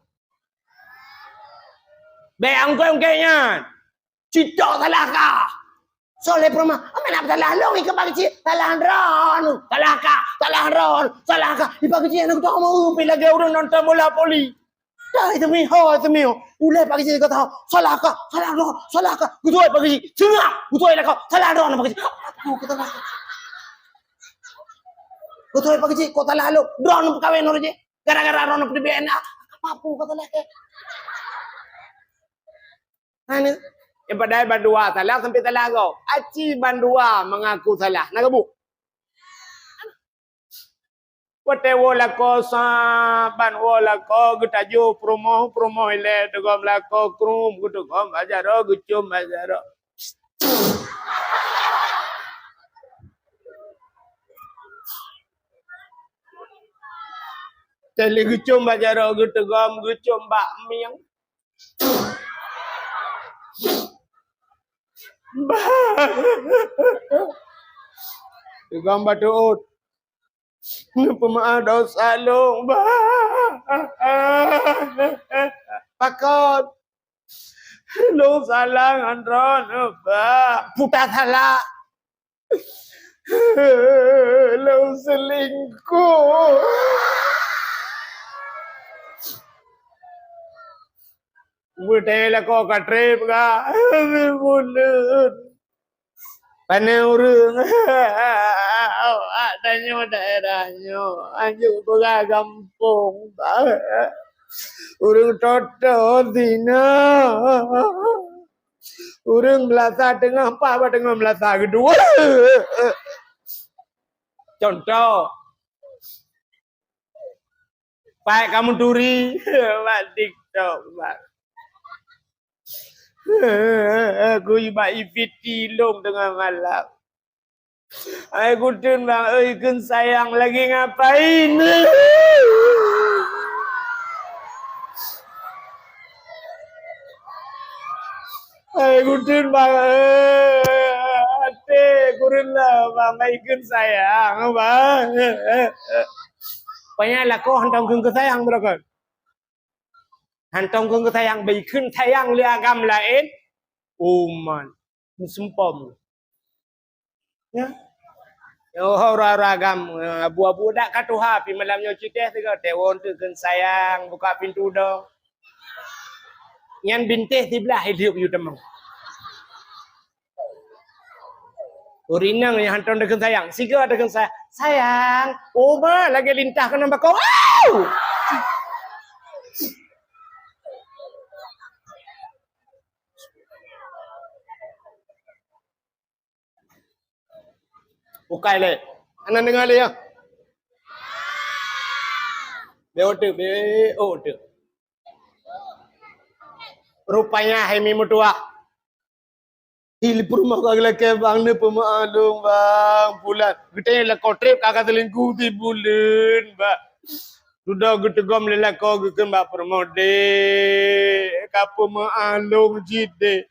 Bèk angkée-angkée nyan. Cit tok salah kah. Soe lé peurumoh, "Amai na salah lôn ikeu Pak Geuchik?" "Salah droeneuh, salah kah, salah droeneuh, salah kah." Di Pak Geuchik aneuk geutanyoe meu pih lagèe ureueng nonton bola voli. Dah itu mi, ho itu mi. Ulèe Pak Geuchik kata, "Salah kah, salah droeneuh, salah kah." Geutuwai Pak Geuchik, seungap. Geutuwai lakoe, "Salah droeneuh Pak Geuchik." Aduh, kata lakoe. Geutuwai Pak Geuchik, "Kok salah lôn? Droeneuh peukawen ureueng jih. Gara-gara droeneuh peudeungoe na." Apa-apa kata lakoe. Hana. Nyang padahai bandua salah sampai salah gob. Aci bandua mengaku salah. Na geubu. Watèe woe lakoe saban woe lakoe geutajoh peurumoh, peurumoh ilèe teugom lakoe krum, geuteugom bak jaroe, geucôm bak jaroe. Teuh lé geucôm bak jaroe, geuteugom, geucôm bak mieng. Bah. Teugom bak teuôt. Neupeumeu'ah desya lôn, bah. Pakon? Lôn salah ngon droeneuh, bah. Peue tasalah? Lôn seulingkoh. Beutôi lakoe ka trép ka. Buleuen. Pane ureueng. Awak tanyoe daerah nyoe. Anjuk peugah gampông. Ureueng toto zina. Ureueng meulasa teungoh, pat bak teungoh meulasa keudua. Contoh, pat kameuturi bak TikTok, bak. Aku bak ifiti lôn teungoh malam. Hai kuteun bang, oi, kheun sayang lagi ngapain? Hai kuteun bang, eh, até kureueng lah bang, oi, kheun sayang bang. Pokoknya lakoe hantom kheun keu sayang, beureukat. Hantom kheun keu sayang, bai kheun sayang lé agam laén. Uman, meuseumpom. Ya. Oh, ura-ura agam, abu-abu dak ka tuha, pi malam nyoe cit teuh sigoe, teuwon teuh kheun sayang, buka pintu dong. Nyan bintéh siblah hidup yu teumong. Ureueng inong nyang hantom takheun sayang. Sigoe takheun sa-, "Sayang." Oh, ma, lagèe lintah keunan bako. Au! Bukai lé. Hana deungoe lé, ya. Beu teuk, beu teuk. Rupanya hai mi meutuah. Di peurumoh ka geulakèe bang, neupeumeu'ah lôn bang, pulan. Geutanyong lakoe trép ka, ka seulingkuh sibuleuen bang. Dudoe geuteugom lé lakoe geukheun bak peurumoh, "Dek, ka peumeu'ah lôn cit, Dek."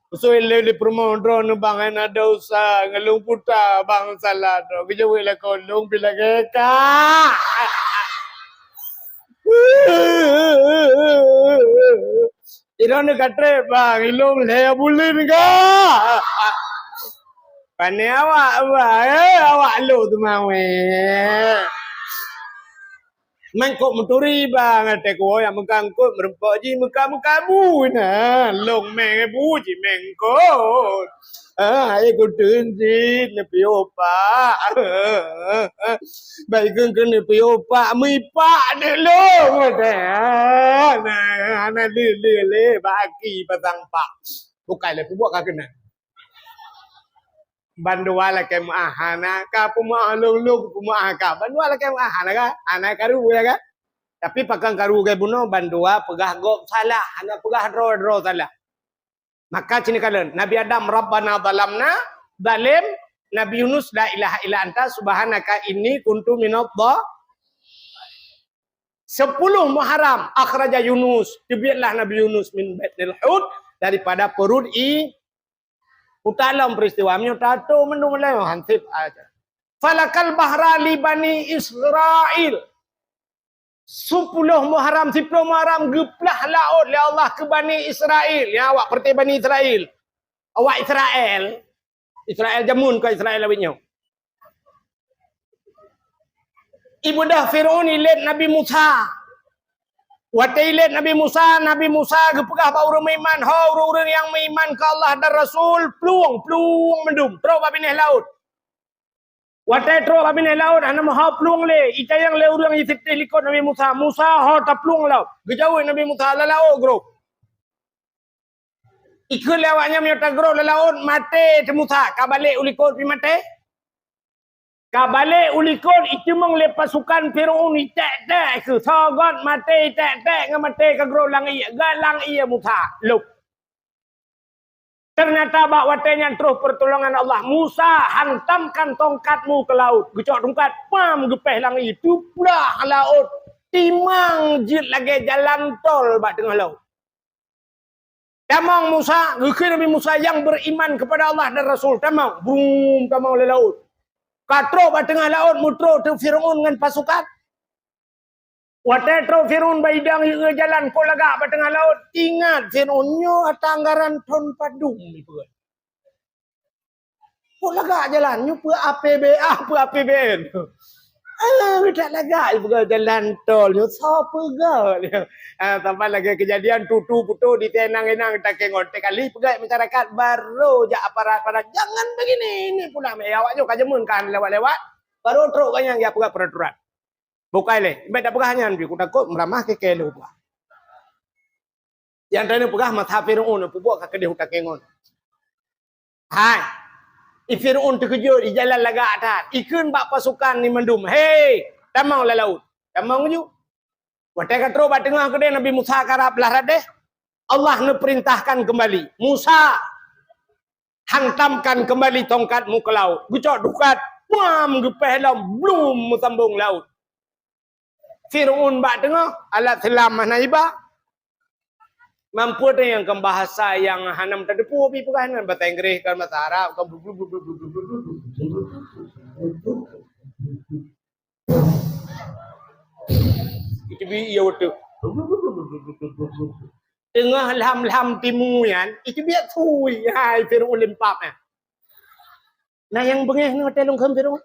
Usui lé, lé peurumoh, "Droeneuh bang hana desya, ngon lôn puta bang salah droe." Geujaweueb lakoe, "Lôn pih lagèe ka." Droeneuh ka trép bang, ilôn lhèe buleuen ka. Pane awak bang, eh, awak lôn teuma weh. Mangkok meuturi bang, até kuwoe nyang meukangkot, meureumpok jih meuka-meuka bu na. Long meng bu jih mangkok. Ah, hai kuteun cit neupiôh pak. Baik keu neupiôh pak, meuipak deh long até. Ah, na, na le, le, le, baki pasang pak. Bukai lé peubuet ka keunan. Bandua lakée meuah hana ka peumeuah lôn, lôn peumeuah ka. Bandua lakée meuah hana ka, hana karu ya ka. Tapi pakon karu geubunoe bandua peugah gob salah, hana peugah droe-droe salah. Maka cini kalon Nabi Adam, "Rabbana zalamna," zalim, Nabi Yunus, "La ilaha illa anta subhanaka inni kuntu minadh dha-" Sepuluh Muharram, akhraja Yunus, teubietlah Nabi Yunus min batnil hut, daripada perut i Utalom peristiwa meunyoe tato mandum lé hansip aja. Falakal bahra li Bani Israel. Sepuluh Muharram, siploh Muharram geuplah laôt lé Allah keu Bani Israel. Ya, awak peureuté Bani Israel. Awak Israel. Israel jameun keu Israel awet nyoe. Ibeudôh Firaun ilét Nabi Musa. Watée ilét Nabi Musa, Nabi Musa geupeugah bak ureuëng meuiman, "Ho ureuëng-ureuëng nyang meuiman keu Allah dan Rasul, plueng, plueng mandum, trok bak binéh laôt." Watée trok bak binéh laôt, hana meuho plueng lé, itayang lé ureuëng jisiteuk likot Nabi Musa, "Musa, ho taplueng laôt." Geujaweueb Nabi Musa, "Lam laôt grob." Ikheun lé awaknyan, "Meunyoe tagrob lam laôt, maté teuh Musa, ka balek u likot pih maté." Ka balek u likot, iteumeung lé pasukan Firaun, iték-ték kheueh, soe göt maté iték-ték ngon maté ka grob lam ié, göt lam ié Musa, lôb. Teunyata bak watée nyan troh peurtulongan Allah, "Musa, hantamkan tongkatmu ke laut." Geucok tungkat, pam, geupéh lam ié, teuplah laôt, timang jeuet lagée jalan tol bak teungoh laôt. Tamong Musa, geukheun Nabi Musa nyang beriman kepada Allah dan Rasul, tamong, brum, tamong lé laôt. Ka trok bak teungoh laôt, meutrok teuk Firaun ngon pasukan. Watée trok Firaun bak idang, ié jalan, kok lagak bak teungoh laôt, ingat Firaun nyoe ata anggaran thon padum, ipeugah. Peue lagak jalan nyoe, peue A P B A, peue A P B N. Eh, tak lagak peugah jalan tol nyoe, soe peugah nyoe. Ah, sampai lagée keujadian tutu puto di Tenang Inang takengon. Tekali peugah masyarakat baru jak aparat-aparat, "Jangan begini, ini pulang." Eh, awak nyoe ka jameun kan lewat-lewat, baru trok ganyang ya peugah peraturan. Bukai lé, bèk tapeugah nyan pih, kutakot meuramah keu kèe lôn peugah. Nyang droeneuh peugah masa Fir'aun, peubuet ka keudeh u takèe ngon. Hai, i Fir'aun teukeujot, ijalan lagak that, ikheun bak pasukan nyan mandum, "Hei, tamong lam laôt!" Tamong ju. Watèe ka trôk bak teungoh keudeh, Nabi Musa karab blah radeh, Allah neupeurintahkan keumbali, "Musa, hantamkan keumbali tongkatmu keu laôt." Geucok tungkat, puam, geupèh lom, blum, meusambong laôt. Fir'aun bak teungoh, alat seulam hana iba. Mampu teuh nyang kon bahasa nyang hana meutateupeue pih peugah nyan, bahasa Inggris kan, bahasa Arab kan. Itu bi ia waktu. Teungoh lham-lham timu nyan, itu biak thui, hai Fir'aun limpap nyan. Nah, nyang beungèh nyoe watèe lôn kheun Fir'aun.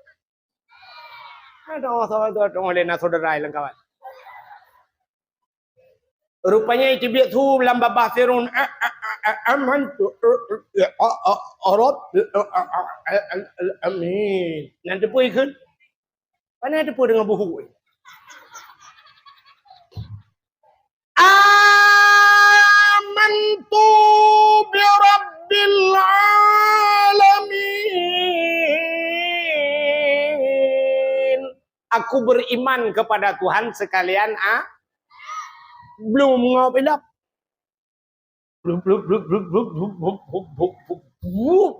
Adoh, adoh, adoh, adoh, lé na syedara lam kawan. Rupanya itu biak thui lam babah Fir'aun, eh, eh, eh, eh, aman tu, eh, eh, eh, eh, eh, Rabb, eh, eh, eh, eh, eh, amin. Nyan teupeue ikheun. Pane teupeue deungon buhu. Amantu bi Rabbil Alamin. Aku beriman kepada Tuhan sekalian, ah, blum ngop ilap. Blum, blum, blum,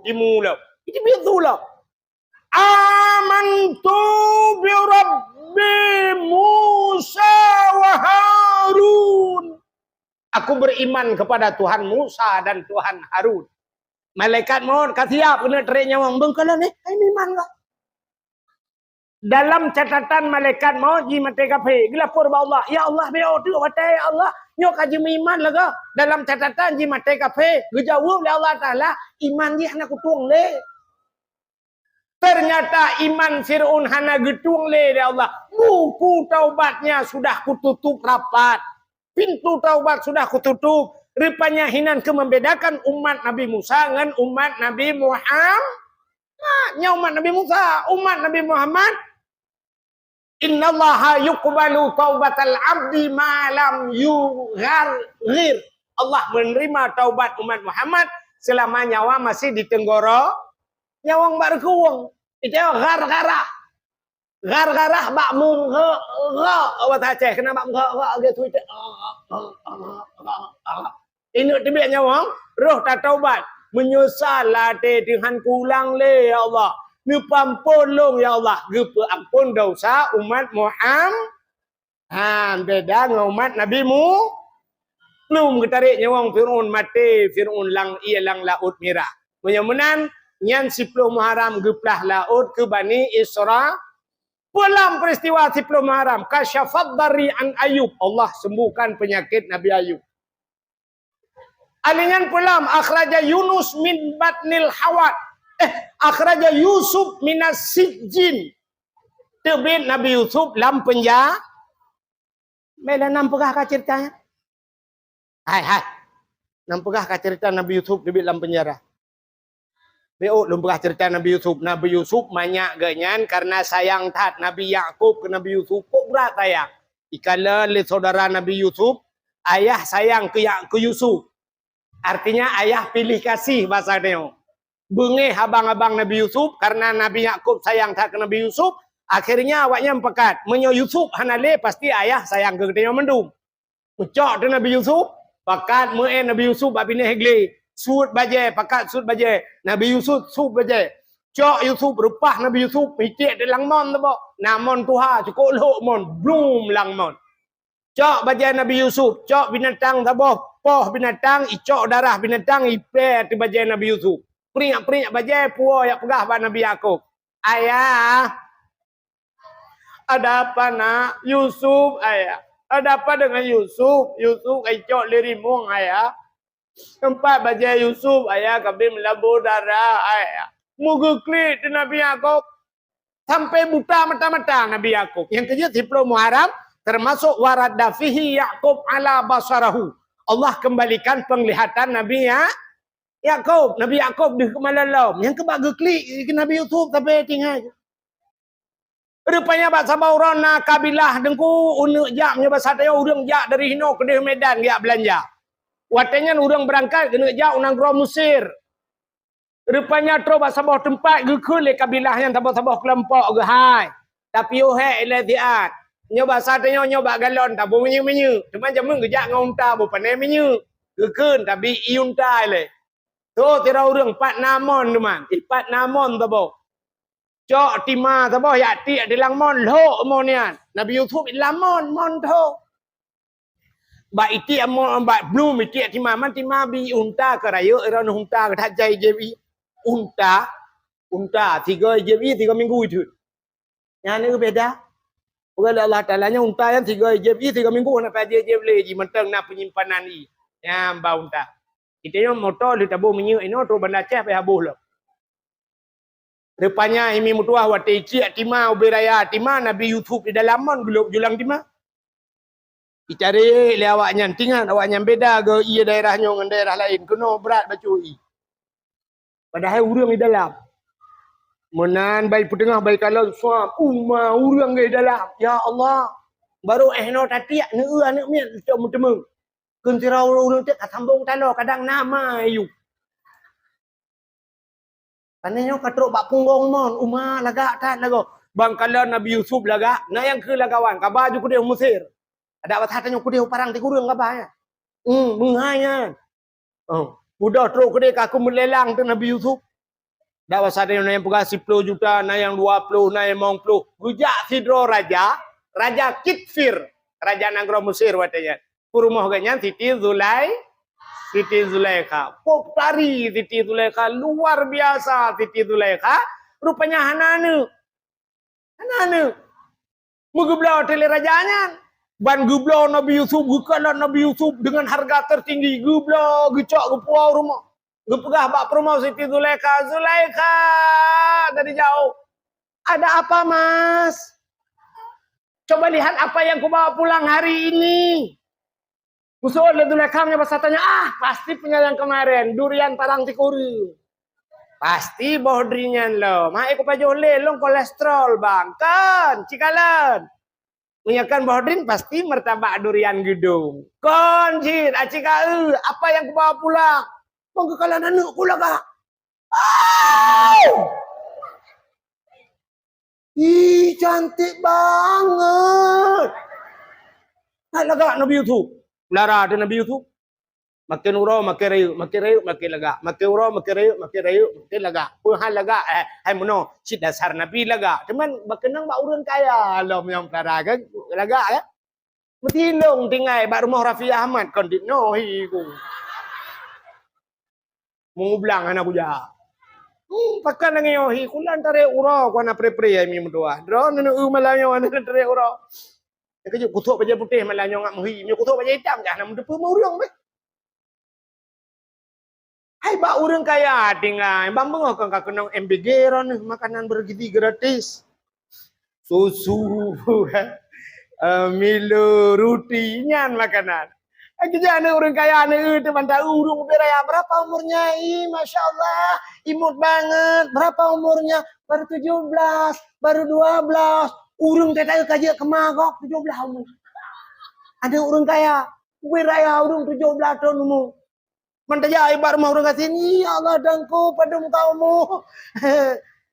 dimulai. Itu biak thui lah. Amantu bi Rabbi Musa wa Harun. Aku beriman kepada Tuhan Musa dan Tuhan Harun. Malaikat maut ka siap keuneuk tarék nyawöng. Beungkala neh, hai meuiman kah? Dalam catatan malaikat maut jimaté kafé, geulapor bak Allah, "Ya Allah, bèk teuk watèe, ya Allah, nyoe ka jimeuiman lagèe." Dalam catatan jimaté kafé, geujaweueb lé Allah Taala, "Iman jih hana kutueng lé." Ternyata iman Fir'aun hana geutueng lé, ya Allah. Buku taubatnya sudah kututup rapat. Pintu taubat sudah kututup. Rupanya hinan keu membedakan umat Nabi Musa ngon umat Nabi Muhammad. Nyoe umat Nabi Musa, umat Nabi Muhammad. "Innallaha yuqbalu taubatal abdi ma lam yugharghir." Allah menerima taubat umat Muhammad selama nyawa masih di tenggoro-, nyawöng bak reukuwöng. Itu ghargharah. Ghargharah bak meunghe-, gha, bahasa Aceh. Keunan bak meunghe-, gha, gitu, itu. Ineuk teubiet nyawöng, roh tataubat. Meunyeusal até Tuhan, kulang lé, ya Allah. Neupeuampon lôn, ya Allah. Geupeuampon desya umat Muhammad. Ha, beda ngon umat Nabi Mu-, Belum geutarek nyawöng Fir'aun, maté Fir'aun lam, ie lam Laôt Mirah. Meunyoe meunan, nyan siploh Muharram geuplah laôt keu Bani Isra-, Peue lam peristiwa siploh Muharram, kasyafad darri an Ayub, Allah sembuhkan penyakit Nabi Ayub. Alèh nyan peue lam, akhraja Yunus min batnil hawat. Eh, akhraja Yusuf minas sijjin. Teubiet Nabi Yusuf lam penja-, Meunan peugah ka ceurita nyan. Hai, hai. Nan peugah ka ceurita Nabi Yusuf teubiet lam penjara. Beuôt lôn peugah ceurita Nabi Yusuf. Nabi Yusuf manyak geuh nyan karena sayang that Nabi Yakub keu Nabi Yusuf. Kok brat sayang? Ikalon lé saudara Nabi Yusuf, ayah sayang keu Ya-, keu Yusuf. Artinya ayah pilih kasih basa tanyoe. Beungéh abang-abang Nabi Yusuf, karena Nabi Yakub sayang that keu Nabi Yusuf, akhirnya awaknyan pakat, meunyoe Yusuf hana lé, pasti ayah sayang keu geutanyoe mandum. Meucok teuk Nabi Yusuf, pakat meu'en Nabi Yusuf bak binéh glé. Sut bajèe, pakat sut bajèe. Nabi Yusuf sut bajèe. Cok Yusuf, reupah Nabi Yusuf, mitiek teuk lam mon saboh. Na mon tuha, cukôp lhok mon, blum lam mon. Cok bajèe Nabi Yusuf, cok binatang saboh, poh binatang, icok darah binatang, ipèe ateueh bajèe Nabi Yusuf. Priek-priek bajèe, puwoe jak peugah bak Nabi Yakub, "Ayah, ada apa, Nak?" "Yusuf, Ayah." "Ada apa dengan Yusuf?" "Yusuf ka icok lé rimueng, Ayah." "Teumpat bajèe Yusuf, Ayah, ka abéh meulaboh darah, Ayah." Meugeuklik teuk Nabi Yakub. Sampai buta mata-mata Nabi Yakub. Nyang keujeuet siploh Muharram, termasuk waradda fihi Yakub ala basarahu. Allah kembalikan penglihatan Nabi Ya-, Yakub. Nabi Yakub deuh keumalon lom. Nyang keuba geuklik keu Nabi Yusuf sampai tinggai. Rupanya bak saboh uroe na kabilah deungku, uneuk jak, meunyoe basa tanyoe ureueng jak dari hinoe keudeh Medan jak beulanja. Watèe nyan ureueng beurangkat keuneuk jak u nanggroe Mesir. Rupanya trok bak saboh teumpat geukheun lé kabilah nyan saboh-saboh keulompok, geuhai, tapiôh hék ilèe siat. Nyoe basa tanyoe nyoe bak galon taboh minyeuk-minyeuk. Teuma jameun geujak ngon unta boh panè minyeuk. Geukheun tabi ié unta ilèe. Toh sidroe ureueng pat na mon teuma, pat na mon saboh. Cok tima saboh jak tiek di lam mon, lhok mon nyan. Nabi Yusuf di lam mon, mon tho. Bak itiek mon, bak blum itiek tima, man tima bi unta keu rayeuk, droeneuh unta keu that jai jieb ié. Unta, unta sigoe jieb ié tiga minggu iteuk. Nyan neu beda. Peugah lé Allah Taala nyan unta nyan sigoe jieb ié tiga minggu hana tajéb-jéb lé jih mantong na peunyimpanan ié. Nyan bak unta. Kita nyoe moto lheueh taboh minyeuk inoe trok Banda Aceh payah boh lom. Rupanya imi meutuah watèe itiek tima ubé raya tima Nabi Yusuf di dalam mon geulop julang tima. Itarek lé awaknyan, tingat awaknyan beda geu ié daerah nyoe ngon daerah laén, keunoe brat bacut ié. Padahai ureueng di dalam. Meunan bai peuteungoh bai kalon suam, uma ureueng di dalam. Ya Allah. Barô eh noe tatiek, neueu aneuk miet cok meuteumèe. Kheun sidroe ureueng teuk ka sambong taloe, kadang na ma ayue. Pane nyoe ka trok bak punggong mon, uma lagak that lagoe. Bang kalon Nabi Yusuf lagak, na nyang keu lagawan, kaba ju keudeh u Mesir. Adak basa tanyoe keudeh u parang tikureueng kaba nyan. Hmm, meuhai nyan. Oh, udah trok keudeh ka keu meulelang teuk Nabi Yusuf. Dak basa tanyoe na nyang peugah siploh juta, na nyang dua ploh, na nyang limong ploh. Geujak sidroe raja, Raja Kitfir, raja nanggroe Mesir watèe nyan. Peurumoh geuh nyan Siti Zulai-, Siti Zulaikha. Pop tari Siti Zulaikha, luar biasa Siti Zulaikha. Rupanya hana aneuk. Hana aneuk. Meugeubloe teuk lé raja nyan. Ban geubloe Nabi Yusuf, geukalon Nabi Yusuf dengan harga tertinggi. Geubloe, geucok geupuwoe u rumoh. Geupeugah bak peurumoh Siti Zulaikha, "Zulaikha!" dari jauh, "Ada apa, Mas?" "Coba lihat apa yang kubawa pulang hari ini." Geuseuôt lé Zulaikha meunyoe basa tanyoe, "Ah, pasti punya yang kemarin, durian parang sikureueng. Pasti boh durian nyan lom. Hai kupajoh lé lôn kolesterol, Bang. Kon, cikalon. Meunyoe kon boh durian, pasti martabak durian geudong. Kon cit, aci ka-eu, apa yang kubawa pulang?" Bang geukalon aneuk ku lagak. Au! Ih, cantik banget. Hai lagak Nabi Yusuf. Lara teuh Nabi Yusuf. Makin uroe makin rayeuk, makin rayeuk makin lagak. Makin uroe makin rayeuk, makin rayeuk makin lagak. Peue hai lagak, eh, hai meunoe, cit dasar Nabi lagak. Cuman bak keunong bak ureueng kaya lom nyang pelara kan lagak, ya. Meutilong tinggai bak rumoh Raffi Ahmad kon dit nohi ku. Meungublang hana kujak. Hmm, pakon lagèe nyoe hi, kulan tarek uroe ku hana pre-pre ai mi meutuah. Droeneuh malam nyoe hana tarek uroe. Keujeuet kusok bajèe putéh malam nyoe ngat meuhi. Meunyoe kusok bajèe itam, jak hana meuteupeue meu ureueng beh. Hai bak ureueng kaya tinggai, bang beungoh kon ka keunong M B G droeneuh makanan bergizi gratis. Susu, eh, Milo, ruti, nyan makanan. Eh, keujak aneuk ureueng kaya, aneuk teuh ban taeu ureueng ubé raya, "Berapa umurnya?" "Ih, masya Allah, imut banget." "Berapa umurnya?" "Baru tujuh belas, baru dua belas." Ureueng teuh taeu ka jeuet keumah gob tujoh blaih umur. Aneuk ureueng kaya, ubé raya ureueng tujoh blaih thon umur. Mantong jak ibat rumoh ureueng gasien, "Ya Allah, Tuhanku, padum ka umu."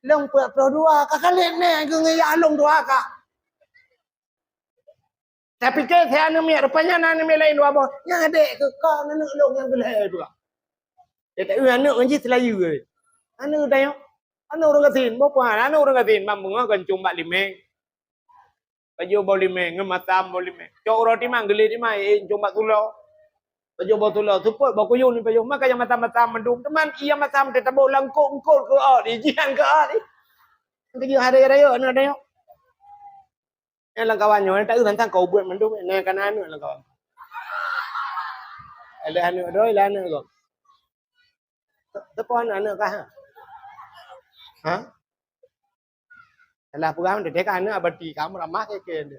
Lôn peuet ploh dua, ka kaleb nèk keu ngeujak lôn dua ka. Tapi keu si aneuk miet, rupanya na aneuk miet laén dua boh. Nyang adek keu ka aneuk lôn nyang geulhèe dua. Dia tak aneuk ngon jih Seulayu. Aneuk tanyoe. Aneuk ureueng gasien, boh puan, aneuk ureueng gasien, bang beungoh kan cuma limeng. Pajoh boh limeng, ngon masam boh limeng. Cok uroe timang, geulé timang, eh, cok bak tulo. Pajoh boh tulo, seupôt boh kuyun pajoh. Maka nyang masam-masam mandum. Teuma iya masam teuh taboh lam eungkôt-eungkôt keu ot, ijian keu ot. Keujeuet hai rayeuk-rayeuk aneuk tanyoe. Nyang lam kawan nyoe, tak eu tantang kau buet mandum, na kana aneuk lam kawan. Lé aneuk doi, lé aneuk gob. Teupon aneuk kah? Ha? Salah peugah, meuteuteh ka aneuk abati, ka meuramah keu-keu.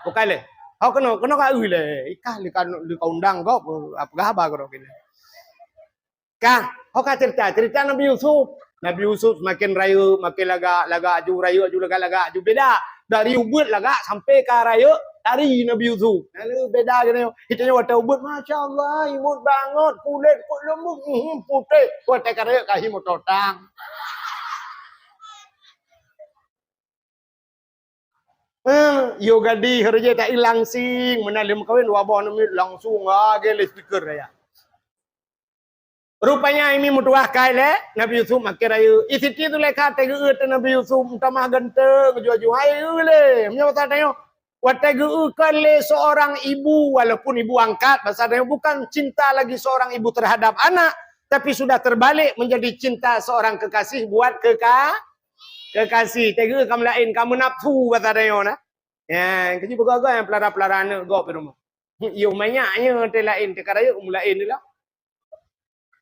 Bukai lé. Ho keunoe, keunoe ka eu lé. Ikah lé ka, lé ka undang gob, peugah haba keudroe keunoe. Ka, ho ka cerita, cerita Nabi Yusuf. Nabi Yusuf semakin rayeuk, makin lagak, lagak aju, rayeuk aju, lagak, lagak aju. Beda. Dari ubeuet lagak sampai ka rayeuk, dari Nabi Yusuf. Lalu beda geutanyoe. Geutanyoe watèe ubeuet, masya Allah, imut banget, kulét, kulét leumbut, mhm, putéh. Watèe ka rayeuk ka hi meuto tang. Eh, yo gadih, reujek tak ilangsing, meunan lé meukawen dua boh aneuk miet langsung lagèe lé speaker raya. Rupanya imi meutuah kai lé Nabi Yusuf makin rayeuk. I Siti Zulaikha teugeue teuh Nabi Yusuf, meutamah ganteng, ju-ju hai lé. Meunyoe basa tanyoe, watèe geueukon lé seorang ibu, walaupun ibu angkat, basa tanyoe bukan cinta lagi seorang ibu terhadap anak, tapi sudah terbalik menjadi cinta seorang kekasih buat keka-, kekasih. Teugeue ka meulaén, ka meunafsu basa tanyoe na. Ya, keujih beugöt-göt nyang pelara-pelara aneuk gob di rumoh. Yoh manyak nyoe teuh laén, teuka rayeuk meulaén lah.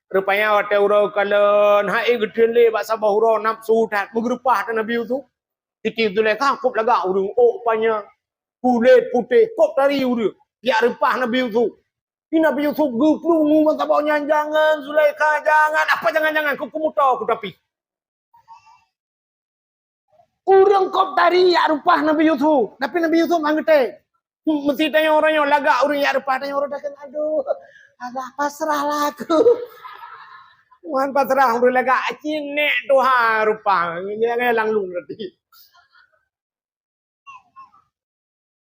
Rupanya watèe uroe kalon, hai geuteun lé bak saboh uroe nafsu that, meugeurupah teuh Nabi Yusuf. Siti Zulaikha kop lagak ureueng ôk panyang, kulét putéh, kop tari ureueng, jak reupah Nabi Yusuf. Di Nabi Yusuf geuplueng ngon saboh nyan, "Jangan, Zulaikha, jangan." "Apa jangan-jangan? Keu kumuto ku tapi." Ureueng kop tari jak reupah Nabi Yusuf, tapi Nabi Yusuf han geutem. Meusi tanyoe uroe nyoe lagak ureueng jak reupah, tanyoe uroe dakeueng, "Aduh, agak pasrah lah aku." Wan pasrah ureueng lagak, "Aci nèk tuha reupah, jangan lang lôn berarti."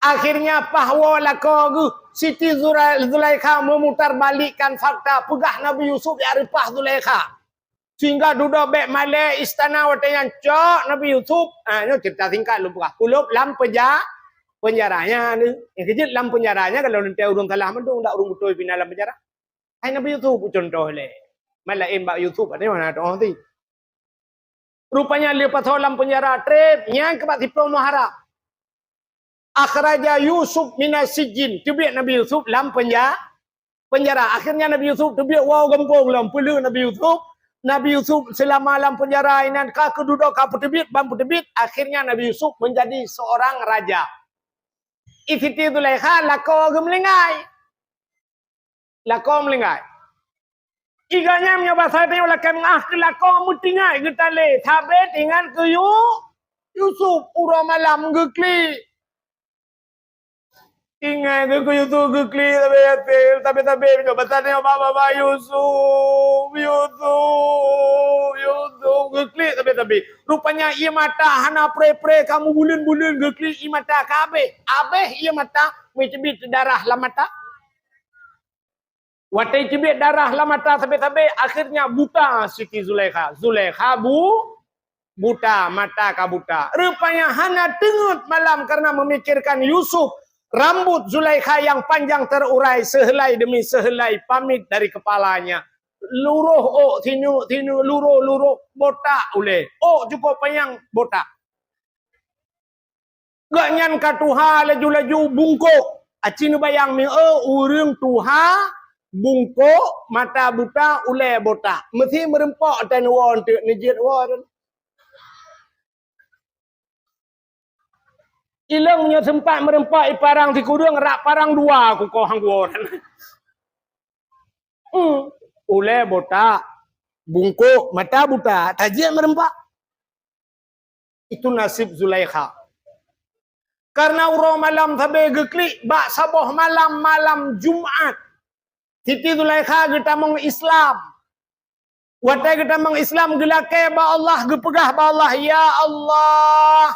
Akhirnya paih woe lakoe geuh, Siti Zura-, Zulaikha memutarbalikkan fakta, peugah Nabi Yusuf jak reupah Zulaikha. Sehingga dudoe bèk malèe istana watèe nyan cok Nabi Yusuf. Ha, nyoe cerita singkat lôn peugah. Kulôb lam penja-, penjara nyan. Nyang keujeuet lam penjara nyan kalau neuteuntèe ureueng salah mandum, dak ureueng beutôi pih na lam penjara. Hai Nabi Yusuf contoh lé. Malaén bak Yusuf ada mana tu ti. Rupanya lé pasoe lam penjara trép nyang keubat siploh muharram. Akhraja Yusuf minas sijjin. Teubiet Nabi Yusuf lam penja-, penjara. Akhirnya Nabi Yusuf teubiet woe gampông lom. Peuleueh Nabi Yusuf, Nabi Yusuf seulama lam penjara inan ka keududoe ka peuteubiet, ban peuteubiet. Akhirnya Nabi Yusuf menjadi seorang raja. I Siti Zulaikha lakoe geumeulinggai. Lakoe meulinggai. I gobnyan meunyoe basa tanyoe lakée meu'ah keu lakoe meutinggai geutalé, sabe tingan keu Yu-, Yusuf uroe malam geuklik. Ingat keu Yusuf geuklik sabe yatim, sabe-sabe meunyoe basa tanyoe ba, ba, ba, Yusuf, Yusuf, Yusuf geuklik sabe-sabe. Rupanya ie mata hana pré-pré ka meubuleuen-buleuen geuklik ie mata ka abéh. Abéh ie mata, meuteubiet darah lam mata. Watée teubiet darah lam mata sabe-sabe, akhirnya buta Siti Zulaikha. Zulaikha bu-, buta, mata ka buta. Rupanya hana teungeut malam karena memikirkan Yusuf. Rambut Zulaikha yang panjang terurai sehelai demi sehelai pamit dari kepalanya. Luroh ôk sineuk-sineuk, luroh-luroh, botak ulée. Ôk cukup panyang, botak. Gobnyan ka tuha laju-laju bungkôk. Aci neubayang mieu ureuëng tuha bungkôk, mata buta, ulée botak. Meusi meureumpok atan woe teuk neujeuet woe. Ilong meunyoe seumpat meureumpok i parang sikureueng, rak parang dua kukoh hang woe. Hmm. Ulée botak, bungkôk, mata buta, tajeuet meureumpok. Itu nasib Zulaikha. Karena uroe malam sabe geuklik bak saboh malam, malam Jumat. Siti Zulaikha geutamong Islam. Watée geutamong Islam geulakée bak Allah, geupeugah bak Allah, "Ya Allah,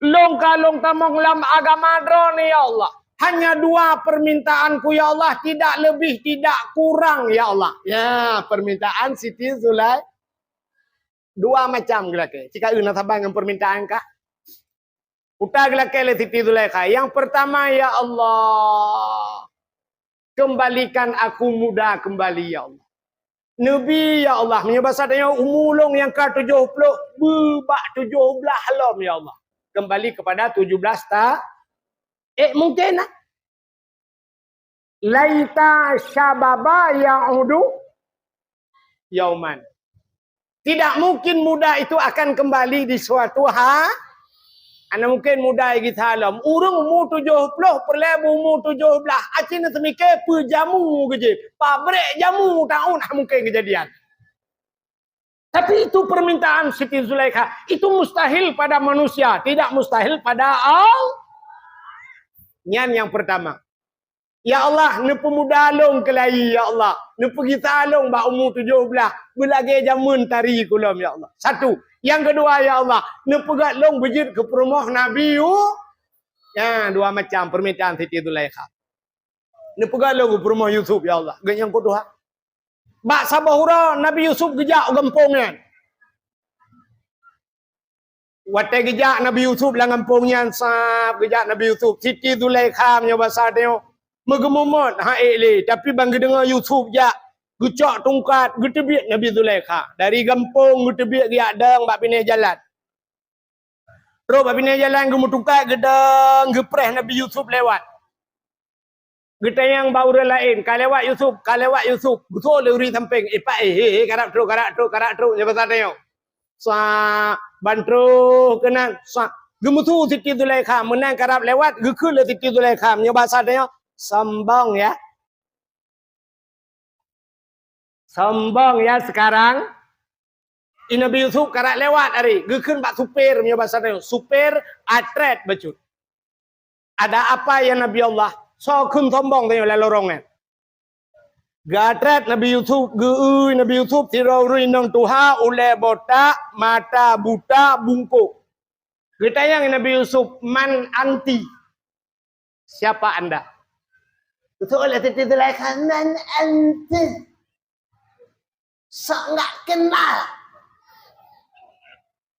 lôn ka lôn tamong lam agama Droeneuh, ya Allah. Hanya dua permintaanku, ya Allah, tidak lebih, tidak kurang, ya Allah." Ya, permintaan Siti Zulaikha. Dua macam geulakée. Cit ka eu na saban ngon permintaan kah? Uta geulakée lé Siti Zulaikha. Yang pertama, "Ya Allah, kembalikan aku muda kembali, ya Allah." Neubi, ya Allah, meunyoe basa tanyoe umu lôn nyang ka tujoh ploh, beubak tujoh blaih lom, ya Allah. Kembali kepada tujuh belas ta-, eh, mungkin, ah. "Laita syababa ya'udu yauman." Tidak mungkin muda itu akan kembali di suatu ha-, hana mungkin muda lagi salom. Ureuëng umu tujoh ploh peureulée beuumu tujoh blaih, aci na teumike peu jamu geujih. Pabrik jamu taun hana mungkin keujadian. Tapi itu permintaan Siti Zulaikha. Itu mustahil pada manusia, tidak mustahil pada Allah. Nyan yang pertama. Ya Allah, neupeumuda lôn keulayi, ya Allah. Neupeugisa lôn bak umu tujoh blaih, beulagée jameun tari kulom, ya Allah. Satu. Yang kedua, ya Allah, neupeugét lôn beujeuet keu peurumoh Nabi Yu-, ya, dua macam permintaan Siti Zulaikha. Neupeugét lôn keu peurumoh Yusuf, ya Allah. Gét nyang kutuha. Bak saboh uroe Nabi Yusuf geujak u gampông nyan. Watée geujak Nabi Yusuf lam gampông nyan, sab geujak Nabi Yusuf, Siti Zulaikha meunyoe basa tanyoe meugeumumot, han ék lé, tapi ban geudeungoe Yusuf jak, geucok tungkat, geuteubiet Nabi Zulaikha. Dari gampông geuteubiet geujak dong bak binéh jalan. Trok bak binéh jalan geumeutungkat geudong, geupreh Nabi Yusuf lewat. Geutanyong bak ureuëng laén, "Ka lewat Yusuf, ka lewat Yusuf." Beutôi lé ureuëng sampéng, "Eh, pak, eh, eh, eh, karab trok, karab trok, karab trok," nyoe basa tanyoe. Sa, ban trok keunan, sa. Geumeusu Siti Zulaikha, meunan karab lewat, geukheun lé Siti Zulaikha, nyoe basa tanyoe, "Sombong ya." Sombong ya sekarang. I Nabi Yusuf karab lewat hari, geukheun bak supir, meunyoe basa tanyoe, supir atret bacut. "Ada apa ya Nabi Allah?" Soe kheun sombong tanyoe lam lorong nyan. Geuatret Nabi Yusuf, geu-, Nabi Yusuf sidroe ureuëng inong tuha, ulée botak, mata buta, bungkôk. Geutanyong Nabi Yusuf, "Man anti?" Siapa anda? Beutôi lé Siti Zulaikha, "Man anti?" Sok nggak kenal.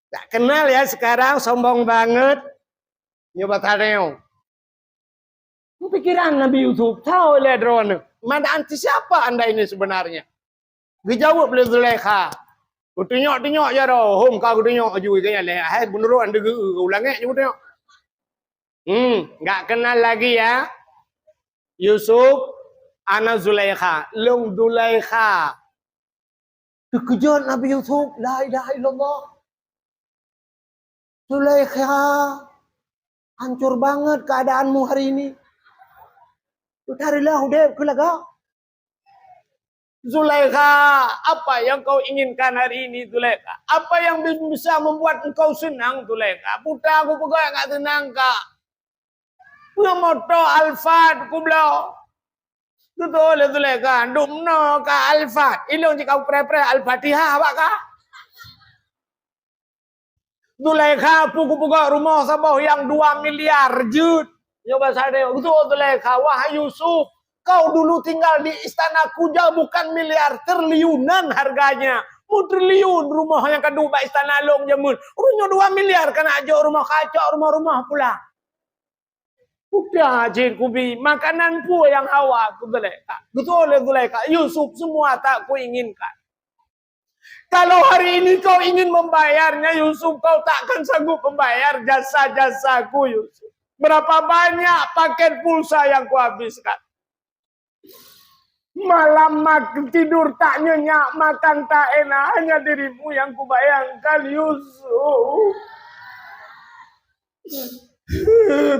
Nggak kenal ya sekarang, sombong banget. Nyoba tareo. Pikiran Nabi Yusuf, tahu lé droeneuh, "Man anti, siapa anda ini sebenarnya?" Geujaweueb lé Zulaikha. Geutunyok-tunyok jaroe, hom ka geutunyok aju gaya lé, hai beunurot anda geu-, geu-, ulangék ju geutunyok. Hmm, nggak kenal lagi ya. Yusuf, Ana Zulaikha, lôn Zulaikha. Teukeujot Nabi Yusuf, "La ilaha illallah. Zulaikha, hancur banget keadaanmu hari ini. Peutarilah udeb keu lagak." "Zulaikha, apa yang kau inginkan hari ini, Zulaikha? Apa yang bi-, bisa membuat engkau senang, Zulaikha?" "Putra, kupeugah ngat seunang, Kak. Peue moto Alphard kubloe." Geutôi lé Zulaikha, "Dum noe ka Alphard. Ilôn cit ka kupreh-preh Al-Fatihah bak kah." "Zulaikha, peue kupeugah rumoh saboh nyang dua miliar jeuet." Nyoe basa Aceh, "Geutôi Zulaikha, wahai Yusuf, kau dulu tinggal di istanaku, jauh bukan miliar, triliunan harganya. Meutriliun rumoh nyang ka duek bak istana lôn jameun. Uroe nyoe dua miliar kana jok rumoh, kacok rumoh-rumoh pulang." "Peue cit kubi, makanan peue nyang hawa?" "Geutôi lé Zulaikha, Yusuf, semua tak kuinginkan. Kalau hari ini kau ingin membayarnya, Yusuf, kau tak akan sanggup membayar jasa-jasaku, Yusuf. Berapa banyak paket pulsa yang kuhabiskan. Malam mak-, tidur tak nyenyak, makan tak enak, hanya dirimu yang kubayangkan, Yusuf.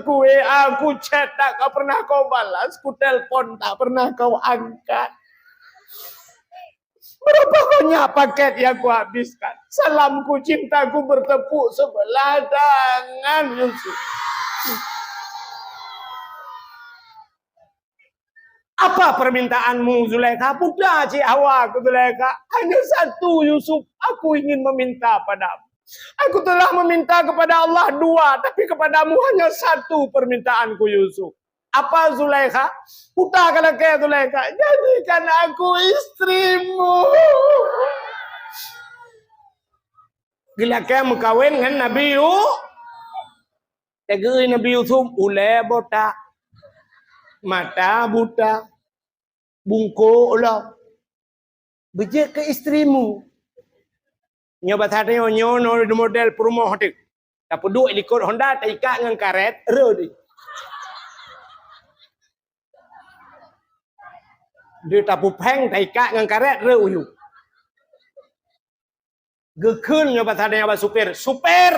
Ku W A, ku chat tak kau pernah kau balas, ku telepon tak pernah kau angkat. Berapa banyak paket yang kuhabiskan. Salamku, cintaku bertepuk sebelah tangan, Yusuf." "Apa permintaanmu, Zulaikha?" "Putra cit hawa ku, Zulaikha. Hanya satu, Yusuf, aku ingin meminta padamu. Aku telah meminta kepada Allah dua, tapi kepadamu hanya satu permintaanku, Yusuf." "Apa, Zulaikha?" "Putra ka lakée, Zulaikha. Jadikan aku istrimu." Geulakée meukawen ngon Nabi Yu-, Teugeue Nabi Yusuf, ulée botak, mata buta, bungkôk lom. "Beujeuet keu istrimu." Nyoe basa tanyoe, nyoe, nyoe model peurumoh teuh. Tapeuduek likot honda, taikat ngon karet, reu di. Di tapupéng, taikat ngon karet, reu u yup. Geukheun nyoe basa tanyoe bak supir, "Supir!"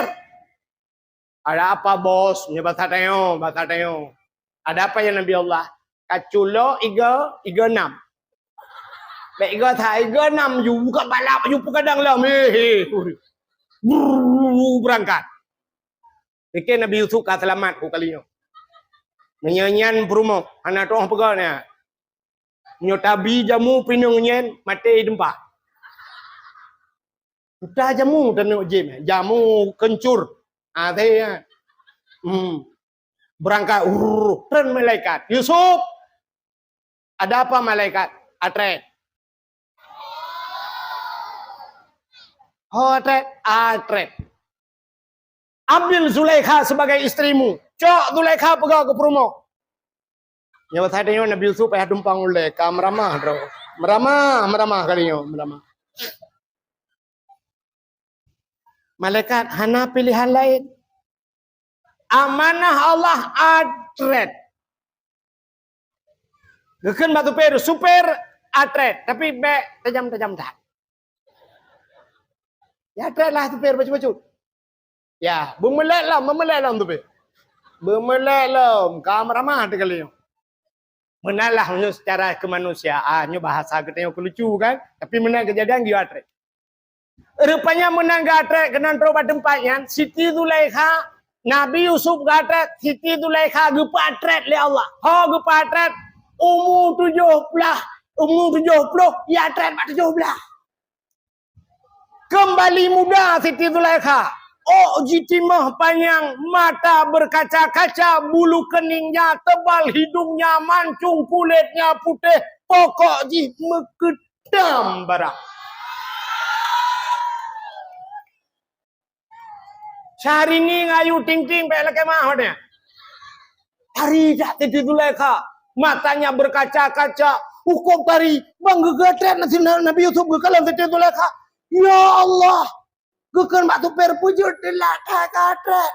"Ada apa, Bos?" Nyoe basa tanyoe, basa tanyoe. "Ada apa ya Nabi Allah?" "Kaculok iga, iga nam." "Bèk iga that, iga nam ju, buka balap ju peugadang lom. He, he." Brrrr, beurangkat. Pike Nabi Yusuf ka seulamat ku kali nyoe. Meunyoe nyan peurumoh, hana tu'oh peugah nyan. Nyoe tabi jamu pineung nyan maté di teumpat. Tuta jamu taneuk jim, jamu keuncur. Ah, teuh nyan. Hmm. Beurangkat, urr, treun malaikat. "Yusuf!" "Ada apa, malaikat?" "Atrét." "Oh, atrét." "Atrét." "Ambil Zulaikha sebagai istrimu." Cok Zulaikha peugah keu peurumoh. Nyoe basa tanyoe Nabi Yusuf payah tumpang ulée, ka meuramah droe. Meuramah, meuramah kali nyoe, meuramah. Malaikat hana pilihan laén. Amanah Allah, atrét. Geukheun bak supir, "Supir, atrét, tapi bèk tajam-tajam that." Ya, atrét lah supir bacut-bacut. Ya, beumeulét lom, beumeulét lom supir. Beumeulét lom, ka meuramah teuh kali nyoe. Meunan lah nyoe secara kemanusiaan, nyoe bahasa geutanyoe keu lucu kan? Tapi meunan keujadian geuyue atrét. Rupanya meunan geuatrét keunan trok bak teumpat nyan, Siti Zulaikha, Nabi Yusuf geuatrét, Siti Zulaikha geupeuatrét lé Allah. Ho geupeuatrét, umu tujoh blah, umu tujoh ploh, iatrét bak tujoh blah. Kembali muda Siti Zulaikha. Ôk jitimah panyang, mata berkaca-kaca, bulu keningnya tebal, hidungnya mancung, kulitnya putih, pokok jih meukeudam barang. Syahrini ngon Ayu Ting Ting bèk lakèe meu'ah watèe nyan. Tari that Siti Zulaikha, matanya berkaca-kaca, hukôm tari, ban geugeutrét Nabi Yusuf geukalon Siti Zulaikha. Ya Allah, geukheun bak supir, "Peujeuet teulat ka atrét."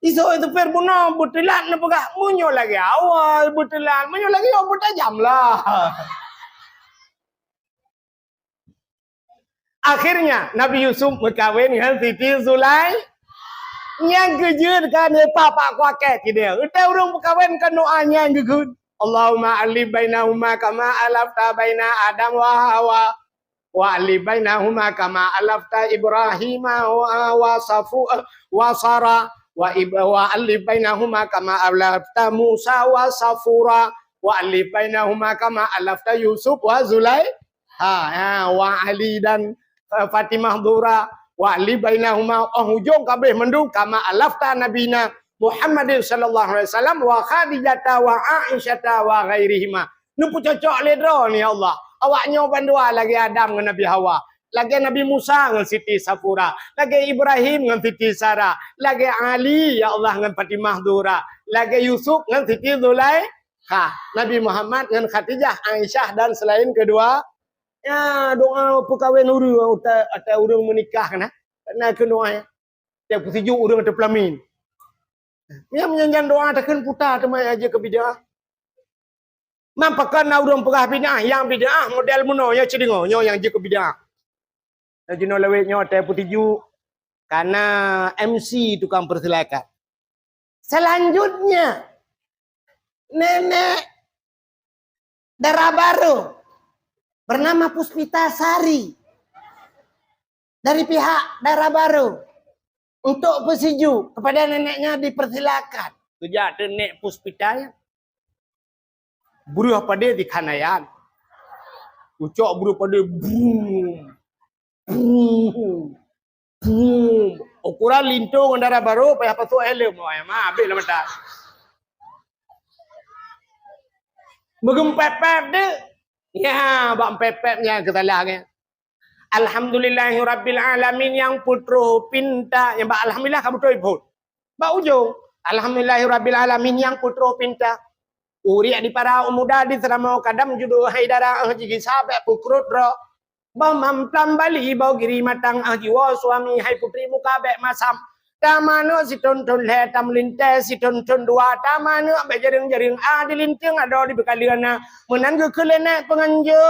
Isok supir bunoe beuteulat neupeugah, "Meunyoe lagèe awai beuteulat, meunyoe lagèe nyoe beutajam lah." Akhirnya Nabi Yusuf meukawen ngon Siti Zulai. Nyang keujeuet kan, eh, pak-pak kuakèe sideh. Utai ureueng meukawen kan doa nyang geukheun. Allahumma alif bainahuma kama alafta baina Adam wa Hawa. Wa alif bainahuma kama alafta Ibrahima wa, wa Safu-, wa Sara. Wa ib-, wa alif bainahuma kama alafta Musa wa Safura. Wa alif bainahuma kama alafta Yusuf wa Zulai. Ha, ha, wa Ali dan, eh, Fatimah Zahra, wa Ali bainahuma, oh, ujong kabeh mandum, kama alafta nabina Muhammadin sallallahu alaihi wasallam, wa Khadijata wa Aisyata wa ghairihima. Neupeucocok lé droe ni, ya Allah. Awak nyoe bandua lagèe Adam ngon Nabi Hawa, lagèe Nabi Musa ngon Siti Safura, lagèe Ibrahim ngon Siti Sara, lagèe Ali, ya Allah, ngon Fatimah Zahra, lagèe Yusuf ngon Siti Zulaikha, Nabi Muhammad ngon Khadijah, Aisyah dan selain kedua. Ya, doa peukawen ureueng, utai, utai ureueng meunikah na. Na keu doa ya. Tiep peusijuek ureueng ateueh peulamin. Nyang meunyan doa takheun puta teuma nyang jeuet keu bid'ah. Man pakon na ureueng peugah bid'ah, nyang bid'ah model meunoe, nyoe cit deungoe, nyoe nyang jeuet keu bid'ah. Laju nyoe lawét nyoe tiep peusijuek, kana M C tukang persilakan. Selanjutnya, nenek dara barô bernama Puspita Sari dari pihak dara barô untuk peusijuek kepada neneknya dipersilakan. Kujak teuh Nek Puspita nyan. Breuh padé di Khanayan. Ucok breuh padé, brum, brum, brum. Ukuran linto ngon dara barô payah pasoe helm, oh, ma habéh lam mata. Meugeumpet-pet deuh. Ya, bak empet-pet nyan keusalah nyan. Alhamdulillahirabbil alamin nyang peutroh pinta. Nyang bak alhamdulillah ka beutôi phon. Bak ujong, alhamdulillahirabbil alamin nyang peutroh pinta. Uriek di para umuda di seuramoe kadam judo hai dara, eh, jigisa bèk peukrot droe. Boh mamplam bali boh giri matang, eh, jiwoe suami hai putri muka bèk masam. Tam aneuk sithon-thon lhèe, tam lintèe sithon-thon dua, tam aneuk bèk jareueng-jareueng, ah, di linteung adoe di beukaleuan na. Meunan geukheun lé nèk peunganjo,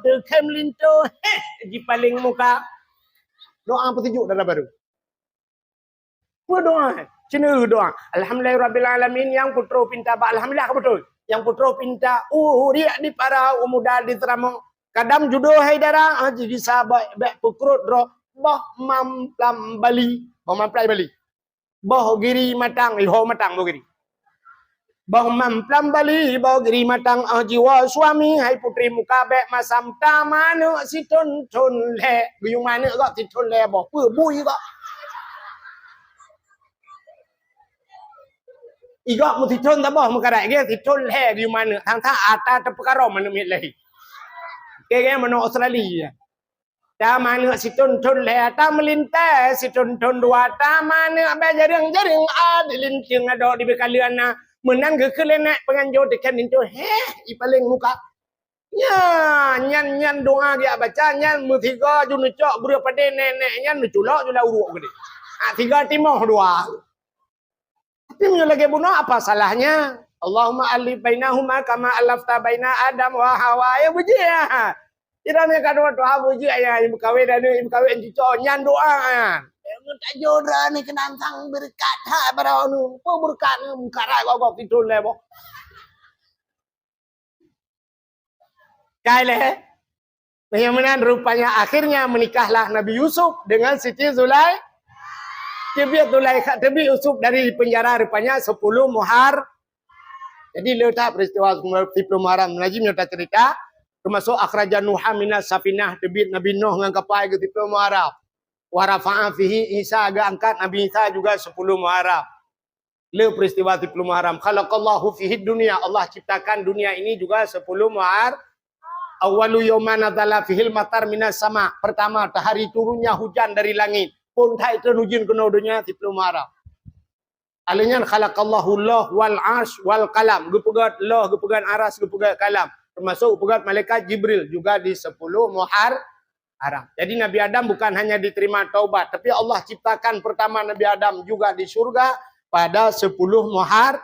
teukhém linto, héh, jipaleng muka. Doa peusijuek dara barô. Peue doa? Cina doa. Alhamdulillahirabbil alamin, nyang peutroh pinta bak alhamdulillah ka beutôi. Nyang peutroh pinta, uriek di para umuda di seuramoe. Kadam judo hai dara, ah, jigisa bèk, bèk peukrot droe, boh mamplam bali. Boh mamplam bali. Boh giri matang, iho matang boh giri. Boh mamplam bali, boh giri matang, ah, jiwoe suami, hai putri muka bèk masam, tam aneuk sithon-thon lhèe, geuyue aneuk gok sithon lhèe boh, peue bui gok. Igok meusithon saboh meukarat, gèt sithon lhèe geuyue aneuk, sang-sang ata teupeukarom aneuk miet lahé. Keu gèt meunoe Australia. Tam aneuk sithon-thon lhèe, tam lintèe sithon-thon dua, tam aneuk bèk jareueng-jareueng, ah, di linteung adoe di beukaleuan na. Meunan geukheun lé nèk peunganjo teukhém linto, héh, jipaleng muka. Nyan, nyan, nyan doa geujak baca, nyan meusigoe ju neucok breuh padé nèk-nèk nyan neuculok ju lam uruek keudéh. Ah, sigoe timoh dua. Tapi meunyoe lagèe bunoe, apa salahnya? Allahumma allif bainahuma kama allafta baina Adam wa Hawa. Ya, beujeuet, ya. Iran nyang ka dua tuha beujeuet, ya, nyang meukawen dan nyang meukawen cuco nyan doa, ya. Ngon tajoe droe ni keunan sang beureukat that baroe nu. Peue beureukat nu, meukarat gob-gob sithon lhèe boh. Kai lé. Meunyoe meunan rupanya akhirnya menikahlah Nabi Yusuf dengan Siti Zulai-, teubiet Zulaikha, teubiet Yusuf dari penjara rupanya sepuluh Muhar-, jadi le that peristiwa sepuluh Muharram. Najib nyata cerita, termasuk akhraja Nuha minas safinah, teubiet Nabi Nuh ngon kapai keu sepuluh Muharram. Wa rafa'a fihi Isa, geuangkat Nabi Isa juga sepuluh Muharram. Le peristiwa sepuluh Muharram. Khalaqallahu fihid dunya. Allah ciptakan dunia ini juga sepuluh Muhar-, awwalu yauman nazala fihil matar minas sama. Pertama, hari turunnya hujan dari langit. Phôn thai trön ujeuen keunoe donya sepuluh Muharram. Alheuh nyan khalaqallahu lauh wal arsh wal qalam. Geupeugöt lauh, geupeugöt aras, geupeugöt kalam. Termasuk geupeugöt malaikat Jibril juga di sepuluh Muhar-, haram. Jadi Nabi Adam bukan hanya diterima taubat, tapi Allah ciptakan pertama Nabi Adam juga di syurga pada sepuluh Muhar-,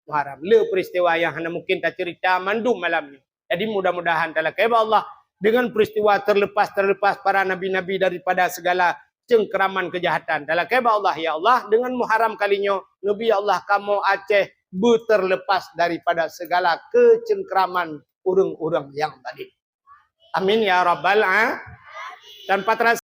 Muharram. Le peristiwa yang hana mungkin tacerita mandum malam ni. Jadi mudah-mudahan talakée bak Allah dengan peristiwa terlepas-terlepas para nabi-nabi daripada segala cengkeraman kejahatan. Talakée bak Allah, ya Allah, dengan Muharram kali nyoe, Nabi ya Allah, kamoe Aceh beuterlepas daripada segala kecengkeraman ureuëng-ureuëng yang zalim. Amin ya rabbal a-, tanpa terasa